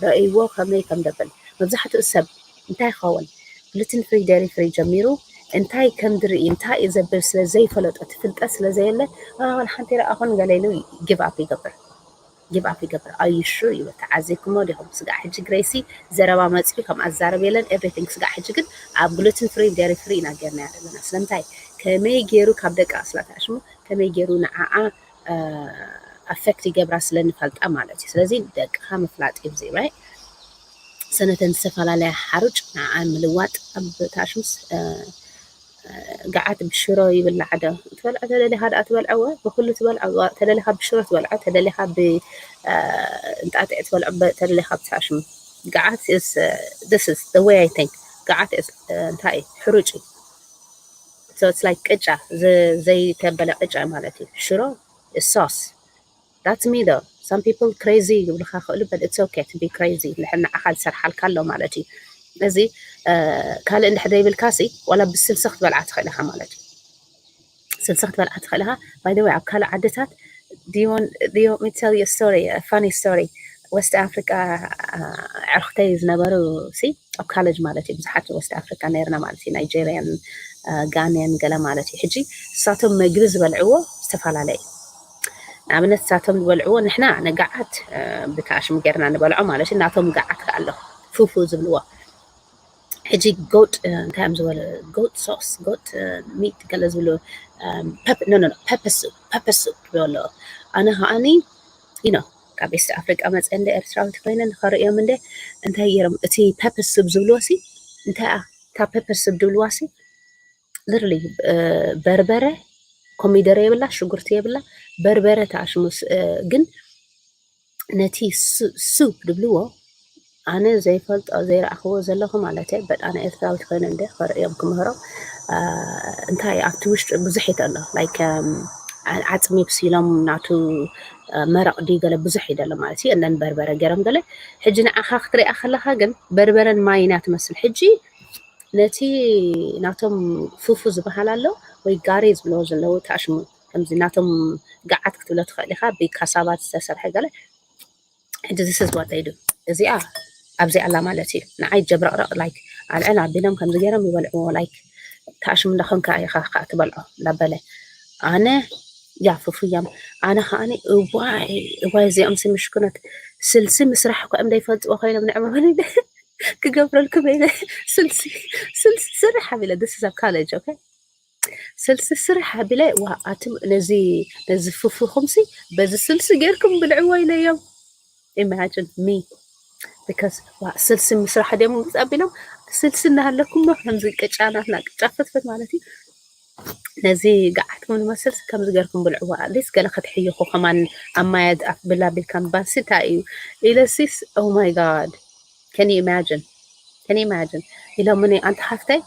ረእይዎ ከመይ ከም ደብል። መብዛሕትኡ ሰብ እንታይ ይኸውን፣ gluten free, dairy free ጀሚሩ እንታይ ከም ድርኢ፣ እንታይ እዩ ዘብል ስለ ዘይፈለጦ፣ እቲ ፍልጠት ስለ ዘየለ፣ "ዋ፣ ሓንቲ ረኣኹን" ገለ ኢሉ give up ይገብር። Give up ይገብር። Are you sure? ይብል። ተዓዚብኩሞ ዲኹም? ስጋዕ ሕጂ ግሬሲ ዘረባ መፂኡ ከም ኣዛረብ የለን፣ everything። ስጋዕ ሕጂ ግን ኣብ gluten free፣ dairy free ኢና ጌርናያ ዘለና። ስለምንታይ? ከመይ ገይሩ ካብ ደቂ ኣስላታ ኣሽሙ ከመይ ገይሩ ንዓኣ affect ይገብራ ስለ ንፈልጣ ማለት እዩ። ስለዚ ደቅኻ ምፍላጥ እዩ እዚ፣ right? ሰነተን ዝተፈላለያ ሓሩጭ ንዓኣ ምልዋጥ ኣብ ታሽምስ፣ እ፣ እ፣ ገዓት ብሽሮ ይብላዕ ዶ? ትበልዖ ተደሊኻ ደኣ ትበልዖ፣ ወ-፣ ብኹሉ ትበልዖ፣ ወ-፣ ተደሊኻ ብሽሮ ትበልዖ፣ ተደሊኻ ብ፣ እ፣ እንጣጢዕ ትበልዖ፣ በ-፣ ተደሊኻ ብታሽም። ገዓት is, እ፣ this is the way I think። ገዓት is፣ እ፣ እንታይ እዩ? ሕሩጭ እዩ። So it's like ቅጫ፣ ዘ-፣ ዘይተበለ ቅጫ ማለት እዩ። ሽሮ is sauce። That's me though. Some people crazy ይብልካ ክእሉ፣ but it's okay to be crazy። ንሕና ንዓኻ ዝሰርሓልካ ኣሎ ማለት እዩ። እዚ፣ እ፣ ካልእ እንድሕር ዘይብልካ ሲ፣ ዋላ ብስልሲ ክትበልዓ ትኽእል ኢኻ ማለት እዩ። ስልሲ ክትበልዓ ትኽእል ኢኻ። By the way፣ ኣብ ካልእ ዓድታት፣ do you want, do you want me to tell you a story, a funny story? West Africa፣ እ፣ ኣዕርኽተይ ዝነበሩ ሲ፣ ኣብ ካሌጅ ማለት እዩ፣ ብዙሓት West Africa ነይርና ማለት እዩ፣ ናይጄርያን፣ እ፣ ጋንያን ገለ ማለት እዩ። ሕጂ ንሳቶም መግቢ ዝበልዕዎ ዝተፈላለየ እዩ። ንኣብነት ንሳቶም ዝበልዕዎ፣ ንሕና ንገዓት፣ እ፣ ብታሽም ጌርና ንበልዖ ማለት እዩ። ናቶም ገዓት ከኣ ኣሎ፣ ፉፉ ዝብልዎ። ሕጂ goat፣ እ፣ እንታይ እዮም ዝበሉ? Goat sauce፣ goat፣ እ፣ meat ገለ ዝብሉ፣ እ፣ pep-፣ no, no, no፣ pepper soup፣ pepper soup ይብሉ ኣለዉ። ኣነ ከኣኒ፣ you know፣ ካብ East Africa መፀ እንደ ኤርትራዊት ኮይነ ንኸርእዮም እንደ እንታይ ገይሮም፣ እቲ pepper soup ዝብልዎ ሲ፣ እንታይ እያ እታ pepper soup ዝብልዋ ሲ፣ literally፣ እ፣ በርበረ፣ ኮሚደረ የብላ፣ ሽጉርቲ የብላ፣ በርበረ ተኣሽሙ ስ-፣ እ፣ ግን ነቲ ሱ-፣ soup ዝብልዎ ኣነ ዘይፈልጦ፣ ዘይረኣኽዎ ዘለኹ ማለት እየ። But ኣነ ኤርትራዊት ኮይነ እንደ ከርእዮም ክምህሮም፣ እ፣ እንታይ ኣብቲ ውሽጢ ብዙሕ እዩ ዘሎ። Like፣ እም፣ ዓ-፣ ዓፅሚ ብሲሎም ናቱ፣ እ፣ መረቕ ድዩ ገለ ብዙሕ እዩ ዘሎ ማለት እዩ። And then በርበረ ገይሮም ገለ። ሕጂ ንዓኻ ክትሪኣ ከለኻ ግን በርበረን ማይን እያ ትመስል። ሕጂ ነቲ ናቶም ፉፉ ዝበሃል ኣሎ ወይ ጋሬ ዝብልዎ ዘለዉ ተኣሽሙ፣ ከምዚ ናቶም ገዓት ክትብሎ ትኽእል ኢኻ፣ ብካሳቫ ዝተሰርሐ ገለ። ሕጂ this is what they do። እዚኣ ኣብዚ ኣላ ማለት እዩ። ንዓይ ጀብረቕረቕ፣ like፣ ኣልዕል ኣቢሎም ከምዚ ገይሮም ይበልዕዎ። Like፣ ተኣሽሙ እንዳኾንካ ኢኻ ከዓ ትበልዖ እንዳበለ። ኣነ ያ ፉፉ እያም፣ ኣነ ከዓኒ እዋይ፣ እዋይ፣ እዚኦም ሲ ምሽኩነት፣ ስልሲ ምስራሕ እኮ እዮም ዘይፈልጥዎ ኮይኖም ንዕመ ክገብረልኩም ኢለ ስልሲ፣ ስልሲ ስራሕ ኣቢለ፣ this is ኣብ ካሌጅ፣ okay? ስልሲ ስራሕ ኣቢለ፣ ዋ፣ ኣትም ነዚ፣ ነዚ ፉፉኹምሲ በዚ ስልሲ ጌርኩም ብልዕዎ ኢለዮም። Imagine me። Because፣ ዋ፣ ስልሲ ምስራሕ ድዮም ግልፂ ኣቢሎም፣ ስልሲ እናሃለኩም ዶ ከምዚ ቅጫ ናትና ቅጫ ፍትፍት ማለት እዩ። ነዚ ገዓትኩም ንመስል ከምዚ ጌርኩም ብልዕዎ፣ at least ገለ ክትሕይኹ ከማን ኣብ ማይ ኣፍ ብላ ቢልካ ምባልሲ እንታይ እዩ? ኢለሲስ፣ oh my God። Can you imagine? Can you imagine? ኢሎምኒ፣ ኣንቲ ሓፍተይ፣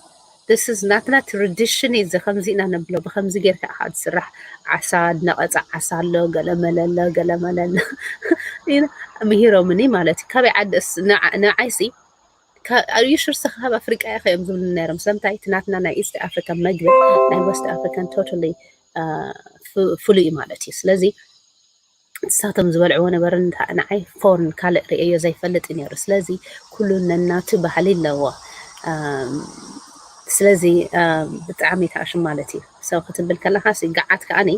this is ናትና tradition እዩ፣ እዚ ከምዚ ኢና ነብሎ፣ ብከምዚ ጌርካ ኢኻ ዝስራሕ፣ ዓሳ፣ ነቐጻ ዓሳ ኣሎ፣ ገለ መለ ኣሎ፣ ገለ መለ ኣሎ። ኢለ፣ ምሂሮምኒ ማለት እዩ። ካበይ ዓዲ እስ-፣ ንዓ-፣ ንዓይሲ፣ ከ-፣ are you sure ስኻ ካብ ኣፍሪቃ ኢኻ እዮም ዝብሉ ነይሮም። ስለምንታይ? እቲ ናትና ናይ East African መግቢ ናይ West African totally፣ እ፣ ፍ-፣ ፍሉይ እዩ ማለት እዩ። ስለዚ ንሳቶም ዝበልዕዎ ነበርን ንታ-፣ ንዓይ ፎርን ካልእ ርእየዮ ዘይፈልጥ እዩ ነይሩ። ስለዚ ኩሉ ነናቱ ባህሊ ኣለዎ። እም፣ ስለዚ፣ እም፣ ብጣዕሚ ተኣሽም ማለት እዩ። So ክትብል ከለኻ ሲ፣ ገዓት ከኣኒ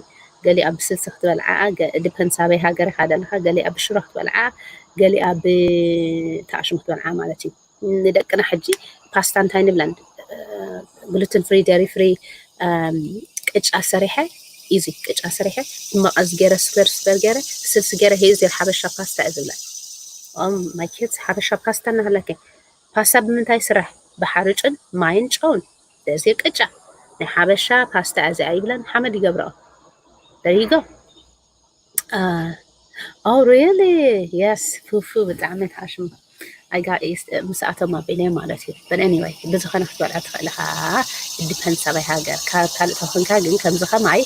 ገሊኣ ብስልሲ ክትበልዓ፣ ገ-፣ depends ኣበይ ሃገር ኢኻ ዘለኻ፣ ገሊኣ ብሽሮ ክትበልዓ፣ ገሊኣ ብተኣሽም ክትበልዓ ማለት እዩ። ንደቅና ሕጂ ፓስታ እንታይ ንብለን? እ፣ gluten free፣ dairy free፣ እም፣ ቅጫ ሰሪሐ፣ ኢዚ ቅጫ ሰሪሐ፣ መቐዝ ገይረ፣ ስፐር፣ ስፐር ገይረ፣ ስልሲ ገይረ፣ ሄዚ ሓበሻ ፓስታ እየ ዝብለን። ኦም፣ my kids፣ ሓበሻ ፓስታ እናሃለከ፣ ፓስታ ብምንታይ ስራሕ? ብሓርጭን ማይን ጨውን። That's your ቅጫ። ናይ ሓበሻ ፓስታ እዚ ኣይብለን፣ ሓመድ ይገብረኦ። There you go. Oh, really? Yes, ፉፉ ብጣዕሚ ትኣሽሙ። I got used ምስኣቶም ኣቢለ ማለት እዩ። But anyway፣ ብዝኾነ ክትበልዖ ትኽእል ኢኻ። It depends ኣበይ ሃገር። ካብ ካልእ ተኾንካ ግን ከምዚ ከማይ፣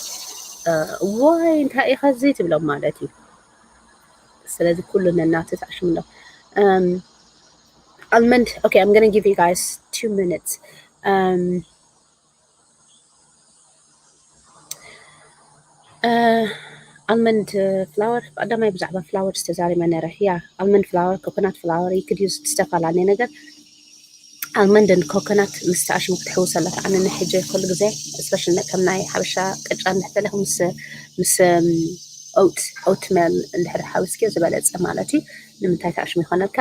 እዋይ እንታይ ኢኻ እዚ ትብሎም ማለት እዩ። ስለዚ ኩሉ ነናቱ ትኣሽሙ ኣሎ። Almond, okay, I'm gonna give you guys two minutes. Almond flour፣ ቀዳማይ ብዛዕባ flour ዝተዛሪበ ነረ። Yeah, almond flour፣ coconut flour you could use ዝተፈላለየ ነገር። Almond and coconut ምስ ተኣሽሙ ክትሕውስ ኣለካ። ኣነ ንሕጂ ኩሉ ግዜ፣ especially ከም ናይ ሓበሻ ቅጫ እንድሕር ምስ ምስ oat oatmeal እንድሕር ሓዊስኪ ዝበለፀ ማለት እዩ። ንምንታይ ተኣሽሙ ይኾነልካ?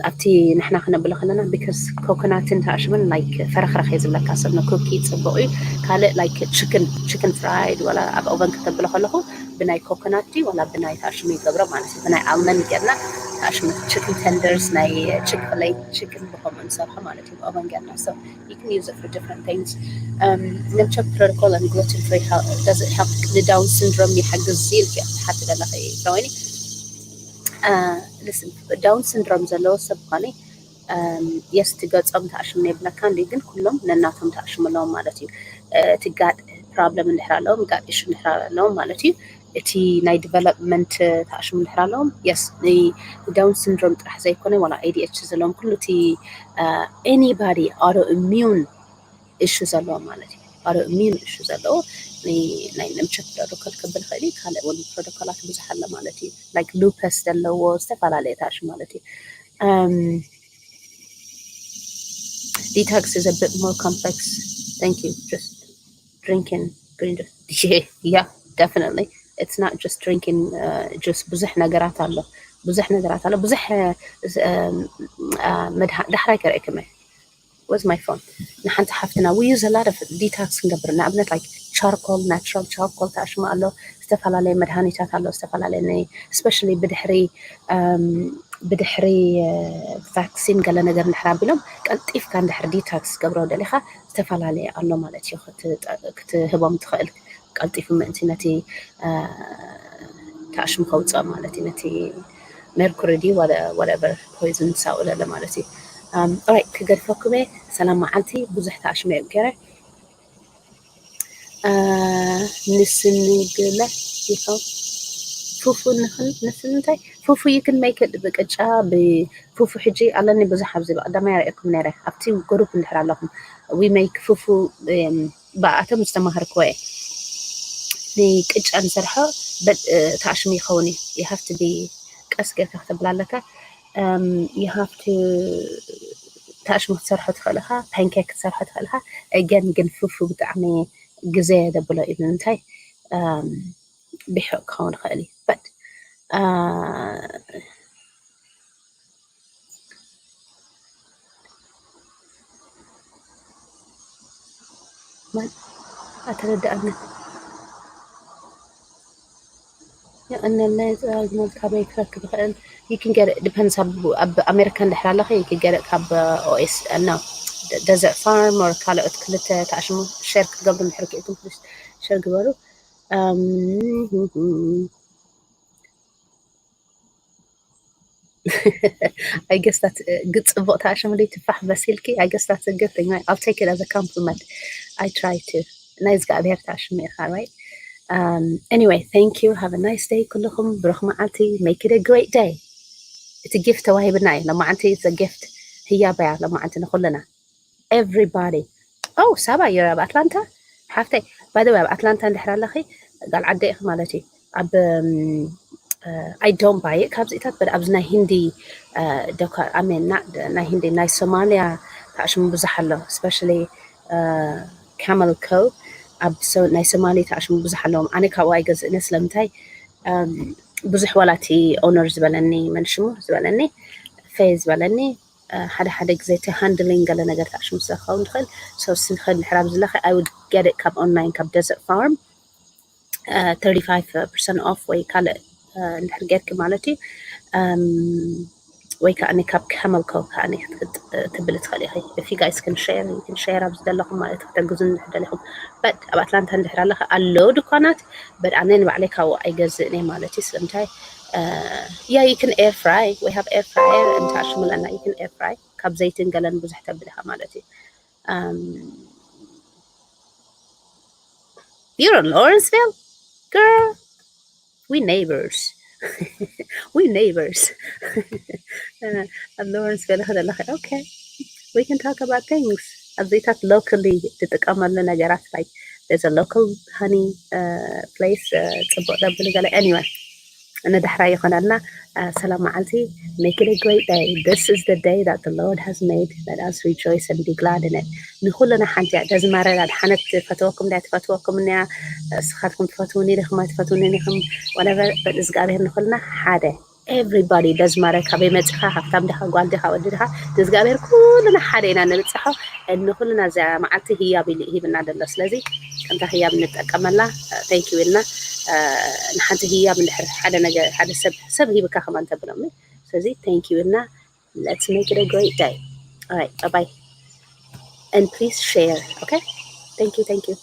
ኣብቲ ንሕና ክነብሎ ከለና፣ because coconut ን ተኣሽሙን like ፈረኽረኽ እዩ ዝብለካ። ሰብ ንኩኪ ፅቡቕ እዩ። ካልእ like chicken chicken fried ዋላ ኣብ ኦቨን ከተብሎ ከለኹ ብናይ coconut ድዩ ዋላ ብናይ ተኣሽሙ ይገብሮ ማለት እዩ። ብናይ almond ጌርና ተኣሽሙ chicken tenders፣ ናይ Chick-fil-A chicken ብኸምኡ ንሰርሖ ማለት እዩ፣ ብኦቨን ጌርና። So you can use it for different things. Um, Nimchuk protocol and gluten free, how does it help the Down syndrome? ይሓግዝ ኢልኪ ትሓቲ ዘለኺ ተወይኒ። Listen, Down syndrome ዘለዎ ሰብ ኾነ፣ yes፣ ትገጾም ተኣሽሙ የብለካ እንዲ፣ ግን ኩሎም ነናቶም ተኣሽሙ ኣለዎም ማለት እዩ። እቲ gut problem እንድሕር ኣለዎም፣ gut issue እንድሕር ኣለዎም ማለት እዩ። እቲ ናይ development ተኣሽሙ እንድሕር ኣለዎም፣ yes፣ Down syndrome ጥራሕ ዘይኮነ ዋላ A D H D ዘለዎም ኩሉ እቲ anybody autoimmune issue ዘለዎ ማለት እዩ። Autoimmune issue ዘለዎ ናይ Nimchuk protocol ክብል ይኽእል እዩ። ካልእ እውን ፕሮቶኮላት ብዙሕ ኣሎ ማለት እዩ። Like lupus ዘለዎ ዝተፈላለየ ተኣሽሙ ማለት እዩ። Detox is a bit more complex. Thank you. Just drinking green juice. Yeah, definitely. It's not just drinking juice. ብዙሕ ነገራት ኣሎ። ብዙሕ ነገራት ኣሎ። ብዙሕ ዳሕራይ ከርእክመ with my phone ንሓንቲ ሓፍትና we use a lot of detox ክንገብር፣ ንኣብነት like charcoal፣ natural charcoal ተኣሽሙ ኣሎ። ዝተፈላለየ መድሃኒታት ኣሎ፣ ዝተፈላለየ ናይ especially ብድሕሪ ብድሕሪ vaccine ገለ ነገር እንድሕር ኣቢሎም ቀልጢፍካ እንድሕር detox ገብሮ ደሊኻ ዝተፈላለየ ኣሎ ማለት እዩ ክትህቦም ትኽእል። ቀልጢፉ ምእንቲ ነቲ ተኣሽሙ ከውፅኦ ማለት እዩ። ነቲ mercury ድዩ whatever poison ሳኡ ለለ ማለት እዩ። Alright፣ ክገድፈኩም እየ። ሰላም መዓልቲ። ብዙሕ ተኣሽሙ እየ ገይረ። ንስንግለ ይኸው ፉፉ ንኽን ንስንታይ ፉፉ you can make it ብቅጫ ብፉፉ ሕጂ ኣለኒ ብዙሕ ኣብዚ ብቀዳማይ ኣርእየኩም ነይረ ኣብቲ group እንድሕር ኣለኹም we make ፉፉ ብኣቶም ዝተማሃርክዎ እየ። ንቅጫ ንሰርሖ ተኣሽሙ ይኸውን እዩ። You have to be ቀስ ጌርካ ክተብላ ኣለካ። You have to ተኣሽሙ ክትሰርሖ ትኽእል ኢኻ፣ pancake ክትሰርሖ ትኽእል ኢኻ። Again ግን ፉፉ ብጣዕሚ ግዜ የደብሎ እዩ። ንምንታይ ብሕቕ ክኸውን ይኽእል እዩ። But ኣተረዳእኒ። የቐነለይ። ጽላል ዝመልካ በይ ክረክብ ይኽእል። You can get it, depends ኣብ ኣብ ኣሜሪካ እንድሕር ኣለኸ you can get it ካብ ኦኤስ no Desert Farm or ካልኦት ክልተ ተኣሽሙ share ክትገብሩ እንድሕር ክኢልኩም please share ግበሩ። I guess that good ጽቡቕ ተኣሽሙ ትፋሕ መሲልኪ። I guess that's a good thing, right? I'll take it as a compliment. I try to ናይ እግዚኣብሔር ተኣሽሙ ኢኻ፣ right? Anyway, thank you. Have a nice day ኩልኹም። ብሩኽ መዓልቲ። Make it a great day. እቲ gift ተዋሂብና እዩ። ሎማዓንቲ it's a gift። ህያበያ ሎማዓንቲ ንኹልና። Everybody. Oh ሳባ፣ you're ኣብ ኣትላንታ ሓፍተይ። By the way ኣብ ኣትላንታ እንድሕር ኣለኺ ጓል ዓደ ኢኺ ማለት እዩ። ኣብ I don't buy it ካብዚታት but ኣብዚ ናይ ሂንዲ ዶካ I mean ናይ ሂንዲ ናይ ሶማሊያ ተኣሽሙ ብዙሕ ኣሎ። Especially Camel Co ኣብ ናይ ሶማሊ ተኣሽሙ ብዙሕ ኣለዎም። ኣነ ካብኡ ኣይገዝእነ ስለምንታይ ብዙሕ ዋላ እቲ owner ዝበለኒ መን ሽሙ ዝበለኒ ፈይ ዝበለኒ ሓደ ሓደ ግዜ እቲ handling ገለ ነገር ተኣሽሙ ስለ ክኸውን ትኽእል። So ስንኸ እንድሕር ኣብዚ ለኸ I would get it ካብ online ካብ Desert Farm thirty-five percent off ወይ ካልእ እንድሕር ጌርኪ ማለት እዩ። ወይ ከዓ ካብ camel cow ከዓ ክትብል ትኽእል ኢኺ። If you guys can share, you can share ኣብዚ ዘለኹም ማለት እዩ፣ ክተግዙ እንድሕር ደሊኹም። But ኣብ ኣትላንታ እንድሕር ኣለኻ ኣለዉ ድኳናት፣ but ኣነ ንባዕለይ ካብኡ ኣይገዝእን እየ ማለት እዩ። ስለምንታይ? Yeah, you can air fry, we have air fryer እንተ ሽሙለና፣ you can air fry፣ ካብ ዘይትን ገለን ብዙሕ ተብልኻ ማለት እዩ። You're in Lawrenceville? Girl, we neighbors. We neighbors. ኣብ Lawrenceville ከለኻ፣ okay, we can talk about things. ኣብዚታት locally ትጥቀመሉ ነገራት፣ like there's a local honey place፣ ጽቡቕ ደብል ገለ። Anyway፣ ንዳሕራይ ይኾነልና። ሰላም መዓልቲ። Make it a great day. This is the day that the Lord has made. Let us rejoice and be glad in it. ንኹልና ሓንቲ እያ። ደዝማረ ኣድሓነት ትፈትወኩም ድያ? ትፈትወኩም እያ። እስኻትኩም ትፈትውኒ ዲኹም ኣይትፈትውኒ ዲኹም፣ whatever፣ but እግዚኣብሔር ንኹልና ሓደ። Everybody፣ ደዝማረ ካበይ መፂኻ፣ ሃብታም ዲኻ፣ ጓል ዲኻ፣ ወዲ ዲኻ፣ ንእግዚኣብሔር ኩልና ሓደ ኢና ንብፅሖ። ንኹልና እዚኣ መዓልቲ ህያብ ኢሉ ሂብና ደሎ። ስለዚ ከምታ ህያብ ንጠቀመላ። Thank you ኢልና ንሓንቲ ህያብ እንድሕር ሓደ ነገር፣ ሓደ ሰብ ሰብ ሂብካ ከማን ተብሎም። ስለዚ thank you ኢልና፣ let's make it a great day. All right, bye bye, and please share, okay? Thank you, thank you.